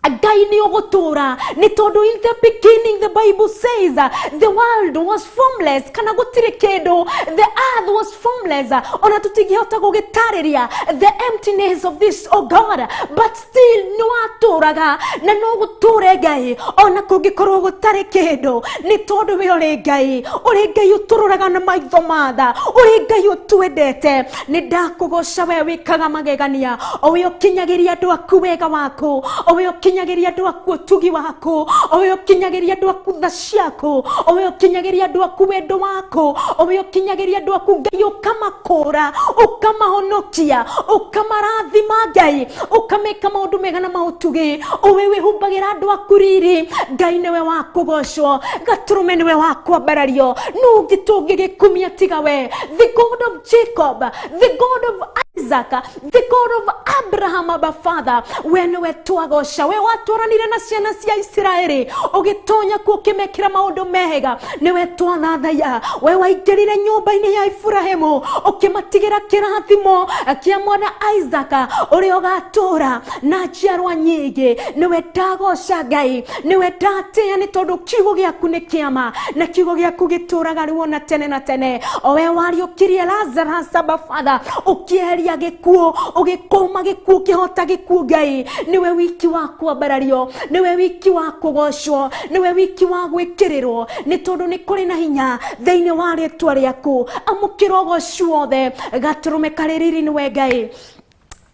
Ngai nĩ ũgũtũra, nĩ tondũ in the beginning the Bible says the world was formless, kana gũtirĩ kĩndũ, the earth was formless, ona tũtingĩhota gũgĩtarĩria the emptiness of this, oh God, but still nĩ watũraga na no gũtũre Ngai ona kũngĩkorwo gũtarĩ kĩndũ, nĩ tondũ we ũrĩ Ngai, ũrĩ Ngai ũtũrũraga na maitho matha, ũrĩ Ngai ũtwendete. Nĩ ndakũgoca we wĩkaga magegania, o we ũkinyagĩria andũ aku wega waku, o we ũkinyagĩria andũ aku ũtugi waku, o we ũkinyagĩria andũ aku tha ciaku, o we ũkinyagĩria andũ aku wendo waku, o we ũkinyagĩria andũ aku Ngai, ũkamakũra, ũkamahonokia, ũkamarathima Ngai, ũkameka maũndũ mega na maũtugi, o we wĩhumbagĩra andũ aku riri. Ngai nĩwe wa kũgocwo, gatũrũme nĩwe wa kwambarario, nũ ũngĩ tũngĩgĩkumia tiga we, the God of Jacob, the God of Isaac, the God of Abraham, Abba Father, we nĩwe twagoca, we watwaranire na ciana cia Isiraeli, ũgĩtonya kuo ũkĩmekĩra maũndũ mega, nĩwe twathathaiya, we waingĩrire nyũmba-inĩ ya Iburahĩmu, ũkĩmatigĩra kĩrathimo kĩa mwana Isaac, ũrĩa ũgatũra na njiarwa nyingĩ. Nĩwe ndagoca Ngai, nĩwe ndatĩĩa, nĩ tondũ kiugo gĩaku nĩ kĩama na kiugo gĩaku gĩtũraga rĩu ona tene na tene. O we wariũkirie Lazarus, Abba Father, ũkĩeheria gĩkuũ, ũgĩkũma gĩkuũ, ũkĩhota gĩkuũ Ngai, nĩwe wiki wa kwambarario, nĩwe wiki wa kũgocwo, nĩwe wiki wa gwĩkĩrĩrwo, nĩ tondũ nĩ kũrĩ na hinya thĩinĩ wa rĩtwa rĩaku. Amũkĩra ũgoci wothe, gatũrũme karĩ riri nĩwe Ngai.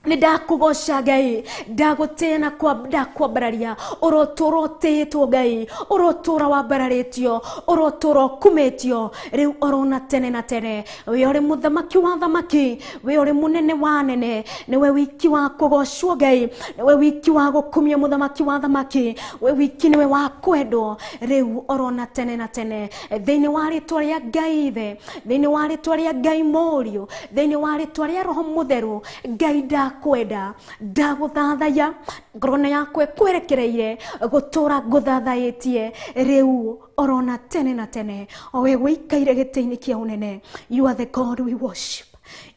Nĩ ndakũgoca Ngai, ndagũtĩĩa na ndakwambararia, ũrotũra ũtĩĩtwo Ngai, ũrotũra wambararĩtio, ũrotũra ũkumĩtio rĩu orona tene na tene. We ũrĩ mũthamaki wa thamaki, we ũrĩ mũnene wa nene, nĩwe wiki wa kũgocwo Ngai, nĩwe wiki wa gũkumio mũthamaki wa thamaki, we wiki nĩwe wa kwendwo rĩu orona tene na tene. Thĩinĩ wa rĩtwa rĩa Ngai Ithe, thĩinĩ wa rĩtwa rĩa Ngai Mũriũ, thĩinĩ wa rĩtwa rĩa Roho Mũtheru, Ngai ndakwenda, ndagũthathaiya, ngoro yakwa ĩkwerekereire gũtũra ngũthathaĩtie rĩu orona tene na tene. O we wĩikaire gĩtĩ-inĩ kĩa ũnene, you are the God we worship,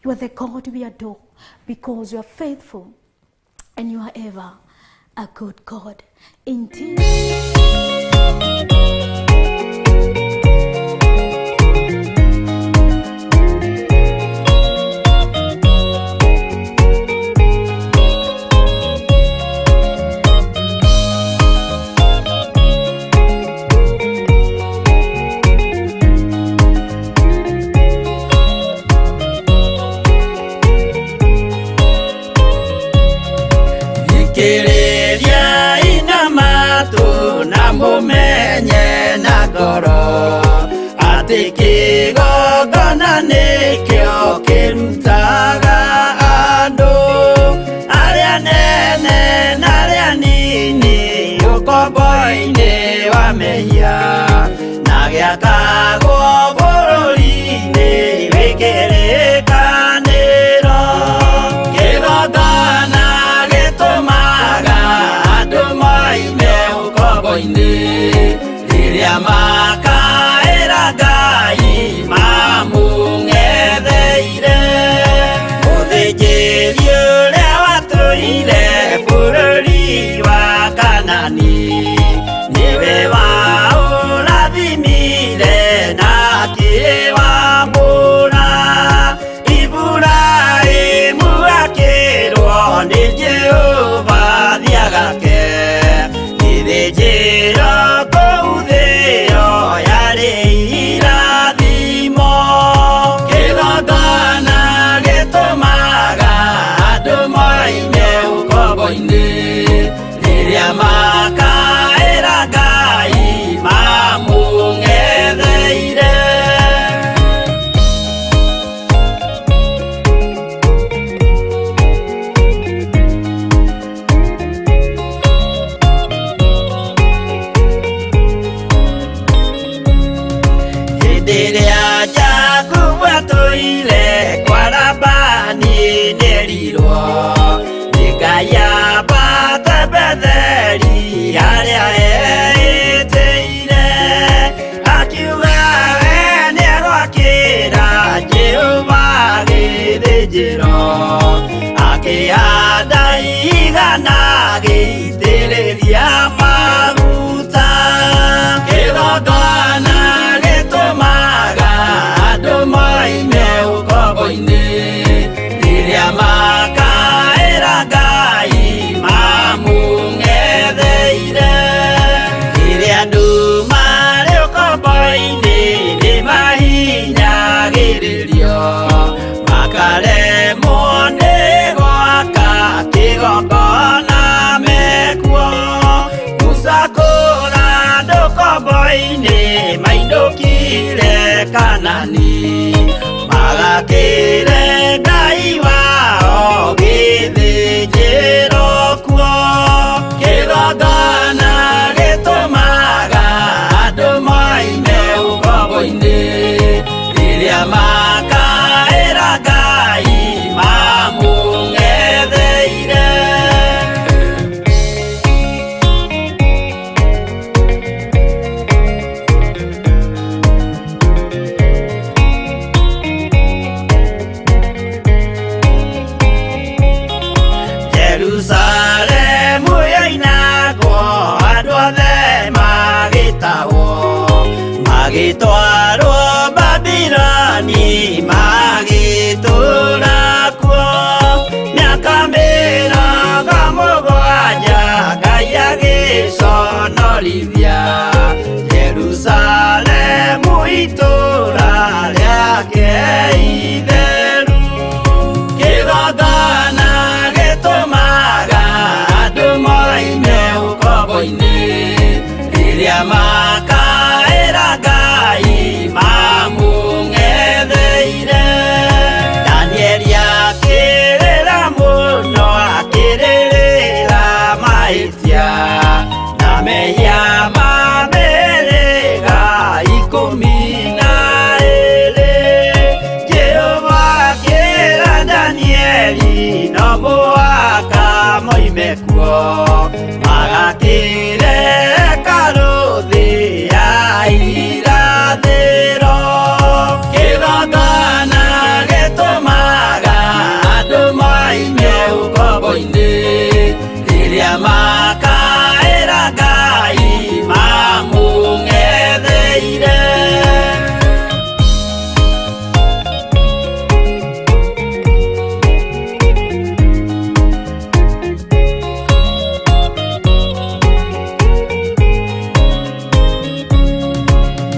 you are the God we adore, because you are faithful and you are ever a good God indeed. Thikĩrĩria inamatu na mũmenye na ngoro atĩ kĩgongona nĩkĩo kĩrutaga andũ arĩa nene na arĩa nini ũkombo-inĩ wa mehia na gĩakagwo bũrũri-inĩ wĩ kĩrĩkanĩro. Kĩgongona gĩtũmaga andũ moime ũkombo-inĩ rĩrĩa makaĩra Ngai mamũng'etheire. Mũthĩnjĩri ũrĩa watũire bũrũri wa Kanani nĩwe waũrathimire na akĩwamũra. Iburahĩmu akĩrwo nĩ Jehova thiagake gĩthĩnjĩro kũu thĩo yarĩ irathimo. Kĩgongona gĩtũmaga andũ moime ũkombo-inĩ rĩrĩa makaĩra Ngai mamũng'etheire. Hĩndĩ ĩrĩa Jakubu atũire kwa Labani nĩerirwo nĩ Ngai ambate Betheli harĩa eĩtĩire, akiuga we nĩegwakĩra Jehova gĩthĩnjĩro, akĩhanda ihiga na agĩitĩrĩria. ũkombo-inĩ mainũkire Kanani magakĩre Ngai wao gĩthĩnjĩro kuo kĩgongona gĩtũmaga andũ moime ũkombo-inĩ rĩrĩa makaĩra Ngai mamũng'etheire. Jerusalemu yoinagwo andũ othe magĩtahwo magĩtwarwo Babiloni magĩtũũra kuo mĩaka 70 Ngai agĩconorithia Jerusalemu itũũra rĩake itheru kĩgongona gĩtũmaga andũ moime ũkombo-inĩ rĩrĩa makaĩra Ngai mamũng'etheire. Danieli akĩrĩra mũno akĩrĩrĩra mahĩtia na mehia ma mĩhĩrĩga 12. Jehova akĩra Danieli no mũhaka moime kuo magakĩre hekarũ thĩ ya irathĩro. Kĩgongona gĩtũmaga andũ moime ũkombo-inĩ rĩrĩa makaĩra Ngai mamũng'etheire.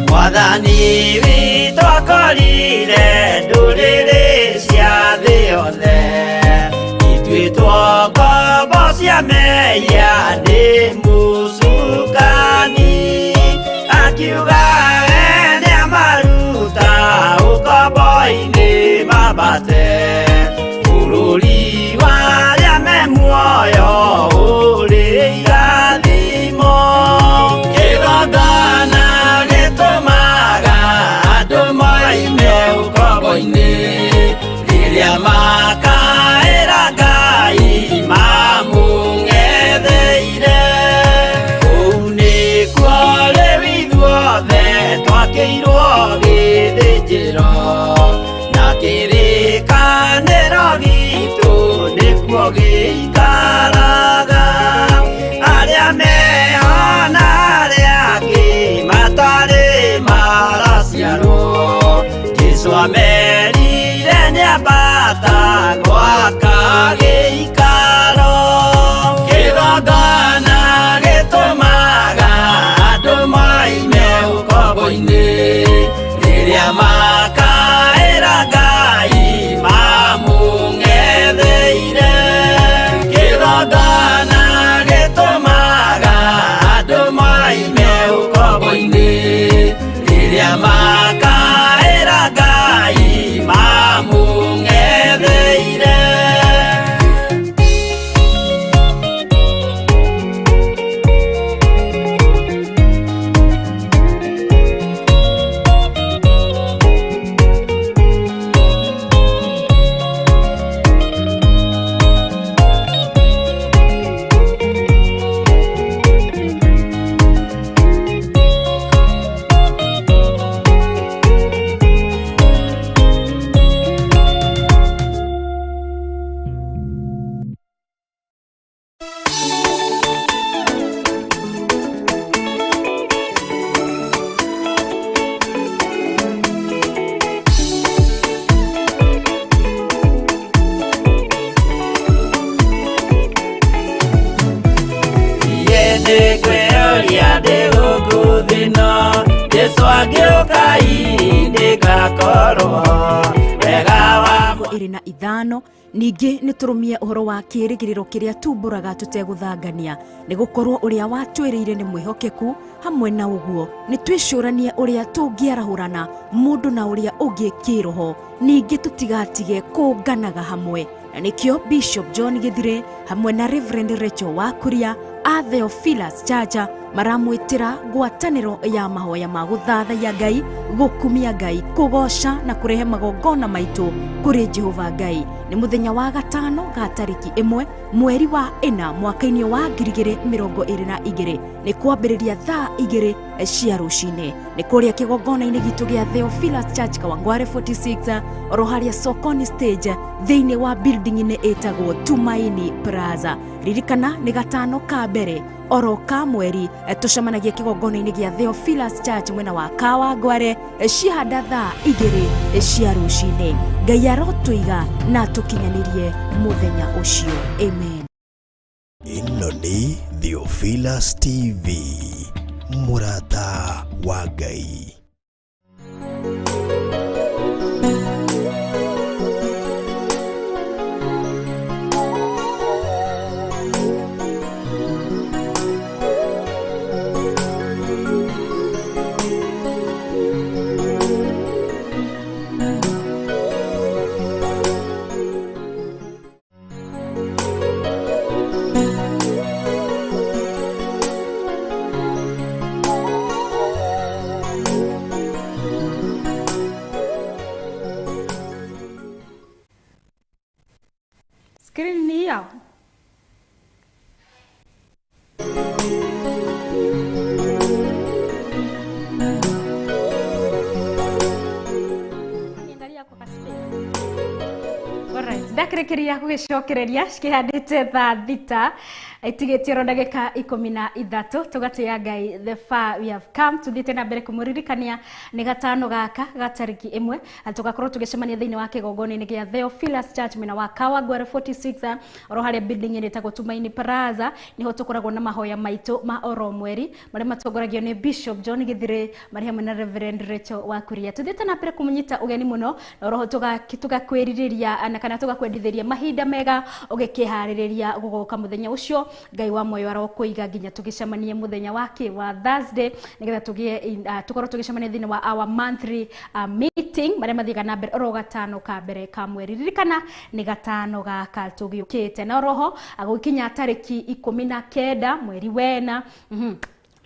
Mwathani witũ akorire ndũrĩrĩ cia thĩ yothe ituĩtwo ngombo cia mehia nĩ mũcukani akiuga we nĩamaruta ũkombo-inĩ mambate bũrũri wa arĩa me muoyo ũrĩ irathimo. Kĩgongona gĩtũmaga andũ moime ũkombo-inĩ rĩrĩa makaĩra Ngai mamũng'etheire. Kũu nĩkuo rĩu ithuothe twakĩirwo gĩthĩnjĩro na kĩrĩkanĩro gitũ nĩkuo gĩikaraga. Arĩa meho na arĩa angĩ matarĩ maraciarwo Jesũ amerire nĩambata gwaka gĩikaro. Kĩgongona gĩtũmaga andũ moime ũkombo-inĩ rĩrĩa makaĩra Ngai mamũng'etheire. Kĩgongona gĩtũmaga andũ moime ũkombo-inĩ rĩrĩa makaĩra Ngai mamũng'etheire. Nĩngwĩyũria ndĩ gũkũ thĩ ĩno Jesũ angĩũka hihi nĩngakorwo wega wa Ĩrĩ 25 ningĩ nĩ tũrũmie ũhoro wa kĩĩrĩgĩrĩro kĩrĩa tumbũraga tũtegũthangania nĩ gũkorwo ũrĩa watwĩrĩire nĩ mwĩhokeku hamwe na ũguo nĩ twĩcũranie ũrĩa tũngĩarahũrana mũndũ na ũrĩa ũngĩ kĩroho ningĩ tũtigatige kũnganaga hamwe na nĩkĩo Bishop John Githire hamwe na Reverend Rachel Wakuria a Theophilus Church maramwĩtĩra ngwatanĩro ya mahoya ma gũthathaiya Ngai gũkumia Ngai kũgoca na kũrehe magongona maitũ kũrĩ Jehova Ngai nĩ mũthenya wa gatano ga tarĩki 1 mweri wa 4 mwaka-inĩ wa 2022 nĩ kwambĩrĩria thaa 2 cia rũcinĩ nĩ kũrĩa kĩgongona-inĩ gitũ gĩa Theophilus Church Kawangware 46 oro harĩa Sokoni stage thĩinĩ wa building-inĩ ĩtagwo Tumaini Plaza. Ririkana nĩ gatano ka mbere oro ka mweri tũcemanagia kĩgongona-inĩ gĩa Theophilus Church mwena wa Kawangware cihanda thaa 2 cia rũcinĩ. Ngai arotũiga na tũkinyanĩrie mũthenya ũcio. Amen. Ĩno nĩ Theophilus TV, mũrata wa Ngai. Screen ni yao. Ndakirekeria gũgĩcokereria cikĩhandĩte thaa 6 itigetie oro ndagĩka 13 tũgatĩya Ngai the far we have come tuthiĩte na mbere kũmũririkania nĩ gatano gaka ga tarĩki 1 tũgakorwo tũgĩcemania thĩinĩ wa kĩgongona-inĩ gĩa Theophilus Church mwena wa Kawangware 46 oro harĩa building-inĩ ĩtagwo Tumaini Plaza nĩho tũkoragwo na mahoya maitũ ma oro mweri marĩa matongoragio nĩ Bishop John Githire marĩ hamwe na Reverend Rachel Wakuria. Tuthiĩte na mbere kũmũnyita ũgeni mũno na oroho tũgakwĩrirĩria na kana tũgakwendithĩria mahinda mega ũgĩkĩharĩrĩria gũgoka mũthenya ũcio. Ngai wa muoyo arokũiga nginya tũgĩcemanie mũthenya wake wa Thursday nĩgetha tũgĩe tũkorwo tũgĩcemania thĩinĩ wa our monthly meeting marĩa mathiaga na mbere oro gatano ka mbere ka mweri. Ririkana nĩ gatano gaka tũgĩũkĩte na oroho agũkinya tarĩki 19 mweri wena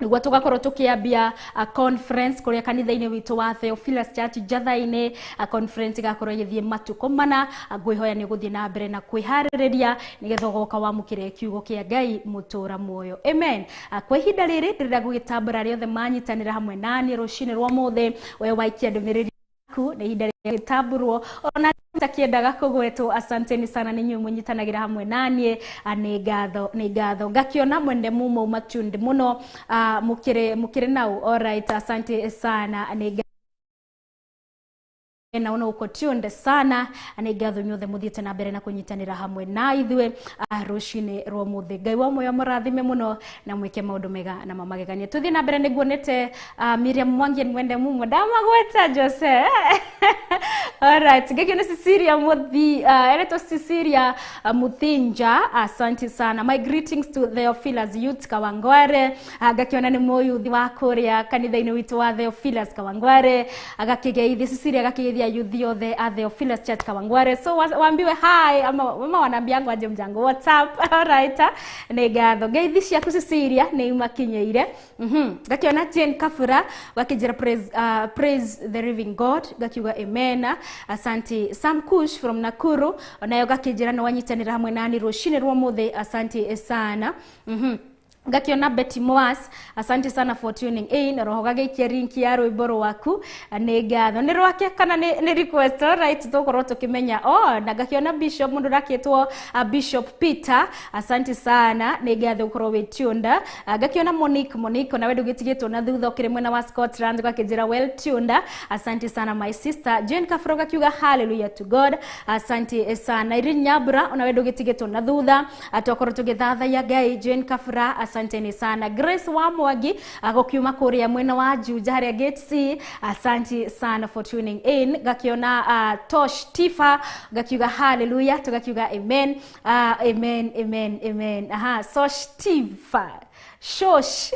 nĩguo tũgakorwo tũkĩambia conference kũrĩa kanitha-inĩ witũ wa Theophilus Church Njatha-inĩ. Conference ĩgakorwo ĩgĩthiĩ matukũ mana. Ngwĩhoya nĩ ũgũthiĩ na mbere na kwĩharĩrĩria nĩgetha ũgoka wamũkĩre kiugo kĩa Ngai mũtũra muoyo. Amen. Kwa ihinda rĩrĩ ndĩrenda gũgĩtambũra arĩa othe manyitanĩra hamwe naniĩ rũcinĩ rwa ũmũthĩ. We waikia ndũmĩrĩri yaku nĩ ihinda rĩa gĩtambũrwo ona takiendaga kũgwetwo. Asanteni sana nĩ inyuĩ mũnyitanagĩra hamwe naniĩ, nĩ ngatho nĩ ngatho. Ngakiona mwende mumo matunde mũno mũkĩrĩ nau. Alright, asante sana nĩ naona uko tuned sana nĩ ngatho inyuothe mũthiĩte na mbere na kũnyitanĩra hamwe na ithuĩ rũcinĩ rwa ũmũthĩ. Ngai wa muoyo mũrathime mũno na mwĩke maũndũ mega na mamagegania. Tũthiĩ na mbere nĩguonete Miriam Mwangi mwende mumo ndamagweta Jose. Alright, ngakiona Cecilia Muthi eretwo Cecilia Muthinja, asante sana. My greetings to Theophilus Youth Kawangware. Ngakiona nĩ mũyuthi wa kũrĩa kanitha-inĩ witũ wa Theophilus Kawangware. Agakĩgeithia Cecilia agakĩgeithia youth yothe a Theophilus Church Kawangware. So waambiwe hi ama wanaambiangu aje mjango what's up. Alright, nĩ ngatho ngeithi ciaku Cecilia nĩ imakinyeire. Ngakiona Jane Kafura wakijira praise the living God gakiuga amen. Asante. Sam Kush from Nakuru onayo gakijira no wanyitanĩra hamwe nani rũcinĩ rwa ũmũthĩ. Asante sana. Ngakiona Betty Moas, asante sana for tuning in. Roho gagĩikia link ya rwĩmbo rwaku nĩ ngatho nĩ rwake kana nĩ request. Alright, tũkorwo tũkĩmenya. Oh, na ngakiona Bishop mũndũ ũrakĩtwo Bishop Peter, asante sana nĩ ngatho gũkorwo wĩ tuned. Ngakiona Monique nawe ndũgĩtigĩtwo na thutha ũkĩrĩ mwena wa Scotland gakĩnjĩra well tuned. Asante sana my sister Jane Kafro gakiuga hallelujah to God. Asante sana. Irene Nyabura onawe ndũgĩtigĩtwo na thutha twakorwo tũgĩthathaiya Ngai. Jane Kafra Asanteni sana. Grace wa Mwangi gũkiuma kũrĩa mwena wa Juja harĩa Gate C, asante sana for tuning in. Ngakiona Tosh Tifa ngakiuga hallelujah, tugakiuga amen, amen, amen, amen. Aha, Sosh Tifa Shosh.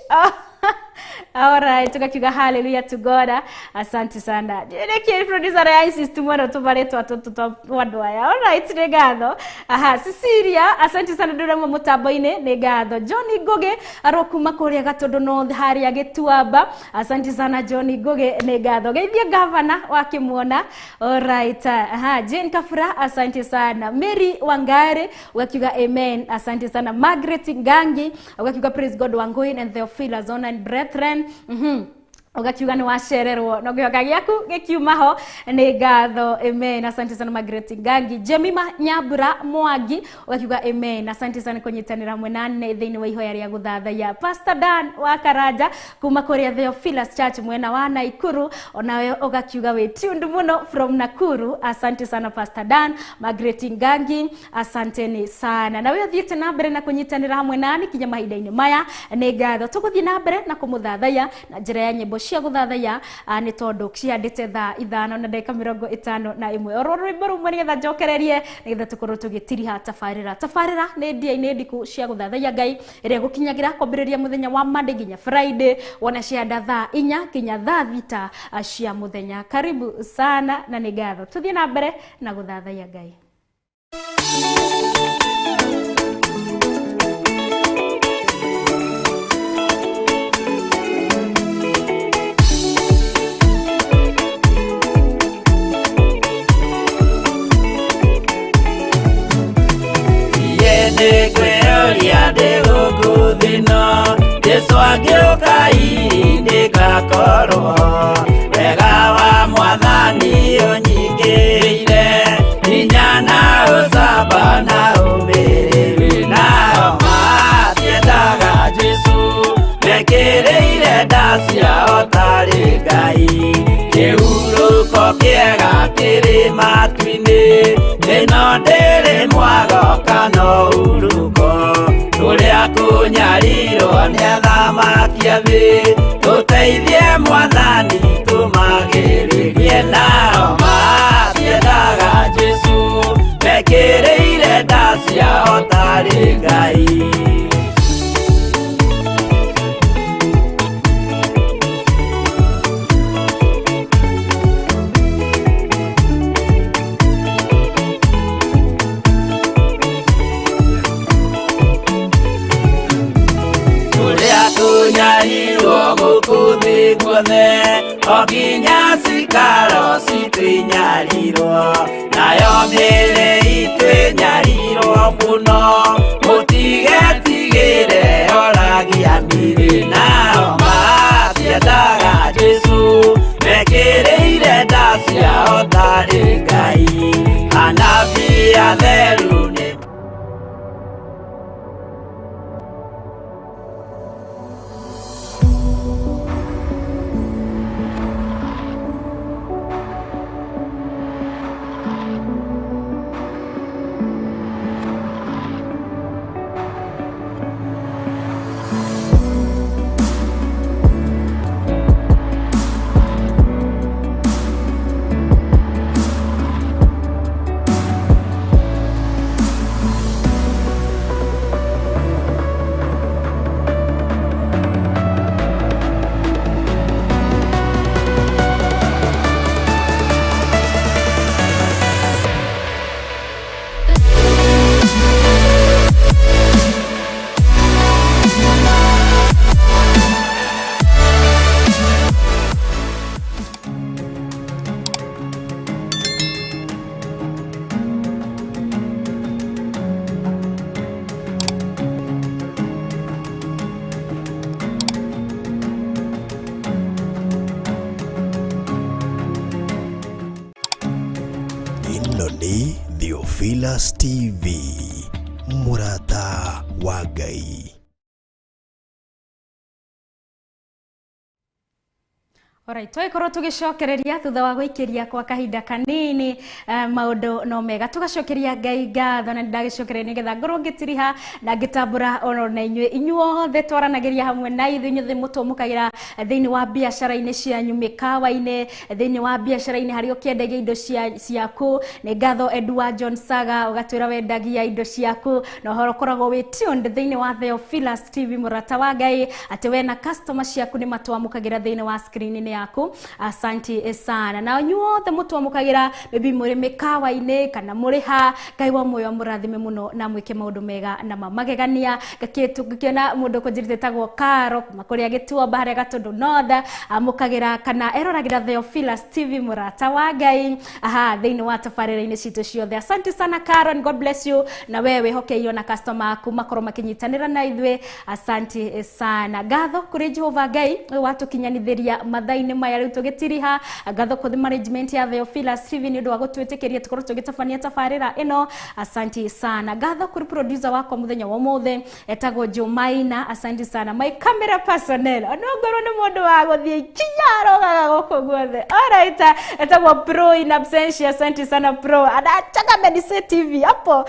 Alright, tukakiuga hallelujah to God. Asante sana. Nĩkĩ producer ya insist mũno tũmarĩtwa tũtũ twa andũ aya. Alright, nĩ ngatho. Aha, Cecilia, asante sana ndũremwo mũtambo-inĩ, nĩ ngatho. Johnny Ngugi arokuma kũrĩa Gatũndũ North harĩa Gĩtuamba. Asante sana Johnny Ngugi, nĩ ngatho. Geithia gavana wakĩmuona. Alright. Aha, Jane Kafura, asante sana. Mary Wangari ugakiuga amen. Asante sana. Margaret Ngangi ugakiuga praise God Wangui and Theophilus online brethren. Ugakiuga nĩ wacererwo no kĩhoka gĩaku gĩkiuma ho, nĩ ngatho, amen. Asante sana Margaret Ngangi. Jemima Nyambura Mwangi ugakiuga amen, asante sana kũnyitanĩra hamwe na nĩ thĩinĩ wa ihoya rĩa gũthathaiya. Pastor Dan wa Karanja kuma kũrĩa Theophilus Church mwena wa Nakuru, onawe ũgakiuga wĩ tuned mũno from Nakuru. Asante sana Pastor Dan. Margaret Ngangi, asanteni sana. Na we ũthiĩte na mbere na kũnyitanĩra hamwe nani kinya mahinda-inĩ maya, nĩ ngatho. Tũgũthiĩ na mbere na kũmũthathaiya na njĩra ya nyĩmbo cia gũthathaiya, nĩ tondũ ciandĩte thaa 5:51. Oro rwĩmbo rumwe nĩgetha njokererie, nĩgetha tũkorwo tũgĩtiriha tabarĩra. Tabarĩra nĩ ndia-inĩ ndiku cia gũthathaiya Ngai ĩrĩa gũkinyagĩra kwambĩrĩria mũthenya wa Monday nginya Friday, wona cianda thaa 4 nginya thaa 6 cia mũthenya. Karibu sana na nĩ ngatho. Tũthiĩ na mbere na gũthathaiya Ngai. Nĩkwĩyũria ndĩ gũkũ thĩ-ĩno, Jesũ angĩũka hihi nĩngakorwo. Wega wa Mwathani ũnyingĩrĩire, hinya na ũcamba na ũmĩrĩru. Nao matiendaga Jesũ, mekĩrĩire nda ciao tarĩ Ngai. Kĩhurũko kĩega kĩrĩ matu-inĩ, ĩno ndĩrĩ mwago kana ũhurũko. Tũrĩa kũnyarirwo nĩ athamaki a thĩ, tũteithie Mwathani tũmagĩrĩrie. Nao matiendaga Jesũ, mekĩrĩire nda ciao tarĩ Ngai. Tũnyarirwo gũkũ thĩ guothe, o nginya cikaro citũ inyarirwo, nayo mĩĩrĩ itũ ĩnyarirwo mũno. Mũtigetigĩre oragia mĩĩrĩ. Nao matiendaga Jesũ, mekĩrĩire nda ciao tarĩ Ngai. Anabii atheru nĩ Ĩno nĩ Theophilus TV, mũrata wa Ngai. Alright, twagikorwo tugicokereria thutha wa guikiria kwa kahinda kanini, maundu no mega. Tugacokeria Ngai ngatho na ndagicokereria nigetha ngorwo ngitiriha na ngitambura ono na inyuĩ inyuothe twaranagiria hamwe na ithuĩ inyuothe mũtũmũkagĩra thĩinĩ wa biacara-inĩ cianyu, mĩkawa-inĩ, thĩinĩ wa biacara-inĩ harĩa ũkĩendagia indo ciaku. Nĩ ngatho Edward John Saga, ũgatwĩra wendagia indo ciaku na ũhoro ũkoragwo wĩ tuned thĩinĩ wa Theophilus TV, mũrata wa Ngai, atĩ we na customer ciaku nĩ matwamũkagĩra thĩinĩ wa screen-inĩ yaku. Asante sana. Na inyuothe mũtwamũkagĩra maybe mũrĩ mĩkawa-inĩ kana mũrĩ ha, Ngai wa muoyo amũrathime mũno na mwĩke maũndũ mega na mamagegania. Ngakĩona mũndũ kũnjĩrĩte etagwo Karo kuma kũrĩa Gĩtuamba harĩa Gatũndũ North, amũkagĩra kana eroragĩra Theophilus TV, mũrata wa Ngai, aha, thĩinĩ wa tabarĩra-inĩ citũ ciothe. Asante sana Karo, and God bless you. Na wewe wĩhokeirwo na customer aku makorwo makĩnyitanĩra na ithuĩ. Asante sana. Ngatho kũrĩ Jehova Ngai ũyũ watũkinyanithĩria mathaa-inĩ maya rĩu tũgĩtiriha. Ngatho kũrĩ management ya Theophilus TV nĩ ũndũ wa gũtwĩtĩkĩria tũkorwo tũgĩtabania tabarĩra ĩno. Asante sana. Ngatho kũrĩ producer wakwa mũthenya wa ũmũthĩ etagwo Jomaina. Asante sana. My camera personnel, onongorwo nĩ mũndũ wa gũthiĩ ikinya arogaga gũkũ guothe. Alright, etagwo Pro in absentia. Asante sana Pro. Anachaga Medise TV hapo.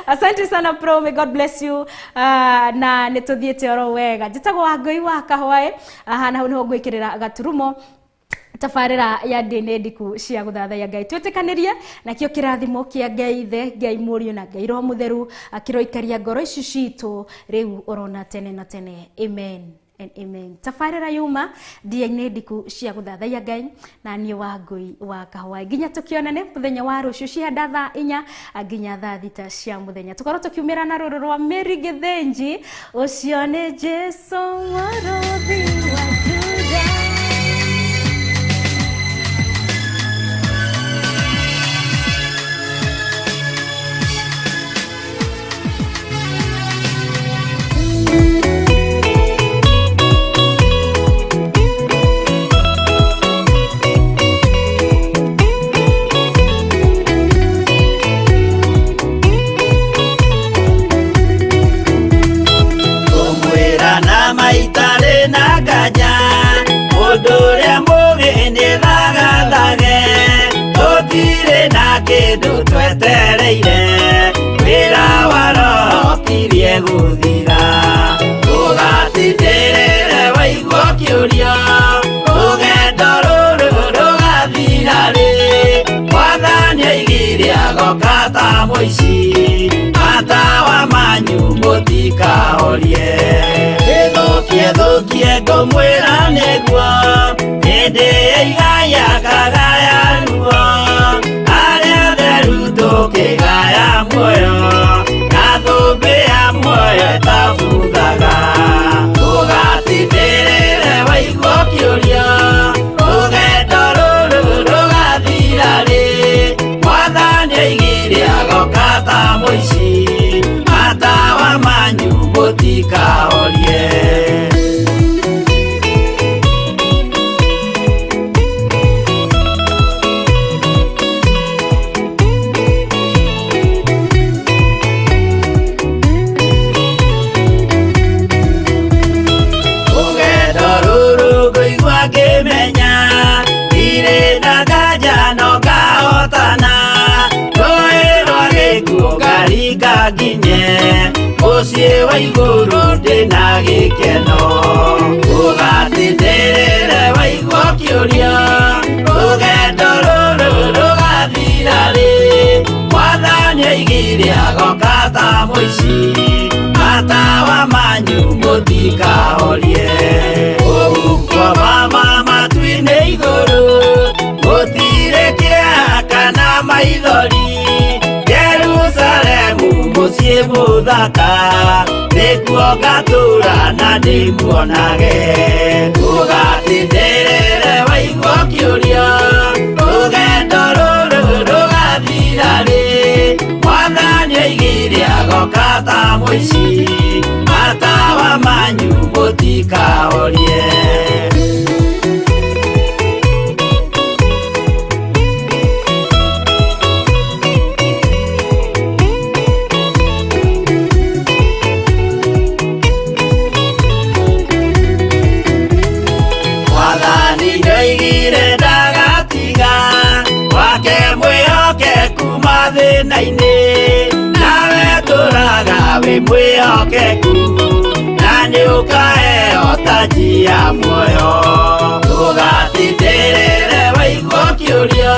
Asante sana Pro, may God bless you. Na nĩ tũthiĩte oro wega. Njĩtagwo Wangũi wa Kahwaĩ. Aha, na hau nĩho ngwĩkĩrĩra gaturumo tabarĩra ya ndĩ ndiku cia gũthathaiya Ngai. Twĩtĩkanĩrie nakĩo kĩrathimo kĩa Ngai Ithe, Ngai Mũriũ na Ngai Roho Mũtheru akĩroikaria ngoro ici citũ rĩu orona tene na tene. Amen and amen. Tabarĩra yuma ndia-inĩ ndiku cia gũthathaiya Ngai na niĩ Wangũi wa Kahwaĩ. Nginya tũkĩonane mũthenya wa rũciũ cihanda thaa 4 nginya thaa 6 cia mũthenya. Tũkorwo tũkiumĩra na rũrũ rwa Mary Gĩthĩnji, ũcio nĩ Jesũ mũrũthi wa Juda. Kindu twetereire wĩra wa Roho kirie gũthira, ũgatindĩrĩre waigua kĩũria, rũgendo rũrũ rũgathira rĩ? Mwathani aigire agoka ta mũici, matawa manyu mũtikahorie. Ĩthũkie thũkie ngũmwĩra nĩguo, hĩndĩ ĩigaya kagaya ruo, tukigaya muoyo na thũmbĩ ya muoyo ĩtabuthaga. Ũgatindĩrĩre waigua kĩũria, rũgendo rũrũ rũgathira rĩ? Mwathani aigire agoka ta mũici, matawa manyu mũtikahorie. Nginye mũciĩ wa igũrũ ndĩna gĩkeno, ũgatindĩrĩre waigua kĩũria, rũgendo rũrũ rũgathira rĩ? Mwathani aigire agoka ta mũici, matawa manyu mũtikahorie. Ũhuko mama matu-inĩ igũrũ, gũtirĩ kĩeha kana maithori, Jerusalemu mũciĩ mũthaka, nĩkuo ngatũũra na ndĩmuonage. Ũgatindĩrĩre waigua kĩũria, rũgendo rũrũ rũgathira rĩ? Mwathani aigire agoka ta mũici, matawa manyu mũtikahorie. Thĩna-inĩ nawe tũraga wĩ mwĩhokeku na nĩ ũkaheo taji ya muoyo. Ndũgatindĩrĩre waigua ũkĩũria.